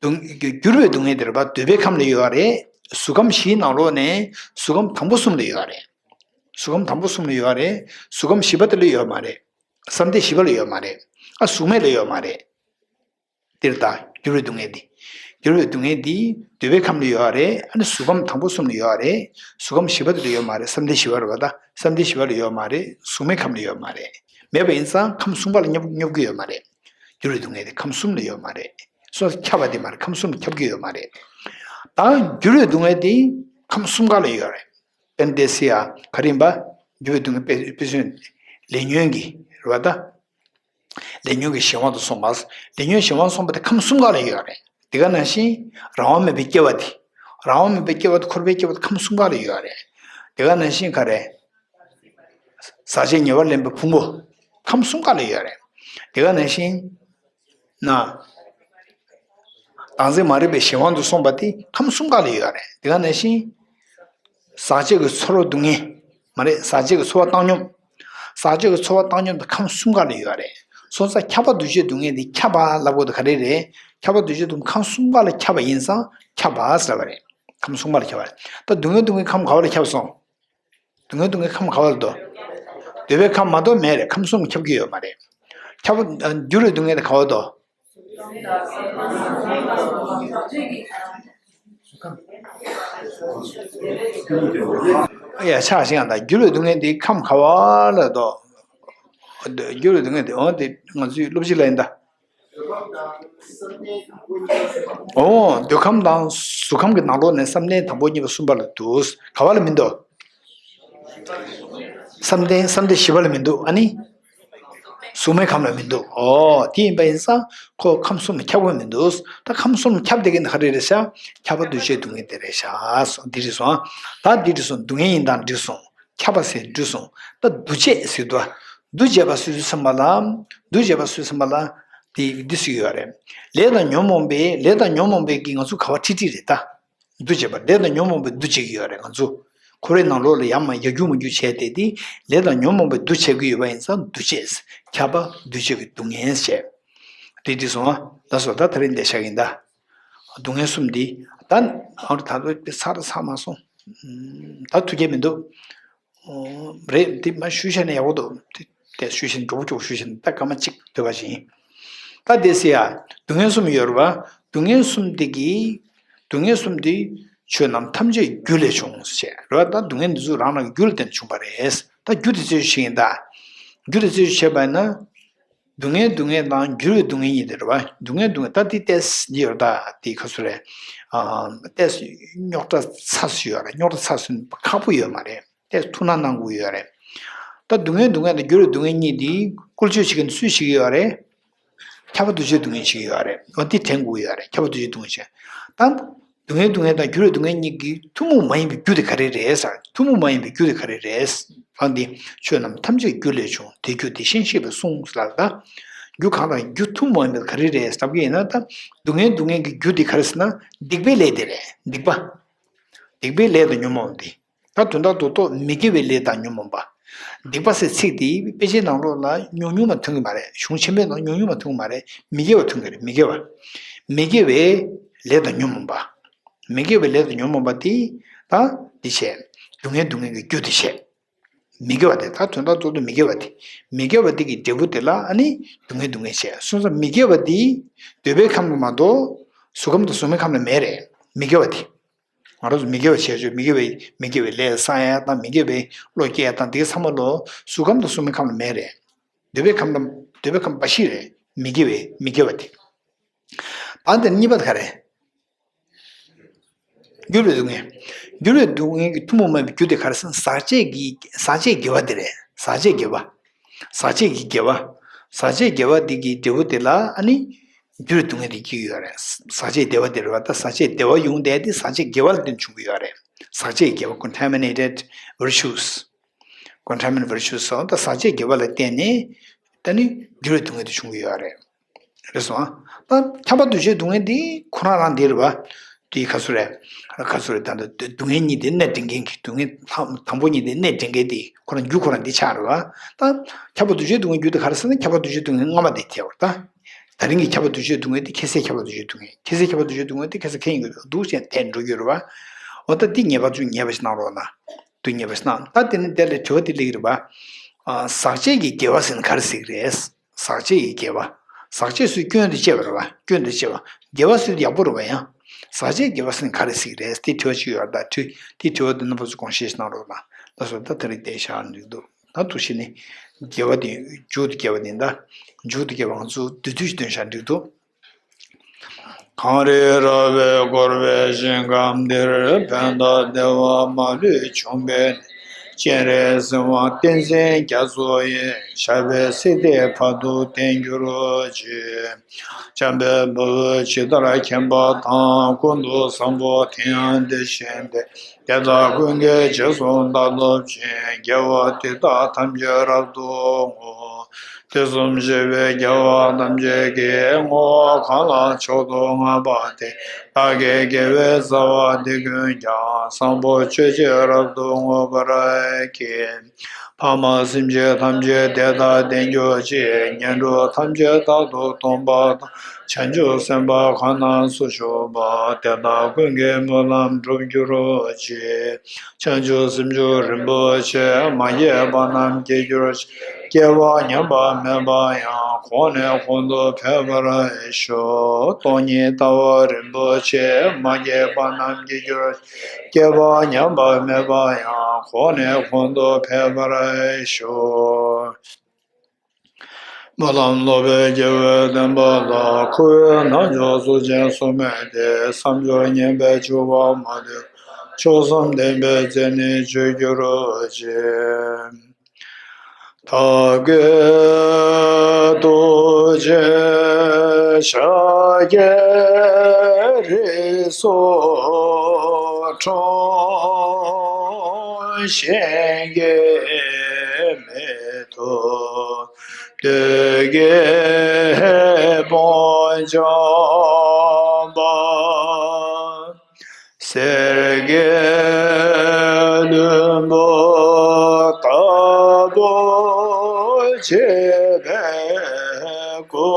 སྡུག་འགྱུར་བའི་སྡུག་བསྔལ་དེ་རེད་པ། འདོད་པའི་ཁམས་ལ་ཡོད་རེད། གཟུགས་ཁམས་བཞིའི་ནང་ལོགས་ནས་གཟུགས་ཁམས་དང་པོ་གསུམ་ལ་ཡོད་རེད། གཟུགས་ཁམས་དང་པོ་གསུམ་ལ་ཡོད་རེད། གཟུགས་ཁམས་བཞི་པ་དེ་ལ་ཡོད་མ་རེད། བསམ་གཏན་བཞི་པ་ལ་ཡོད་མ་རེད། ཨ་གཟུགས་མེད་ལ་ཡོད་མ་རེད། འདིར་ད་འགྱུར་བའི་སྡུག་བསྔལ་འདི། འགྱུར་བའི་སྡུག་བསྔལ་འདི་འདོད་པའི་ཁམས་ལ་ཡོད་རེད། ཨ་ནི་གཟུགས་ཁམས་དང་པོ་གསུམ་ལ་ཡོད་རེད། གཟུགས་ཁམས་བཞི་པ་དེ་ལ་ཡོད་མ་རེད། བསམ་གཏན་བཞི་པ་རེད་པ། ད་བསམ་གཏན་བཞི་པ་ལ་ཡོད་མ་རེད། གཟུགས་མེད་ཁམས་ལ་ཡོད་མ་རེད། མེད་པ་ཡིན་ཙང་ཁམས་གསུམ་ཀ་ལ་སྙོབ་སྙོབ་ཀྱི་ཡོད་མ་རེད། འགྱུར་བའི་སྡུག་བསྔལ་དེ་ཁམས་གསུམ་ལ་ཡོད་མ་རེད། སོ་སོ་ཁྱབ་པ་དེ་མ་རེད། ཁམས་གསུམ་ལ་ཁྱབ་ཀྱི་ཡོད་མ་རེད། ད་འགྱུར་བའི་སྡུག་བསྔལ་དེ་ཁམས་གསུམ་ཀ་ལ་ཡོད་རེད། དཔེར་ན་དེ་སྲིད་ཡ་ག་རེ་ཡིན་པ། འགྱུར་བའི་སྡུག་བསྔལ་དཔེ་དཔེ་མཚོན་ལས་ཉོན་གྱི་རེད་པ། ད་ལས་ཉོན་གྱི་གཞན་དབང་དུ་སོང་བ། ལས་ཉོན་གཞན་དབང་སོང་བ་དེ་ཁམས་གསུམ་ཀ་ལ་ཡོད་རེད། དེ་ག་ནང་བཞིན་རང་དབང་མེད་པའི་སྐྱེ་བ་དེ། རང་དབང་མེད་པའི་སྐྱེ་བ་དེ་འཁོར་བའི་སྐྱེ་བ་དེ་ཁམས་གསུམ་ཀ་ལ་ཡོད་རེད། དེ་ག་ནང་བཞིན་ག་རེ། ཟག་བཅས་ཉེ་བར་ལེན་པའི་ཕུང་པོ། ཁམས་གསུམ་ཀ་ལ་ཡོད་རེད། དེ་ག་ནང་བཞིན། ན། བདག་འཛིན་མ་རིག་པའི་གཞན་དབང་དུ་སོང་བ་དེ་ཁམས་གསུམ་ཀ་ལ་ཡོད་རེད། དེ་ག་ནང་བཞིན། ཟག་བཅས་ཀྱི་ཚོར་བ་སྡུག་བསྔལ། མ་རེད། ཟག་བཅས་ཀྱི་ཚོར་བ་བཏང་སྙོམས། ཟག་བཅས་ཀྱི་ཚོར་བ་བཏང་སྙོམས་དེ་ཁམས་གསུམ་ཀ་ལ་ཡོད་རེད། སོང་ཙང་ཁྱབ་པ་འདུ་བྱེད་སྡུག་བསྔལ་དེ་ཁྱབ་པ་ལབ་དགོས་དེ་ག་རེ་རེད། ཁྱབ་པ་འདུ་བྱེད་སྡུག་ཁམས་གསུམ་ཀ་ལ་ཁྱབ་པ་ཡིན་ཙང་ཁྱབ་པ་ཟེར་བ་རེད། ཁམས་གསུམ་ཀ་ལ་ཁྱབ་པ་རེད། ད་སྡུག་བསྔལ་སྡུག་བསྔལ་ཁམས་ག་བ་ལ་ཁྱབ་སོང་། སྡུག་བསྔལ་སྡུག་བསྔལ་ཁམས་ག་བ་ལ་འདུག་འདོད་པའི་ཁམས་མ་གཏོགས་མེད་རེད། ཁམས་གསུམ་ཁྱབ་ཀྱི་ཡོད་མ་རེད། ཁྱབ་པ་འགྱུར་བའི་སྡུག་བསྔལ་དེ་ག་བ་འདུག་ཡ་ཆགས་ཤིང་ཡང་ད་འགྱུར་བའི་སྡུག་བསྔལ་དེ་ཁམས་ག་བ་ལ་འདུག་འགྱུར་བའི་སྡུག་བསྔལ་དེ་འོ་དེ་ང་ཚོའི་སློབ་སྤྱི་ལ་ཡིན་ད། འོ། འདོད་ཁམས་དང་གཟུགས་ཁམས་ཀྱི་ནང་ལོགས་ནས་བསམ་གཏན་དང་པོ་གཉིས་པ་གསུམ་པ་ལ་འདུག་ག་བ་ལ་མི་འདུག་བསམ་གཏན་བསམ་གཏན་བཞི་པ་ལ་མི་འདུག་ཨ་ནི། གཟུགས་མེད་ཁམས་ལ་མི་འདུག་འོ། དེ་ཡིན་པ་ཡིན་ཙང་ཁོ་ཁམས་གསུམ་ལ་ཁྱབ་ཀྱི་མི་འདུག་ད་ཁམས་གསུམ་ལ་ཁྱབ་བསྡད་མཁན་ག་རེ་རེད་ཤག་ཁྱབ་པ་འདུ་བྱེད་སྡུག་བསྔལ་དེ་རེད་ཤག་འདི་རེད་སོང་། ད་འདི་རེད་སོང་། སྡུག་བསྔལ་ཡིན་སྟངས་འགྲིག་སོང་། ཁྱབ་པ་ཟེར་འགྲིག་སོང་། ད་འདུ་བྱེད་ཟེར་འདུག་འདུ་བྱེད་པ་སུ་ཟེར་བསམ་པ་ལ། འདུ་བྱེད་པ་སུ་ཟེར་བསམ་པ་ལ། དེ་འདི་སུ་ཡོད་རེད། ལས་དང་ཉོན་མོངས་པའི་ལས་དང་ཉོན་མོངས་པའི་གི་ང་ཚོ་ག་བ་ཁྲིད་ཁྲིད་རེད་ད། འདུ་བྱེད་པ་ལས་དང་ཉོན་མོངས་པའི་འདུ་བྱེད་ཀྱི་ཡོད་རེད་ང་ཚོ། འཁོར་བའི་ནང་ལོགས་ལ་ཡར་མར་ཡར་རྒྱུག་མར་རྒྱུག་བྱས་ཏེ་དེ་ལས་དང་ཉོན་མོངས་པའི་འདུ་བྱེད་ཀྱི་ཡོད་པ་ཡིན་ཙང་འདུ་བྱེད། ཁྱབ་པ་འདུ་བྱེད་ཀྱི་སྡུག་བསྔལ་བྱས། དེ་དེ་སོང་ཨ། ད་སོ་ད་ད་རིང་འདི་བཞག་ཡིན་ད། སྡུག་བསྔལ་གསུམ་འདི། ད་ཨ་རུ་ད་ལོ་དཔེ་ཚར་ཚར་མ་སོང་། ད་ཐུགས་རྒྱལ་མི་འདུག་ཨོ། རེད། འདི་མ་ཞུས་བྱས་ན་ཡག་པོ་འདུག་དེ་དེ་ཞུས་བྱས་ན་མགྱོགས་པོ་མགྱོགས་པོ་ཞུས་བྱས་ན་ད་སྐར་མ་གཅིག་སྡོད་པ་ཞིག་ཡིན། ད་དེ་སྲིད་ཡ། སྡུག་བསྔལ་གསུམ་ཡོད་རེད་པ། སྡུག་བསྔལ་གསུམ་དེ་གི། སྡུག་བསྔལ་གསུམ་དེ་ཆོས་རྣམས་ཐམས་ཅད་རྒྱུ་ལས་བྱུང་ཟེར་རེད་པ། ད་སྡུག་བསྔལ་འདི་ཚོ་རང་རང་རྒྱུ་ལ་བརྟེན་ནས་བྱུང་བ་རེད། ད་རྒྱུ་དེ་རྩད་གཅོད་བྱེད་ཡིན་ད། རྒྱུ་དེ་རྩད་གཅོད་བྱས་པ་ཡིན་ན། སྡུག་བསྔལ་སྡུག་བསྔལ་དང་འགྱུར་བའི་སྡུག་བསྔལ་གཉིས་དེ་རེད་པ། སྡུག་བསྔལ་སྡུག་བསྔལ་ད་དེ་ཏོག་ཙམ་འདི་ཡོད་རེད་ད། དེ་ག་ཚོད་རེད། ཨ། ཏོག་ཙམ་རྙོག་དྲ་ཚ་ཙམ་ཡོད་རེད། རྙོག་དྲ་ཚ་ཙམ་ཁག་པོ་ཡོད་མ་རེད། ཏོག་ཙམ་ཐུགས་སྣང་གནང་དགོས་ཡོད་རེད། ད་སྡུག་བསྔལ་སྡུག་བསྔལ་དང་འགྱུར་བའི་སྡུག་བསྔལ་གཉིས་དེ་བཀོལ་སྤྱོད་བྱེད་མཁན་སུས་བྱེད་ཀྱི་ཡོད་རེད། ཁྱབ་པ་འདུ་བྱེད་སྡུག་བསྔལ་བྱེད་ཀྱི་ཡོད་རེད། འོ་དེ་དྲན་དགོས་ཡོད་རེད། ཁྱབ་པ་འདུ་བྱེད་སྡུག་བསྔལ་བྱེད། ད། སྡུག་བསྔལ་སྡུག་བསྔལ་དང་འགྱུར་བའི་སྡུག་བསྔལ་གཉིས་ཀྱི་ཐུན་མོང་མ་ཡིན་པའི་རྒྱུ་དེ་ག་རེ་རེད་ཟེར། ཐུན་མོང་མ་ཡིན་པའི་རྒྱུ་དེ་ག་རེ་རེད། ཨ་འདི། ཆོས་རྣམས་ཐམས་ཅད་རྒྱུ་ལས་བྱུང་། དེ་རྒྱུ་དེ་བཞིན་གཤེགས་པས་གསུངས་ལབ་ད། རྒྱུ་གང་དང་རྒྱུ་ཐུན་མོང་མ་ཡིན་པ་ག་རེ་རེད་ལབ་ཀྱི་ཡིན་ན་ད། སྡུག་བསྔལ་སྡུག་བསྔལ་གྱི་རྒྱུ་དེ་ག་རེ་ཟེར་ན་སྡིག་པའི་ལས་དེ་རེད། སྡིག་པ། སྡིག་པའི་ལས་དང་ཉོན་མོངས་དེ། ད་དོན་དག་རྡོག་རྡོག་མི་དགེ་བའི་ལས་དང་ཉོན་མོངས་པ། སྡིག་པ་ཟེར་ཚིག་དེ་དཔེ་ཆའི་ནང་ལོགས་ལ་ཉུང་ཉུང་མ་ཐོན་གྱི་མ་རེད། གཞུང་ཆེན་པོའི་ནང་ཉུང་ཉུང་མ་ཐོན་གྱི་མ་རེད། མི་དགེ་བ་ཐོན་གྱི་རེད། མི་དགེ་བ། མི་དགེ་བའི་ལས་དང་ཉོན་མོངས་པ། མི་དགེ་བའི་ལས་དང་ཉོན་མོངས་པ་དེ། ད་འདི་བྱས། སྡུག་བསྔལ་སྡུག་བསྔལ་གྱི་རྒྱུ་དེ་བྱས། མི་དགེ་བ་དེ་ད་དོན་དག་རྡོག་རྡོག་མི་དགེ་བ་དེ། མི་དགེ་བ་དེ་གི་འབྲས་བུ་དེ་ལ་ཨ་ནི་སྡུག་བསྔལ་སྡུག་བསྔལ་བྱས། སོང་ཙང་མི་དགེ་བ་དེ་འདོད་པའི་ཁམས་ལ་མ་གཏོགས་གཟུགས་ཁམས་དང་གཟུགས་མེད་ཁམས་ལ་མེད་རེད། མི་དགེ་བ་དེ། ང་རང་ཚོ་མི་དགེ་བ་བྱས་ཆོག་མི་དགེ་བའི་མི་དགེ་བའི་ལས་བསགས་ཡ་དང་མི་དགེ་བའི་བློ་སྐྱེ་ཡ་དང་དེ་ཚང་མ་ལོ་གཟུགས་ཁམས་དང་གཟུགས་མེད་ཁམས་ལ་མེད་རེད། འདོད་པའི་ཁམས་དང་འདོད་པའི་ཁམས་འབའ་ཞིག་རེད། མི་དགེ་བའི་མི་དགེ་བ་དེ། ཨ་འདི་གཉིས་པ་དེ་ག་རེད། འགྱུར་བའི་སྡུག་བསྔལ། འགྱུར་བའི་སྡུག་བསྔལ་གྱི་ཐུན་མོང་མ་ཡིན་པའི་རྒྱུ་དེ་ག་རེ་ཟེར་ན་ཟག་བཅས་ཀྱི་ཟག་བཅས་དགེ་བ་དེ་རེད། ཟག་བཅས་དགེ་བ། ཟག་བཅས་ཀྱི་དགེ་བ། ཟག་བཅས་དགེ་བ་འདི་གི་འབྲས་བུ་དེ་ལ་ཨ་ནི། འགྱུར་བའི་སྡུག་བསྔལ་དེ་སྐྱེ་གི་ཡོད་རེད། ཟག་བཅས་བདེ་བ་དེ་རེད་པ། ད་ཟག་བཅས་བདེ་བ་ཡོང་བསྡད་དེ་ཟག་བཅས་དགེ་བ་ལ་བརྟེན་བྱུང་གི་ཡོད་རེད། ཟག་བཅས་དགེ་བ། contaminated virtues། contaminated virtues སོགས་ད་ཟག་བཅས་དགེ་བ་ལ་བརྟེན་ནས་ད་ནི་འགྱུར་བའི་སྡུག་བསྔལ་དེ་བྱུང་གི་ཡོད་རེད། རེད་སོང་ཨ། ད་ཁྱབ་པ་འདུ་བྱེད་སྡུག་བསྔལ་འདི་ཁོ་རང་རང་འདི་རེད་པ། དེ་ག་ཚོད་རེད། ག་ཚོད་རེད། ད་ལྟ་སྡུག་བསྔལ་གཉིས་དེ་སྣེ་འདྲེན་མཁན་གྱི་སྡུག་བསྔལ་དང་པོ་གཉིས་དེ་སྣེ་འདྲེན་མཁན་དེ་ཁོ་རང་རྒྱུ་ཁོ་རང་འདི་ཆགས་རེད་པ། ད་ཁྱབ་པ་འདུ་བྱེད་སྡུག་བསྔལ་རྒྱུ་དེ་ག་རེ་ཟེར་ན་ཁྱབ་པ་འདུ་བྱེད་སྡུག་བསྔལ་སྔ་མ་དེ་ཐལ་བ་རེད་ད། ད་རིང་གི་ཁྱབ་པ་འདུ་བྱེད་སྡུག་བསྔལ་དེ་ཁྱད་གསད་ཁྱབ་པ་འདུ་བྱེད་སྡུག་བསྔལ། ཁྱད་གསད་ཁྱབ་པ་འདུ་བྱེད་སྡུག་བསྔལ་དེ་ཁྱད་གསད་ཁེ་ཡིན་གྱི་འདུག་ཅེས་དེ་འགྲོ་རྒྱུ་རེད་པ། འོ་ད་འདི་ངེས་པ་ཚུལ་ངེས་པ་ཞིག་གནང་རོགས་གནང་། དུ་ཉེས་པ་ཞིག་གནང་། ད་དེ་ནི་དེ་ལ་དྲི་བ་དེ་སླེབས་ཀྱི་རེད་པ། ཨ། ཟག་བཅས་ཀྱི་དགེ་བ་ཟེར་ན་ག་རེ་ཟེར་གྱི་རེད། ཟག་བཅས་ཀྱི་དགེ་བ། ཟག་བཅས་སུའི་སྐྱོན་དུ་བྱས་པ་རེད་པ། སྐྱོན་དུ་བྱས་པ། དགེ་བ་སུའི་ཡག་པོ་རེད་པ་ཡང་། ཟག་བཅས་དགེ་བ་ཟེར་ན་ག་རེ་ཟེར་གི་རེད། དེ་དྲི་བ་ཅིག་ཡོད་རེད། ད་དྲི་དེ་དྲི་བ་འདི་རྣམ་པ་ཚོ་དགོངས་བཞེས་གནང་རོགས་གནང་། ལགས་སོ། ད་དེ་རིང་དེ་བཞག་འགྲིག་འདུག་ད་འདུག་བྱས་ནས་དགེ་བ་དེ་མཇུག་ཏུ་དགེ་བ་དེ་ད་མཇུག་ཏུ་དགེ་བ་ང་ཚོ་བསྡུས་བསྡུས་ཤིག་འདོན་བཞག་འགྲིག་འདུག་གངས་རི་ར་བས་བསྐོར་བའི་ཞིང་ཁམས་འདིར། ཕན་དང་བདེ་བ་མ་ལུས་འབྱུང་བའི་གནས། སྤྱན་རས་གཟིགས་དབང་བསྟན་འཛིན་རྒྱ་མཚོ་ཡི། ཞབས་པད་སྲིད་མཐའི་བར་དུ་བརྟན་གྱུར་ཅིག་བྱམས་པའི་བུ་ཇི་ལྟར་མཁྱེན་པ་དང་། ཀུན་ཏུ་བཟང་པོ་དེ་ཡང་དེ་བཞིན་ཏེ། དེ་དག་ཀུན་གྱི་རྗེས་སུ་བདག་སློབ་ཅིང་། དགེ་བ་འདི་དག་ཐམས་ཅད་རབ་ཏུ་བསྔོ། དུས་གསུམ་གཤེགས་པའི་རྒྱལ་བ་ཐམས་ཅད་ཀྱིས། བསྔོ་བ་གང་ལ་མཆོག་ཏུ་བསྔགས་པ་དེས། བདག་གི་དགེ་བའི་རྩ་བ་འདི་ཀུན་ཀྱང་། བཟང་པོ་སྤྱོད་ཕྱིར་རབ་ཏུ་བསྔོ་བར་བགྱི། ཕ་མ་སེམས་ཅན་ཐམས་ཅད་དེ་དག་བདེན་གྱུར་ཅིག་ངན་འགྲོ་ཐམས་ཅད་རྟག་ཏུ་སྟོངས་པ་དང་། བྱང་ཆུབ་སེམས་དཔའ་གང་རྣམས་སུ་ཞུགས་པ། དེ་དག་ཀུན་གྱི་སྨོན་ལམ་འགྲུབ་གྱུར་ཅིག་བྱང་ཆུབ་སེམས་མཆོག་རིན་པོ་ཆེ། མ་སྐྱེས་པ་རྣམས་སྐྱེ་གྱུར་ཅིག་སྐྱེས་པ་ཉམས་པ་མེད་པ་ཡང་། གོང་ནས་གོང་དུ་འཕེལ་བར་ཤོག་སྟོང་ཉིད་ལྟ་བ་རིན་པོ་ཆེ། མ་སྐྱེས་པ་རྣམས་སྐྱེ་གྱུར་ཅིག་སྐྱེས་པ་ཉམས་པ་མེད་པ་ཡང་། གོང་ནས་གོང་དུ་འཕེལ་བར་ཤོག་སྨོན་ལམ་སློབ་པའི་དགེ་བའི་བསྟན་པ་ལ། འཁོར་བའི་རྣལ་འབྱོར་གཟུགས་ཅན་གསུམ་མེད་དེ། བསམ་སྦྱོར་ངན་པས་འཇུག་པ་མ་དགོས། མཆོག་གསུམ་ལྡན་པའི་མཛད་ནས་སྤྱོད་གྱུར་ཅིག་བདག་གིས་ཐུགས་རྗེ་ཤཱཀྱའི་རིགས་སུ་འཁྲུངས། གཞན་གྱིས་མི་ཐུབ་བདུད་ཀྱི་དཔུང་འཇོམས་པ། གསེར་གྱི་ལྷུན་པོ་ལྟ་བུར་བརྗིད་པའི་སྐུ།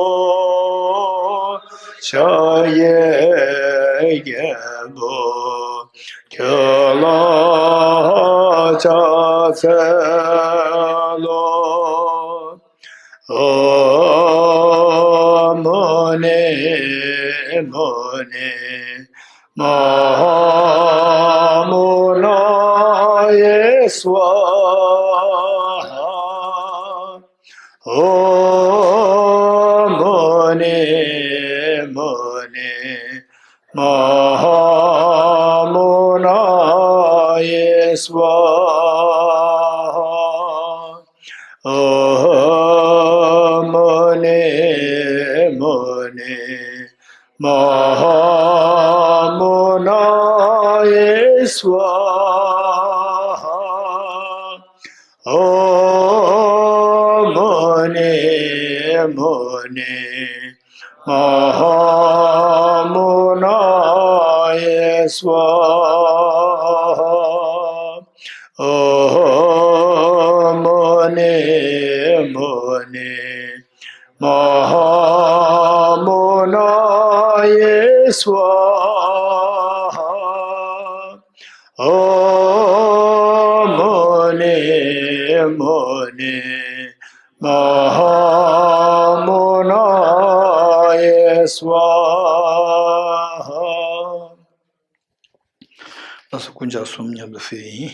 ཕྱག་གཡས་རྒྱལ་པོ་ཁྱོད་ལ་ཕྱག་འཚལ་ལོ། ཨོཾ་མུ་ནེ་མུ་ནེ་མ་ཧཱ་མུ་ནཱ་ཡེ་སྭཱ་ཧཱ། ཨོཾ་མུ་ནེ་མུ་ནེ་མ་ཧཱ་མུ་ནཱ་ཡེ་སྭཱ་ཧཱ། ཨོཾ་མུ་ནེ་མུ་ནེ་མ་ཧཱ་མུ་ནཱ་ཡེ་སྭཱ་ཧཱ། ཨོཾ་མུ་ནེ་མུ་ནེ་མ་ཧཱ་མུ་ནཱ་ཡེ་སྭཱ་ཧཱ། ཨོཾ་མུ་ནེ་མུ་ནེ་མ་ཧཱ་མུ་ནཱ་ཡེ་སྭཱ་ཧཱ། ཨོཾ་མུ་ནེ་མུ་ནེ་མ་ཧཱ་མུ་ནཱ་ཡེ་སྭཱ་ཧཱ། ལགས་སོ། སྐུ་ཕྱག་གསུམ་མཉམ་དུ་ཕུལ་ཡིན།